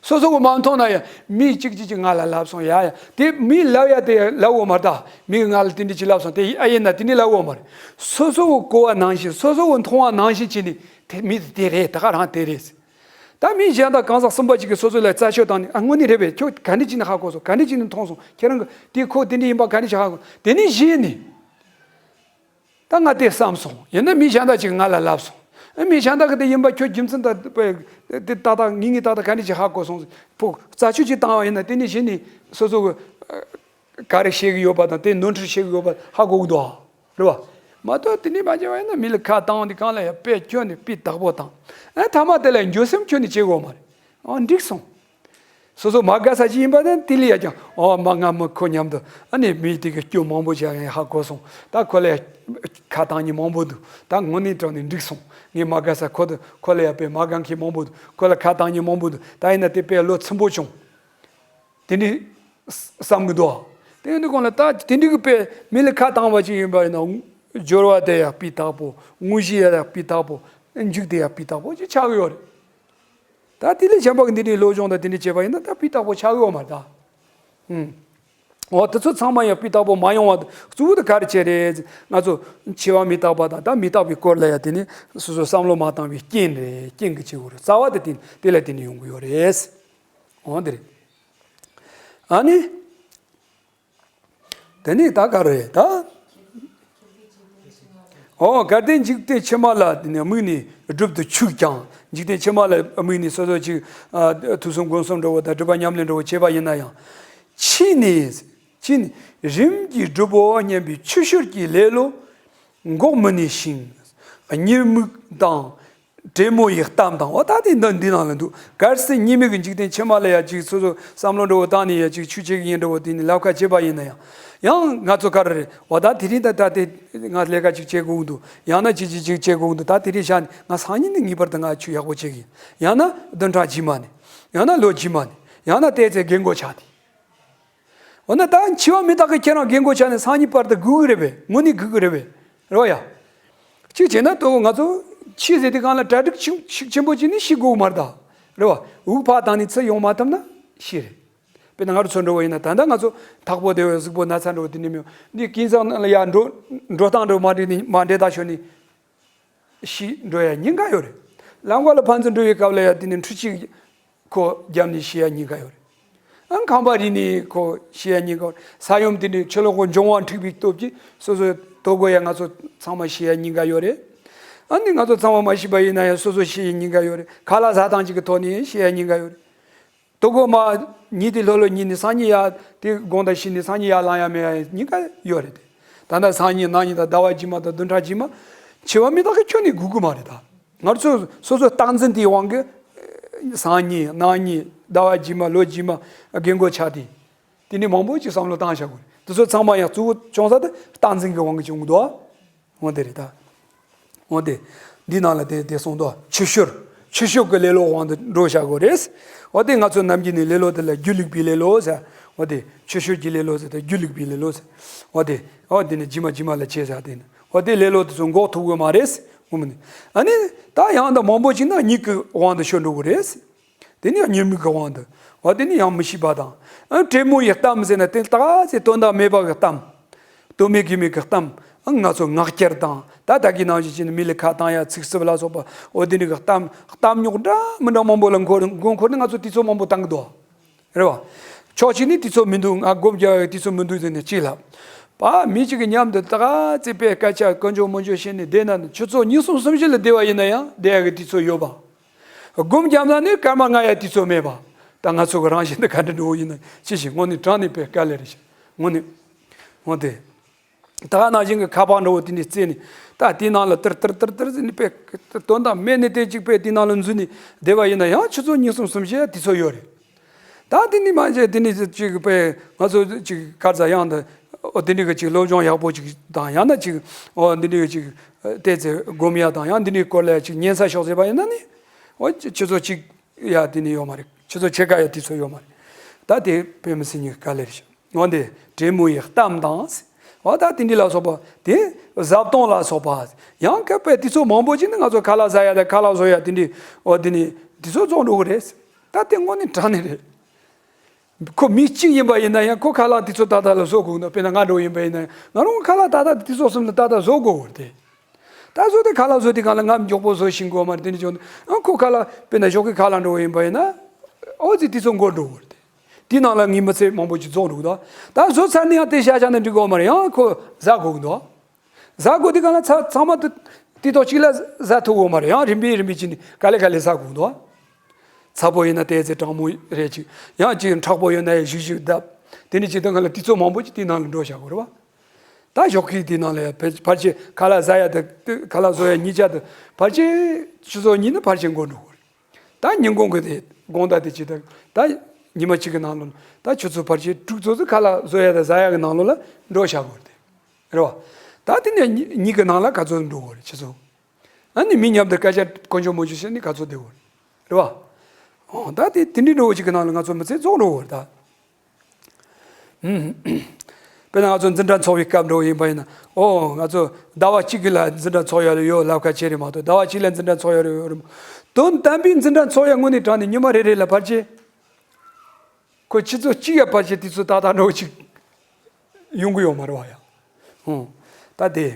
སོ་སོ་གི་མ་མཐོང་ན་ཡང་མི་གཅིག་གཅིག་གིས་ང་ལ་ལབ་སོང་ཡ་ཡ་དེ་མི་ལབ་ཡ་དེ་ལབ་འོ་མ་རེད་ད་མི་གིས་ང་ལ་དེ་འདྲ་ཅིག་ལབ་སོང་དེ་ཨ་ཡིན་ན་དེ་འདྲ་ལབ་འོ་མ་རེད། སོ་སོ་གི་གོ་བ་ནང་བཞིན་སོ་སོ་གི་མཐོང་བ་ནང་བཞིན་བྱས་ནས་དེ་མི་དེ་རེད་ད་ག་རང་དེ་རེད། ད་མི་གཞན་དག་གང་ཟག་གསུམ་པ་གཅིག་གིས་སོ་སོ་ལ་རྩད་གཅོད་བཏང་ནས་ཨ་དངོས་གནས་རེད་པས་ཁྱོད་ག་འདྲ་བྱས་ནས་ཧ་གོ་སོང་ག་འདྲ་བྱས་ནས་མཐོང་སོང་ཁྱེད་རང་གིས་དེ་ཁོ་དེ་འདྲ་ཡིན་པ་ག་འདྲ་བྱས་ཧ་གོ་དེ་ནས་གཞི་ནས་ད་ང་དེ་བསམ་སོང་ཡིན་ན་མི་གཞན་དག་ཅིག་ང་ལ་ལབ་སོང་ཨ་མི་གཞན་དག་གིས་དེ་ཡིན་པ་ཁྱོད་རྒྱུ་མཚན་དང་དེ་ཏག་ཏག་ངེས་ངེས་ཏག་ཏག་ག་འདྲ་བྱས་ཧ་གོ་སོང་ཕོ་རྩད་གཅོད་ཅིག་བཏང་བ་ཡིན་ན་དེ་ནས་གཞི་ནས་སོ་སོ་གི་ག་རེ་བཤད་གི་ཡོད་པ་དང་དེ་ནོར་འཁྲུལ་བཤད་གི་ཡོད་པ་ཧ་གོ་གི་འདུག་ཨ། རེད་བ། མ་གཏོགས་དེ་ནས་མ་བྱས་པ་ཡིན་ན་མི་ལ་ཁ་བཏང་དེ་གང་ལ་ཡང་དཔེ་ཁྱོན་ནས་སྤུས་དག་པོ་བཏང་ཨ་མཐའ་མ་དེ་ལ་འགྱོད་སེམས་ཁྱོན་ནས་བྱེད་དགོས་མ་རེད། ཨ་འགྲིག་སོང་། སོ་སོ་མ་དགའ་ས་ཅིག་ཡིན་པ་དང་དེ་ལ་ཡ་ཀྱང་ཨོ་མ་ང་མི་ཁོ་མཉམ་དུ་ཨ་ནི་མི་དེ་གི་སྐྱོན་མང་པོ་ཅིག་ཡང་ཧ་གོ་སོང་ད་ཁོ་ལ་ཡ་ཁ་བཏང་མཁན་མང་པོ་འདུག་ད་དངོས་གནས་དྲང་ནས་འགྲིག་སོང་ངས་མ་དགའ་ས་ཁོ་དང་ཁོ་ལ་ཡ་དཔེ་མ་དགའ་མཁན་མང་པོ་འདུག་ཁོ་ལ་ཁ་བཏང་མཁན་མང་པོ་འདུག་ད་ཡིན་ན་དེ་དཔེ་བློ་ཚིམ་པོ་བྱུང་། དེ་འདྲའི་བསམ་གི་འདུག་དེ་འདི་གོང་ལ་ད་དེ་འདྲའི་གི་དཔེ་མི་ལ་ཁ་བཏང་བ་ཅིག་ཡིན་པ་ཡིན་ན་སྦྱོར་བ་དེ་ཡང་སྤུས་དག་པོ་དངོས་གཞི་ཡ་ཡང་སྤུས་དག་པོ་མཇུག་དེ་ཡང་སྤུས་དག་པོ་ཅིག་ཆགས་ཀྱི་ཡོད་རེད། ད་དེ་ལས་གཞན་པ་གི་འདི་འདྲའི་སློབ་སྦྱོང་དང་དེ་འདྲ་བྱས་པ་ཡིན་ན་ད་སྤུས་དག་པོ་ཆགས་ཀྱི་ཡོད་མ་རེད་ད། ཨུམ། འོ་དེ་ཚོ་ཚང་མ་ཡང་སྤུས་དག་པོ་མ་ཡོང་བ་གཙོ་བོ་དེ་ག་རེ་བྱས་རེད། ང་ཚོ་འཆི་བ་མི་རྟག་པ་དང་ད་མི་རྟག་པའི་སྐོར་ལ་ཡང་དེ་ནི་སོ་སོ་བསམ་བློ་མ་བཏང་བའི་རྐྱེན་རེད། རྐྱེན་གྱི་བྱེད་སྒོ་རེད། རྩ་བ་དེ་དེ་དེ་ལ་དེ་ནི་ཡོང་གི་ཡོད་རེད། འོ་དེ་རེད། ཨ་ནི། དེ་ནི་ད་ག་རེད་ད། འོ་གལ་ཏེ་འཇིག་རྟེན་ཕྱི་མ་ལ་དམིགས་ནས་སྒྲུབ་ཏུ་ཆུག་ཀྱང་འཇིག་རྟེན་ཕྱི་མ་ལ་དམིགས་ནས་སོ་སོ་ཅིག་ཐོས་བསམ་སྒོམ་གསུམ་འདྲ་བོ་དང་སྒྲུབ་པ་ཉམས་ལེན་འདྲ་བོ་བྱས་པ་ཡིན་ན་ཡང་། ཕྱི་ནས་ཕྱི་ནས་རིམ་གྱིས་སྒྲུབ་བོ་སྙམ་པའི་ཆུད་ཟོས་ཀྱི་ལེ་ལོ་འགོག་མི་ནུས་ཤིང་། གཉིད་རྨུགས་དང་ བྲན་མོ་ཡི་གཏམ་དང་། འོ་ད་དེ་འདི་འདི་ནང་ལ་འདུག་གལ་སྲིད་ཉི་མའི་གི་འཇིག་རྟེན་ཕྱི་མ་ལ་ཡ་ཅིག་སོ་སོ་བསམ་བློ་འགྲོ་བོ་བཏང་ནས་ཡ་ཅིག་ཆོས་བྱེད་ཀྱི་ཡིན་འགྲོ་བོ་དེ་ནི་ལབ་ཁ་བྱེད་པ་ཡིན་ན་ཡང་། ཡང་ང་ཚོ་ག་རེ་རེད། འོ་ད་དེ་རིང་ད་ད་དེ་ང་ལས་ཀ་ཅིག་བྱེད་དགོས་འདུག་ཡང་ན་ཅི་ཅི་ཅིག་བྱེད་དགོས་འདུག་ད་དེ་རིང་ཞག་ནི་ང་སང་ཉིན་ནི་ངེས་པར་དུ་ང་ཆོས་ཡག་པོ་བྱེད་ཀྱི་ཡིན། ཡང་ན་བདུན་ཕྲག་རྗེས་མ་ནས། ཡང་ན་ལོ་རྗེས་མ་ནས། ཡང་ན་དེ་ཚེ་རྒན་གོག་ཆགས་ཏེ། འོ་ན་ད་འཆི་བ་མི་རྟག་གི་ཁྱེད་རང་རྒན་གོག་ཆགས་ནས་སང་ཉིན་བར་དུ་སྒུག་གི་རེད་པས། དངོས་གནས་སྒུག་གི་རེད་པས། རེད་བ་ཡ། གཅིག་བྱས་ན་ལྟོ་ང་ཚོ་འཆི་ཟེར་དུས་སྒང་ལ་གྲ་སྒྲིག་ཤུགས་ཤུགས་ཆེན་པོ་བྱས་ནས་ཤི་དགོས་མ་རེད་ད། རེད་བ། དབུགས་ཕར་བཏང་ནས་ཚུར་ཡོང་མ་ཐུབ་ན་ཤི་རེད། དཔེར་ན་ང་རང་ཚོ་འགྲོ་བ་ཡིན་ན་ད་ལྟ་ང་ཚོ་ཐག་པོ་བདེ་བའི་གཟུགས་པོ་ན་ཚ་འགྲོ་བ་དེ་ནས་མེད། འདི་ཀུན་བཟང་ལ་ཡ་འགྲོ་འགྲོ་སྟངས་འགྲོ་མ་འདྲེས་ནས་མ་འདྲེས་ད་ཤོར་ནས། ཤི་འགྲོ་ཡ་ཉེན་ཁ་ཡོད་རེད། ལམ་ཁ་ལ་ཕན་ཚུན་འགྲོ་བའི་སྐབས་ལ་ཡ་དེ་ནི་འཕྲུལ་ཆས་ཁོ་བརྒྱབ་ནས་ཤི་ཡ་ཉེན་ཁ་ཡོད་རེད། ཨང་ཁང་པ་རིག་ནས་ཁོ་ཤི་ཡ་ཉེན་ཁ་ཡོད་རེད། ས་ཡོམ་དེ་ནི་ཆུ་ལོག་གི་འབྱུང་བ་འཁྲིགས་པའི་སྟོབས་ཀྱིས་སོ་སོའི་ལྟོ་གོས་ཡ་ང་ཚོ་ཚང་མ་ཤི་ཡ་ཉེན་ཁ་ཡོད་རེད། ཨ་ནི་ང་ཚོ་ཚང་མ་མ་ཤི་བ་ཡིན་ན་ཡང་སོ་སོ་ཤི་ཡ་ཉེན་ཁ་ཡོད་རེད། ཁ་ལག་ཟ་སྟངས་ཅིག་གི་ཐོག་ནས་ཤི་ཡ་ཉེན་ཁ་ཡོད་རེད། ལྟོ་གོས་མ་ཉིན་དེ་ལྷོད་ལྷོད་ཉིན་ནས་སང་ཉིན་ཡར་དེ་དགོང་དག་ཤི་ནས་སང་ཉིན་ཡར་ལངས་ཡ་མེད་ཡ་ཉེན་ཁ་ཡོད་རེད་དེ། ད་ལྟ་སང་ཉིན་གནངས་ཉིན་དང་ཟླ་བ་རྗེས་མ་དང་བདུན་ཕྲག་རྗེས་མ་འཆི་བ་མི་རྟག་གི་ཁྱོན་ནས་སྒུག་གི་མ་རེད་ད། ང་ཚོ་སོ་སོའི་རྟག་འཛིན་དེའི་དབང་གིས་སང་ཉིན་གནངས་ཉིན་ཟླ་བ་རྗེས་མ་ལོ་རྗེས་མ་རྒན་གོག་ཆགས་ཏེ། དེ་ནས་མང་པོ་ཅིག་བསམ་བློ་བཏང་བཞག་དགོས་རེད། དེ་ཚོ་ཚང་མ་ཡང་གཙོ་བོ་བྱུང་ས་དེ་རྟག་འཛིན་གྱི་དབང་གིས་བྱུང་གི་འདུག་འོ་དེ་རེད་ད། འོ་དེ། འདི་ནང་ལ་དེ་དེ་གསུངས་འདུག་ཆུ་ཤུར། ཆུ་ཤུར་གྱི་ལེ་ལོ་དབང་དུ་འགྲོ་བྱ་དགོས་རེད། འོ་དེ་ང་ཚོ་ནམ་རྒྱུན་ནས་ལེ་ལོ་དེ་ལ་སྒྱུ་ལུག་པའི་ལེ་ལོ་ཟེར། འོ་དེ་ཆུ་ཤུར་གྱི་ལེ་ལོ་ཟེར་ཏེ་སྒྱུ་ལུག་པའི་ལེ་ལོ་ཟེར། འོ་དེ། འོ་དེ་ནི་རྗེས་མ་རྗེས་མ་ལ་བྱེད་ཟེར་དེ་ནི། འོ་དེ་ལེ་ལོ་དེ་ཚོ་འགོག་ཐུབ་གི་མ་རེད། ངོ་མ་ནི། ཨ་ནི། ད་ཡང་ད་མང་པོ་ཅིག་ན་གཉིད་ཀྱི་དབང་དུ་ཤོར་འགྲོ་གི་རེད། དེ་ནི་ཡང་ཉོན་མོངས་ཀྱི་དབང་དུ། འོ་དེ་ནི་ཡང་མི་ཤེས་པ་དང་། ཨ་བྲན་མོ་ཡི་གཏམ་ཟེར་ན་དེ་ད་ག་ཚོད་དོན་དག་མེད་པ་གི་གཏམ། དོན་མེད་གི་མེད་གི་གཏམ། ཨ་ང་ཚོ་ངག་འཁྱལ་དང་ད་ད་གི་ནང་བཞིན་བྱས་ནས་མི་ལ་ཁ་བཏང་ཡ་ཚིག་རྩུབ་ལ་སོགས་པ་འོ་དེ་འདྲ་གི་གཏམ་གཏམ་རྙོག་འདྲ་མི་འདྲ་མང་པོ་ལ་མགོ་མགོ་འཁོར་ནས་ང་ཚོ་དུས་ཚོད་མང་པོ་བཏང་གི་འདུག་རེད་བ། ཕྱོགས་གཅིག་ནས་དུས་ཚོད་མི་འདུག་ང་སྒོམ་རྒྱག་ཡ་དུས་ཚོད་མི་འདུག་ཟེར་ནས་གཅིག་ལབ། པ་མི་གཅིག་གི་མཉམ་དུ་ད་ག་ཚོད་དཔེ་སྐད་ཆ་དཀོན་མཆོག་མང་མང་བཤད་ནས་བསྡད་ན་ཆུ་ཚོད་ཉི་ཤུ་སུམ་ཅུ་ལ་བསྡད་པ་ཡིན་ན་ཡང་བསྡད་ཡ་གི་དུས་ཚོད་ཡོད་པ། སྒོམ་རྒྱབ་ན་ནི་སྐར་མ་ལྔ་ཡ་དུས་ཚོད་མེད་པ། ད་ང་ཚོ་གི་རང་བཞིན་དུ་ག་འདྲ་འགྲོ་བོ་ཡིན་ན་ཅི་ཞིག་དངོས་གནས་དྲང་གནས་དཔེ་དཀའ་ལས་རེད་ཤག་དངོས་གནས། འོ་དེ། ད་ག་ནང་བཞིན་གྱི་ཁ་པར་འདྲ་བོ་དེ་འདྲ་བརྩེས་ནས་ད་དེའི་ནང་ལ་ཏིར་ཏིར་ཏིར་ཏིར་ཟེར་ནས་དཔེ་དོན་དག་མེད་ནས་དེ་གཅིག་དཔེ་དེའི་ནང་ལ་འཛུལ་ནས་བསྡད་པ་ཡིན་ན་ཡང་ཆུ་ཚོད་ཉི་ཤུ་སུམ་ཅུ་ཡ་དུས་ཚོད་ཡོད་རེད། ད་དེ་ནི་མ་བྱས་དེ་ནི་ཅིག་དཔེ་ང་ཚོ་ཅིག་གར་ཟ་ཡང་དུ་འོ་དེ་འདྲ་གི་ཅིག་སློབ་སྦྱོང་ཡག་པོ་ཅིག་དང་ཡང་ན་ཅིག་འོ་འདི་འདྲ་གི་ཅིག་བལྟས་ཚེ་སྒོམ་ཡ་དང་ཡང་འདི་འདྲའི་སྐོར་ལ་ཅིག་ཉན་ས་ཤོག་ཟེར་བ་ཡིན་ན་ནི་འོ་ཆུ་ཚོད་གཅིག་ཡ་དེ་ནི་ཡོད་མ་རེད། ཆུ་ཚོད་ཕྱེད་ཀ་ཡ་དུས་ཚོད་ཡོད་མ་རེད། ད་དེ་དཔེ་མི་སྲིད་ཉིན་དཀའ་ལས་རེད་ཤག་འོ་འདི་བྲན་མོ་ཡི་གཏམ་དང་། འོ་ད་དེ་འདི་ལ་སོགས་པ་དེ་བཟའ་བཏུང་ལ་སོགས་པ་ཡང་སྐབས་དཔེ་དུས་ཚོད་མང་པོ་ཅིག་ནི་ང་ཚོ་ཁ་ལག་ཟ་ཡ་དང་ཁ་ལག་བཟོ་ཡ་དེ་འདྲའི་འོ་དེ་ནི་དུས་ཚོད་རྫོགས་འགྲོ་གི་རེད། ད་དེ་དངོས་གནས་དྲང་གནས་རེད། ཁོ་མི་གཅིག་ཡིན་པ་ཡིན་ན་ཡང་ཁོ་ཁ་ལག་དེ་ཚོ་ཏག་ཏག་ལ་བཟོ་དགོས་འདུག་དཔེར་ན་ང་འདྲ་བོ་ཡིན་པ་ཡིན་ན་ང་རང་ཁ་ལག་ཏག་ཏག་དེ་ཚོ་གསུམ་ལ་ཏག་ཏག་བཟོ་དགོས་འོར་ཏེ། ད་བཟོ་དེ་ཁ་ལག་བཟོ་དེ་གང་ལ་ང་མགྱོགས་པོ་བཟོ་ཤེས་དགོས་མ་རེད། དེ་འདྲ་བྱུང་ན་ཨ་ཁོ་ཁ་ལག་དཔེར་ན་ཞོགས་ཀའི་ཁ་ལག་འདྲ་བོ་ཡིན་པ་ཡིན་ན་ཨོ་ཙི་དེ་ཚོ་འགོར་འགྲོ་འོར་ཏེ། དེའི་ནང་ལ་ངའི་མི་ཚེ་མང་པོ་ཅིག་རྫོགས་འགྲོ་གི་འདུག་ད་བཟོ་ཚར་ནས་ཡང་དེ་བཞག་བཞག་ན་འགྲིག་གི་ཡོད་མ་རེད། ཡང་ཁོ་ཟ་དགོས་གི་འདུག་ཟ་དགོས་དེ་གང་ལ་ཚ་ཚང་མ་དུ་དེ་ཐོག་གཅིག་ལ་ཟ་ཐུབ་ཡོད་མ་རེད། ཡང་རིམ་པས་རིམ་པས་ཅིག་ནས་ག་ལེ་ག་ལེ་ཟ་དགོས་འདུག་ཚ་པོ་ཡིན་ན་ཏོག་ཙམ་གྲང་མོ་རེད་ཅིག་ཡང་ཅིག་མཁྲེགས་པོ་ཡོད་ན་ཡང་ཞིབ་ཞིབ་བརྡབ། དེ་ནས་ཅིག་ད་གང་ལ་དུས་ཚོད་མང་པོ་ཅིག་དེའི་ནང་ལ་འགྲོ་བཞག་དགོས་རེད་བ། ད་ཞོགས་ཀའི་དེའི་ནང་ལ་ཡང་ཕལ་ཕལ་ཆེར་ཁ་ལག་ཟ་ཡ་དང་ཁ་ལག་བཟོ་ཡ་གཉིས་ཆ་དང་ཕལ་ཆེར་ཆུ་ཚོད་གཉིས་ནི་ཕལ་ཆེར་འགོར་འགྲོ་གི་རེད། ད་ཉིན་གུང་གི་དེ་དགོང་དག་དེ་ཅིག་དང་ད་ཉི་མ་གཅིག་གི་ནང་ལོགས་ལ་ད་ཆུ་ཚོད་ཕལ་ཆེར་དྲུག་ཙམ་ཙམ་ཁ་ལག་བཟོ་ཡ་དང་ཟ་ཡ་གི་ནང་ལོགས་ལ་འགྲོ་བཞག་དགོས་རེད། རེད་བ། ད་དེ་ནས་ཉི་ཉིན་གྱི་ནང་ལ་ག་ཚོད་འགྲོ་དགོས་རེད་ཆུ་ཚོད། ཨ་ནི་མི་མཉམ་དུ་སྐད་ཆ་དཀོན་མཆོག་མང་ཤོས་བཤད་ནི་ག་ཚོད་བསྡད་དགོས་རེད། རེད་བ། ཨོ་ད་དེ་དེ་འདྲའི་འགྲོ་བ་ཅིག་གི་ནང་ལ་ང་ཚོ་མི་ཚེ་རྫོགས་འགྲོ་དགོས་རེད་ད། ཨུམ། དཔེར་ན་ང་ཚོ་འཛིན་གྲྭ་འཚོགས་པའི་སྐབས་འགྲོ་བ་ཡིན་པ་ཡིན་ན་ཨོ་ང་ཚོ་ཟླ་བ་གཅིག་གི་ལ་འཛིན་གྲྭ་འཚོགས་ཡ་ཡོད་ལབ་ཁ་ཆེ་རེད་མ་གཏོགས་ཟླ་བ་གཅིག་ལ་འཛིན་གྲྭ་འཚོགས་ཡ་ཡོད་རེད་མ། དོན་དམ་པའི་འཛིན་གྲྭ་འཚོགས་ཡ་དངོས་གནས་དྲང་ནས་ཉི་མ་རེ་རེ་ལ་ཕལ་ཆེར། ཁོ་ཆུ་ཚོད་གཅིག་ཡ་ཕལ་ཆེར་དུས་ཚོད་ཏག་ཏག་འགྲོ་ཅིག་ཡོང་གི་ཡོད་མ་རེད་བ་ཡ། ཧུང་། ད་དེ།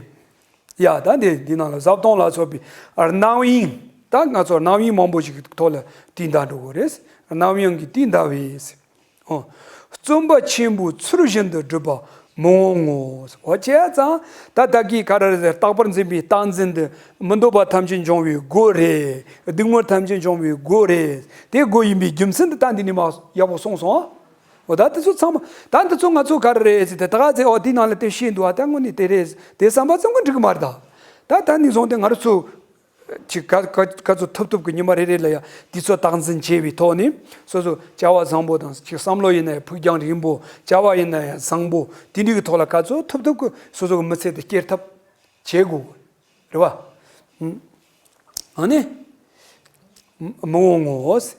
ཡ་ད་དེ་འདི་ནང་ལ་བཟའ་བཏུང་ལ་སོགས་པའི་རྣམ་གཡེང་ད་ང་ཚོ་རྣམ་གཡེང་མང་པོ་ཞིག་གི་ཐོག་ལ་དུས་འདའ་འགྲོ་གི་རེད། རྣམ་གཡེང་གི་དུས་འདའ་བས། ཧུང་། བརྩོན་པ་ཆེན་པོས་ཚུལ་བཞིན་དུ་བསྒྲུབ་པ་མི་འོང་ངོ་། འོ་བྱས་ཙང་ད་ད་གིན་ག་རེ་རེད་ཟེར་རྟག་པར་འཛིན་པའི་རྟག་འཛིན་དུ་མི་འདོད་པ་ཐམས་ཅད་འབྱུང་བའི་སྒོ་རེད། སྡུག་བསྔལ་ཐམས་ཅད་འབྱུང་བའི་སྒོ་རེད། དེ་སྒོ་ཡིན་པའི་རྒྱུ་མཚན་དུ་ད་འདི་ནས་མ་ཡག་པོ་གསུངས་སོང་ཨ། འོ་ད་དེ་ཚོ་ཚང་མ་ད་འདི་ཚོ་ང་ཚོ་ག་རེ་རེད་ཟེར་ཏེ་ད་ག་ཚེ་འོ་དེའི་ནང་ལ་དེ་ཤེས་འདུག་ཨ། ད་དངོས་གནས་དེ་རེད་དེ་བསམ་པ་ཙམ་གྱིས་འགྲིག་གི་མ་རེད་ད། ད་ད་ནི་བཟུང་སྟེ་ང་རང་ཚོ་ ཅིག་ག་ག་ག་ཚོད་ཐུབ་ཐུབ་ཀྱི་ཉི་མ་རེ་རེ་ལ་ཡང་དུས་ཚོད་བདག་འཛིན་བྱས་པའི་ཐོག་ནས་སོ་སོ་བྱ་བ་བཟང་པོ་དང་ཅིག་བསམ་བློ་ཡིན་ན་ཡང་ཕུགས་རྒྱང་རིང་པོ། བྱ་བ་ཡིན་ན་ཡང་བཟང་པོ་དེ་འདྲའི་གི་ཐོག་ལ་ག་ཚོད་ཐུབ་ཐུབ་ཀྱི་སོ་སོ་གི་མི་ཚེ་དེ་སྐྱེལ་ཐབས་བྱེད་དགོས། རེད་བ། ཨ་ནི། མི་འོང་ངོ་།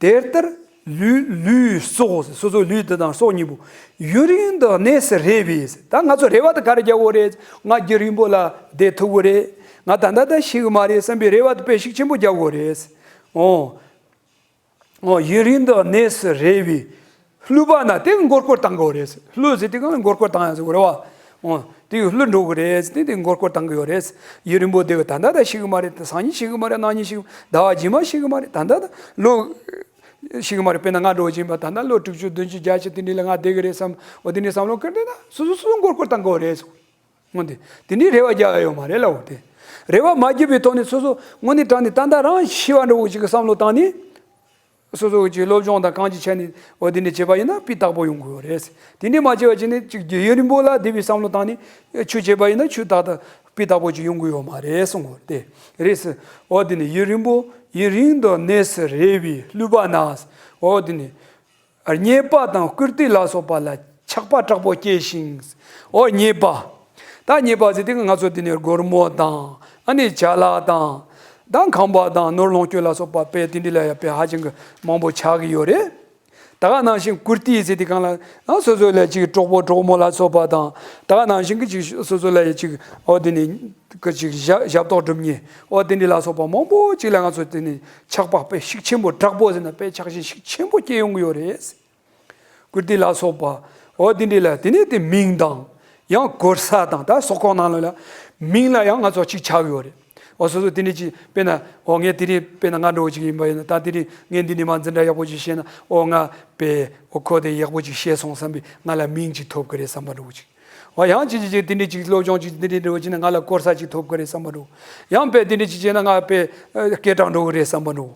དེ་ལྟར་ལུས་ལུས་སྲོག་སོ་སོའི་ལུས་དེ་དང་སྲོག་གཉིས་པོ་ཡུན་རིང་དུ་གནས་སུ་རེ་བས། ད་ང་ཚོ་རེ་བ་དེ་ག་རེ་རྒྱག་དགོས་རེད། ང་རྒྱུན་རིང་པོ་ལ་བསྡད་ཐུབ་དགོས་རེད། ང་ད་ལྟ་ད་ཤི་གི་མ་རེད་བསམ་པའི་རེ་བ་དེ་དཔེ་ཤུགས་ཆེན་པོ་རྒྱག་དགོས་རེད། འོ། འོ་ཡུན་རིང་དུ་གནས་སུ་རེ་བས། ཀླུ་པ་ན་དེ་མགོ་སྐོར་བཏང་དགོས་རེད། ཀླུ་ཟེར་དུས་གང་ལ་མགོ་སྐོར་བཏང་ཡ་ཟེར་དགོས་རེད་བ། འོ་དེ་ཀླུ་འགྲོ་གི་རེད་ཟེར་དེ་དེ་མགོ་སྐོར་བཏང་གི་ཡོད་རེད། ཡུན་རིང་པོ་དེ་གི་ད་ལྟ་ད་ཤི་གི་མ་རེད། སང་ཉིན་ཤི་གི་མ་རེད། གནངས་ཉིན་ཤི་གི། ཟླ་བ་རྗེས་མ་ཤི་གི་མ་རེད། ད་ལྟ་ད་ལོ་ཤི་གི་མ་རེད། དཔེར་ན་ང་འགྲོ་བཞིན་པ་ད་ལྟ་ལོ་དྲུག་ཅུ་བདུན་ཅུ་བརྒྱད་ཅུ་དེ་འདྲ་ལ་ང་བསྡད་གི་རེད་བསམ། འོ་དེ་འདྲའི་བསམ་བློ་ཁུར་དེ་ད་སོ་སོ་སོ་སོ་མགོ་སྐོར་བཏང་གི་ཡོད་རེད། འོ་དེ་དེ་འདྲའི་རེ་བ་རྒྱག་ཡ་ཡོད་མ་རེད་ལ། འོ་དེ་རེ་བ་མ་བརྒྱབ་པའི་ཐོག་ནས་སོ་སོ་དངོས་གནས་དྲང་ནས་ད་ལྟ་རང་ཤི་བ་འདྲ་བོ་ཅིག་གི་བསམ་བློ་བཏང་ནས། སོ་སོ་ཀྱི་སློབ་སྦྱོང་དང་གང་ཅི་བྱས་ནས་འོ་དེ་འདྲ་བྱས་པ་ཡིན་ན་སྤུས་དག་པོ་ཡོང་གི་ཡོད་རེད། དེ་འདྲ་མ་བྱས་པ་བྱས་ནས་ཅིག་རྒྱུ་ཡུན་རིང་པོ་ལ་བསྡད་པའི་བསམ་བློ་བཏང་ནས་ཆོས་བྱས་པ་ཡིན་ན་ཆོས་ཏག་ཏག་སྤུས་དག་པོ་ཅིག་ཡོང་གི་ཡོད་མ་རེད་གསུང་གི་ཡོད་རེད་དེ། རེད་ཟེར། འོ་དེ་ནས་ཡུན་རིང་པོ་ཡུན་རིང་དུ་གནས་སུ་རེ་བའི་ཀླུ་པ་ན། འོ་དེ་ནས་རྙེད་པ་དང་བཀུར་སྟི་ལ་སོགས་པ་ལ་ཆགས་པ་དྲག་པོ་སྐྱེས་ཤིང་། འོ་རྙེད་པ། ད་རྙེད་པ་ཟེར་དུས་ང་ཚོ་དེ་ནས་སྒོར་མོ་དང་ཨ་ནི་ཅ་ལག་དང་། ད་ཁང་པ་དང་ནོར་ལོངས་སྤྱོད་ལ་སོགས་པ་དཔེ་དེ་འདྲ་ལ་ཡང་དཔེ་ཧ་ཅང་གི་མང་པོ་ཆགས་ཀྱི་ཡོད་རེད། ད་ག་ནང་བཞིན་བཀུར་སྟི་ཟེར་དུས་གང་ལ་ཨ་སོ་སོ་ལ་ཅིག་གྲོགས་པོ་གྲོགས་མོ་ལ་སོགས་པ་དང་། ད་ག་ནང་བཞིན་གྱི་ཅིག་སོ་སོ་ལ་ཡང་ཅིག་འོ་དེ་ནས་གི་ཅིག་ཞབས་ཞབས་ཏོག་སྒྲུབ་མཁན་འོ་དེ་འདྲ་ལ་སོགས་པ་མང་པོ་ཅིག་ལ་ང་ཚོ་དེ་ནས་ཆགས་པ་དཔེ་ཤུགས་ཆེན་པོ་དྲག་པོ་ཟེར་ན་དཔེ་ཆགས་ཞེན་ཤུགས་ཆེན་པོ་སྐྱེ་ཡོང་གི་ཡོད་རེད། བཀུར་སྟི་ལ་སོགས་པ། འོ་དེ་འདྲ་ལ་དེ་ནས་དེ་མིང་དང་། ཡང་གོར་ས་དང་ད་སོག་ཁོག་ནང་ལ་ལ་མིང་ལ་ཡང་ང་ཚོ་གཅིག་ཆགས་ཡོད་རེད། འོ་སོ་སོ་དེ་འདྲ་ཅིག་དཔེར་ན་འོ་ངས་དེ་རིང་དཔེར་ན་ང་འདྲ་བོ་ཅིག་ཡིན་པ་ཡིན་ན་ད་དེ་རིང་ངས་འདི་ནས་མ་འཛིན་གྲྭ་ཡག་པོ་ཅིག་བཤད་ན་འོ་ང་དཔེ་འོ་ཁོ་དེ་ཡག་པོ་ཅིག་བཤད་སོང་བསམ་པའི་ང་ལ་མིང་ཅིག་ཐོབ་གི་རེད་བསམ་པ་འདྲ་བོ་ཅིག་འོ་ཡང་ཅིག་ཅིག་ཅིག་དེ་འདྲ་ཅིག་སློབ་སྦྱོང་ཅིག་དེ་འདྲ་འདྲ་བོ་ཅིག་ན་ང་ལ་གོར་ས་ཅིག་ཐོབ་གི་རེད་བསམ་པ་འདྲ་བོ། ཡང་དཔེ་དེ་འདྲ་ཅིག་བྱས་ན་ང་དཔེ་སྐད་གྲགས་འགྲོ་གི་རེད་བསམ་པ་འདྲ་བོ།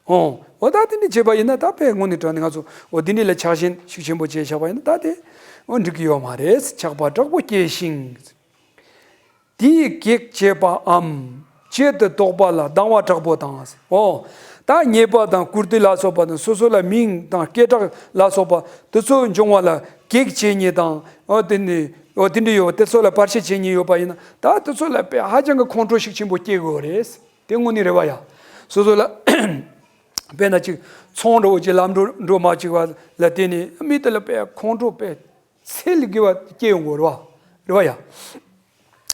ཨོ། འོ་ད་དེ་འདྲ་བྱས་པ་ཡིན་ན་ད་དཔེ་དངོས་གནས་དྲང་གནས་ང་ཚོ་འོ་དེ་འདྲ་ལ་ཆགས་ཞེན་ཤུགས་ཆེན་པོ་བྱས་བཞག་པ་ཡིན་ན་ད་དེ་འོ་འགྲིག་གི་ཡོད་མ་རེད། ཆགས་པ་དྲག་པོ་སྐྱེས་ཤིང་། དེའི་གེགས་བྱེད་པའམ་བྱེད་དུ་དོགས་པ་ལ་སྡང་བ་དྲག་པོ་དང་། འོ། ད་རྙེད་པ་དང་བཀུར་སྟི་ལ་སོགས་པ་དང་སོ་སོ་ལ་མིང་དང་སྐད་གྲགས་ལ་སོགས་པ་དེ་ཚོ་འབྱུང་བ་ལ་གེགས་བྱེད་མཁན་དང་འོ་དེ་ནི་འོ་དེ་འདྲ་ཡོད་པ་དེ་ཚོ་ལ་བར་ཆད་བྱེད་མཁན་ཡོད་པ་ཡིན་ན་ད་དེ་ཚོ་ལ་དཔེ་ཧ་ཅང་གི་ཁོང་ཁྲོ་ཤུགས་ཆེན་པོ་སྐྱེ་དགོས་རེད། དེ་དངོས་གནས་རེད་བ་ཡ། སོ་སོ་ལ། དཔེར་ན་ཅིག་ཚོང་འགྲོ་བོ་ཅིག་ལམ་འགྲོ་འགྲོ་མ་བཅུག་པ་ལ་བརྟེན་ནས་མི་དེ་ལ་དཔེ་ཁོང་ཁྲོ་དཔེ་ཚད་ལས་བརྒལ་བ་སྐྱེ་ཡོང་གི་རེད་བ། རེད་བ་ཡ།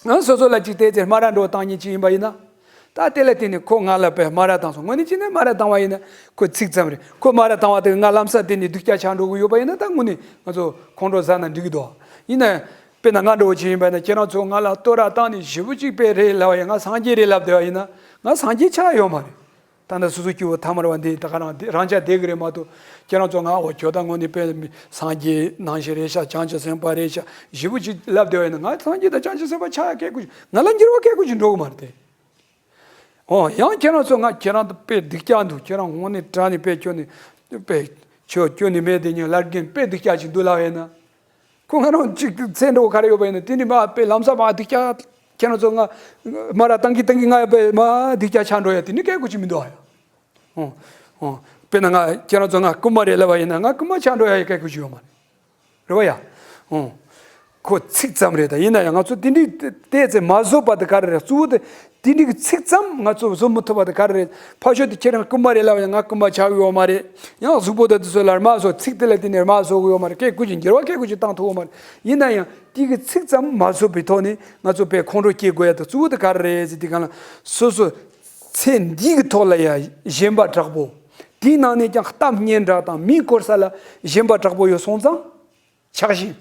ང་སོ་སོ་ལ་ཅིག་བལྟས་ཚེ་སྨ་ར་འགྲོ་བཏང་མཁན་ཅིག་ཡིན་པ་ཡིན་ན། ད་དེ་ལ་བརྟེན་ནས་ཁོ་ང་ལ་དཔེ་སྨ་ར་བཏང་སོང་། དངོས་གནས་བྱས་ན་སྨ་ར་བཏང་བ་ཡིན་ན་ཁོ་ཚིག་ཙམ་རེད། ཁོ་སྨ་ར་བཏང་བ་དེ་ང་ལམ་སང་བརྟེན་ནས་སྡུག་ཅག་ཆགས་འགྲོ་གི་ཡོད་པ་ཡིན་ན་ད་དངོས་གནས་ང་ཚོ་ཁོང་ཁྲོ་ཟ་ན་འགྲིག་གི་འདུག་ཡིན་ན། དཔེར་ན་ང་འདྲ་བོ་ཅིག་ཡིན་པ་ཡིན་ན་ཁྱེད་རང་ཚོ་ང་ལ་བསྟོད་ར་བཏང་ནས་ཞེ་པོ་ཅིག་དཔེ་རེད་ལབ་པ་ཡིན། ང་སངས་རྒྱས་རེད་ལབ་བསྡད་པ་ཡིན་ན་ང་སངས་རྒྱས་ཆགས་ཡོད་མ་རེད། ད་ལྟ་སོ་སོ་སྐྱེ་བོ་ཐ་མལ་པ་འདི་ད་ག་རང་འདི་རང་ཅག་བསྡད་གི་རེད་མ་གཏོགས། ཁྱེད་རང་ཚོ་ང་འོ་ཁྱོད་ད་དངོས་གནས་དཔེ་སངས་རྒྱས་རྣམ་ཤེས་རེད་ཤག་བྱང་ཆུབ་སེམས་དཔའ་རེད་ཤག་ཞེ་པོ་ཅིག་ལབ་བསྡད་པ་ཡིན་ན་ང་སངས་རྒྱས་དང་བྱང་ཆུབ་སེམས་དཔའ་ཆགས་ཡ་སྐད་ཀོ་ཅིག་ང་ལ་འགྱུར་བ་སྐད་ཀོ་ཅིག་འགྲོ་གི་མ་རེད་དེ། འོ་ཡང་ཁྱེད་རང་ཚོ་ང་ཁྱེད་རང་དང་དཔེ་སྡུག་ཅག་འདུག་ཁྱེད་རང་དངོས་གནས་དྲང་གནས་དཔེ་ཁྱོད་ནི་དཔེ་ཁྱོད་ཁྱོད་ནི་མེད་དེ་ཉོན་ལར་རྒན་དཔེ་སྡུག་ཅག་ཅིག་འདུག་ལབ་ཡིན་ན། ཁོ་ང་རང་གཅིག་ཏུ་ཚེ་འགྲོ་ག་རེ་ཡོད་པ་ཡིན་ན་དེ་ནི་མ་དཔེ་ལམ་སང་མ་སྡུག་ཅག་ཁྱེད་རང་ཚོ་ང་སྨ་ར་བཏང་གི་བཏང་གི་ང་དཔེ་མ་སྡུག་ཅག་ཆགས་འགྲོ་ཡ་དེ་ནི་སྐད་ཀོ་ཅིག་མི་འདུག་ཨ་ཡ། ཨོ། ཨོ། དཔེར་ན་ང་ཁྱེད་རང་ཚོ་ང་རྐུན་མ་རེད་ལབ་པ་ཡིན་ན་ང་རྐུན་མ་ཆགས་འགྲོ་ཡ་ཡི་སྐད་ཀོ་ཅིག་ཡོད་མ་རེད། རེད་བ་ཡ། ཨོ། ཁོ་ཚིག་ཙམ་རེད། ད་ཡིན་ན་ཡང་ང་ཚོ་དེ་འདྲའི་བལྟས་ཚེ་མ་བཟོད་པ་དེ་ག་རེ་རེད། གཙོ་བོ་དེ་དེ་འདྲའི་གི་ཚིག་ཙམ་ང་ཚོ་བཟོད་མི་ཐུབ་པ་དེ་ག་རེ་རེད། ཕ་ཤོད་དེ་ཁྱེད་རང་རྐུན་མ་རེད་ལབ་ཡང་ང་རྐུན་མ་ཆགས་ཡོད་མ་རེད། ཡང་གཟུགས་པོ་དེ་དེ་ཚོ་ལ་མ་བཟོད། ཚིག་དེ་ལ་བརྟེན་ནས་མ་བཟོད་གི་ཡོད་མ་རེད། སྐད་ཀོ་ཅིག་འགྱུར་བ་སྐད་ཀོ་ཅིག་བཏང་ཐུབ་ཡོད་མ་རེད། ཡིན་ན་ཡང་དེ་གི་ཚིག་ཙམ་མ་བཟོད་པའི་ཐོག་ནས་ང་ཚོ་དཔེ་ཁོང་ཁྲོ་སྐྱེ་དགོས་ཡ་དེ་གཙོ་བོ་དེ་ག་རེ་རེད་ཟེར་དུས་གང་ལ་སོ་སོ། ཚེ་འདི་གི་ཐོག་ལ་ཡང་ཞེན་པ་དྲག་པོ། དེའི་ནང་ནས་ཀྱང་གཏམ་སྙན་གྲགས་དང་མིའི་གོ་ས་ལ་ཞེན་པ་དྲག་པོ་ཡོད་སོང་ཙང་། ཆགས་ཞེན།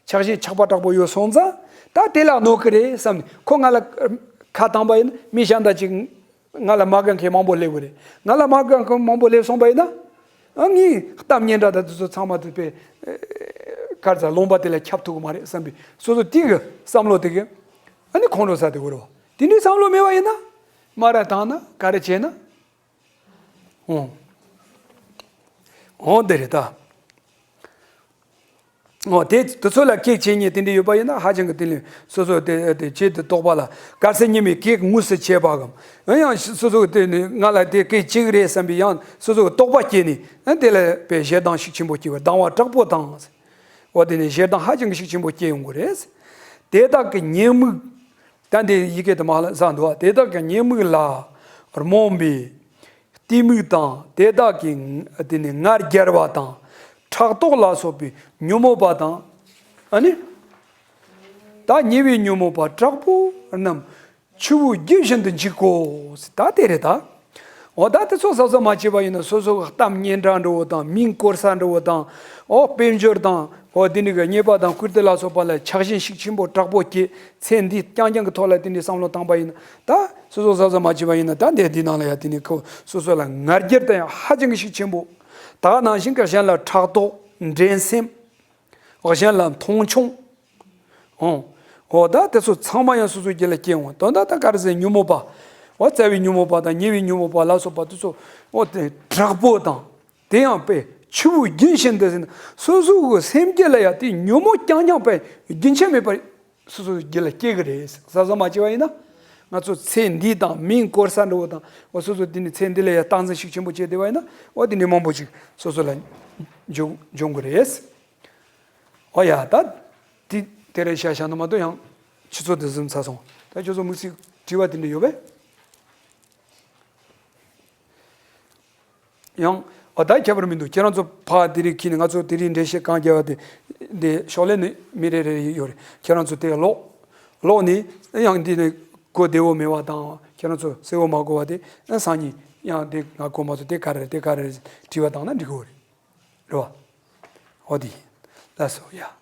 ཆགས་ཞེན་ཆགས་པ་དྲག་པོ་ཡོད་སོང་ཙང་། ད་དེ་ལ་གནོད་ཀྱི་རེད་བསམ་ནས་ཁོ་ང་ལ་ཁ་བཏང་པ་ཡིན་ན་མི་གཞན་དག་ཅིག་ང་ལ་མ་དགའ་མཁན་མང་པོ་སླེབས་ཀྱི་རེད། ང་ལ་མ་དགའ་མཁན་མང་པོ་སླེབས་སོང་པ་ཡིན་ན། ཨ་ངའི་གཏམ་སྙན་གྲགས་དང་དེ་ཚོ་ཚང་མ་དེ་དཔེ་གར་ཚ་ལུང་པ་དེ་ལ་ཁྱབ་ཐུབ་ཀྱི་མ་རེད་བསམ་པའི་སོ་སོ་དེ་གི་བསམ་བློ་དེ་གི་ཨ་ནི་ཁོང་ཁྲོ་ཟ་དེ་གོ་རེད་བ། དེ་འདྲའི་བསམ་བློ་མེད་པ་ཡིན་ན། སྨ་ར་བཏང་ན་ག་རེ་བྱས་ན། འོང་། འོང་དེ་རེད་ད། འོ་དེ་དེ་ཚོ་ལ་སྐད་ཆེ་ཉེ་དེ་འདྲ་ཡོད་པ་ཡིན་ན་ཧ་ཅང་གི་དེ་ལས་སོ་སོ་དེ་དེ་ཆེད་དུ་རྟོགས་པ་ལ་དཀར་སེར་གཉིས་མེད་སྐད་དངོས་སུ་བྱས་པ་གམ། ཡང་ཡང་སོ་སོ་དེ་ནི་ང་ལ་དེ་སྐད་ཅིག་རེད་བསམ་པའི་ཡང་སོ་སོ་གི་རྟོག་པ་སྐྱེས་ནས་ཨ་དེ་ལ་དཔེ་ཞེ་སྡང་ཤུགས་ཆེན་པོ་སྐྱེ་བ་སྡང་བ་དྲག་པོ་དང་། འོ་དེ་ནི་ཞེ་སྡང་ཧ་ཅང་གི་ཤུགས་ཆེན་པོ་སྐྱེ་ཡོང་གི་རེད། དེ་དག་གི་ཉེས་དམིགས། ད་འདི་ཡི་གེ་དེ་མ་ལ་ཟ་འདུག་བ། དེ་དག་གི་ཉེས་དམིགས་ལ་རྨོངས་པའི་གཏི་མུག་དང་དེ་དག་གི་དེ་ནི་ང་རྒྱལ་བ་དང་ཕྲག་དོག་ལ་སོགས་པའི་ཉོན་མོངས་པ་དང་། ཨ་ནི། ད་ཉེ་བའི་ཉོན་མོངས་པ་དྲག་པོ་རྣམས་ཆུ་བོའི་རྒྱུན་བཞིན་དུ་འཇིག་གོ། ད་དེ་རེད་ད། འོ་ད་དེ་ཚོ་གཟབ་གཟབ་མ་བྱས་པ་ཡིན་ན་སོ་སོ་གི་གཏམ་སྙན་གྲགས་འདྲ་བོ་དང་མིང་བཀོལ་ས་འདྲ་བོ་དང་། འོ་དཔལ་འབྱོར་དང་། འོ་དེ་འདྲ་གི་རྙེད་པ་དང་བཀུར་སྟི་ལ་སོགས་པ་ལ་ཆགས་ཞེན་ཤུགས་ཆེན་པོ་དྲག་པོ་སྐྱེ། ཚེ་འདིའི་རྐྱང་རྐྱང་གི་ཐོག་ལ་དེ་འདྲའི་བསམ་བློ་བཏང་པ་ཡིན་ན། ད་སོ་སོ་གཟབ་གཟབ་མ་བྱས་པ་ཡིན་ན་ད་འདི་འདི་ནང་ལ་ཡ་དེ་འདྲའི་ཁོ་སོ་སོ་ལ་ང་རྒྱལ་དང་ཡང་ཧ་ཅང་གི་ཤུགས་ཆེན་པོ། ད་ག་ནང་བཞིན་གི་གཞན་ལ་ཕྲག་དོག་འགྲན་སེམས། གཞན་ལ་མཐོང་ཆུང་། ཨོ། འོ་ད་དེ་ཚོ་ཚང་མ་ཡང་སོ་སོའི་རྒྱུད་ལ་སྐྱེ་འོང་། དོན་དག་ད་ག་རེ་ཟེར་ཉོན་མོངས་པ། འོ་རྩ་བའི་ཉོན་མོངས་པ་དང་ཉེ་བའི་ཉོན་མོངས་པ་ལ་སོགས་པ་དེ་ཚོ། འོ་དེ་དྲག་པོ་དང་། དེ་ཡང་དཔེ་ཆུ་བོའི་རྒྱུན་བཞིན་དུ་ཟེར་ན་སོ་སོའི་སེམས་རྒྱུད་ལ་ཡང་དེ་ཉོན་མོངས་རྐྱང་རྐྱང་དཔེ་རྒྱུན་ཆད་མེད་པར་སོ་སོའི་རྒྱུད་ལ་སྐྱེ་གི་རེད། གཟབ་གཟབ་མ་བྱས་པ་ཡིན་ན། ང་ཚོ་ཚེ་འདི་དང་མིང་བཀོལ་ས་འདྲ་བོ་དང་། འོ་སོ་སོ་དེ་ནི་ཚེ་འདི་ལ་ཡང་སྟངས་འཛིན་ཤུགས་ཆེན་པོ་བྱས་བསྡད་པ་ཡིན་ན། འོ་དེ་ནི་མང་པོ་ཅིག་སོ་སོ་ལ་འབྱུང་འབྱུང་གི་རེད། ཨོ་ཡ་ད། དེ་དེ་རེད་ཤག་ཤག་ན་མ་གཏོགས་ཡང་ཆུ་ཚོད་དེ་ཟིན་ཚར་སོང་། ད་ཁྱོད་ཚོ་དམིགས་བསལ་དྲི་བ་དེ་འདྲ་ཡོད་པས། ཡང་ཨོ་ད་ཁྱད་པར་མི་འདུག་ཁྱེད་རང་ཚོ་ཕ་དེ་རིང་ཁྱེར་ནས་ང་ཚོ་དེ་རིང་འགྲེལ་བཤད་གང་རྒྱབ་པ་དེ་དེ་ཤོག་ལྷེ་ནི་མི་རེ་རེ་ཡོད་རེད། ཁྱེད་རང་ཚོ་དེ་ཀློག་ཀློག་ནས་ཡང་འདི་ནི་གོ་བདེ་བོ་མེད་པ་དང་ཁྱེད་རང་ཚོ་གསལ་བོ་མ་གོ་བ་དེ་སང་ཉིན་ཡང་དེ་ང་གོ་མ་ཐུབ་དེ་ག་རེ་རེད་དེ་ག་རེ་རེད་དྲི་བ་བཏང་ན་འགྲིག་གི་རེད། རེད་བ། འོ་དེ་ཡིན། ལགས་སོ་ཡ།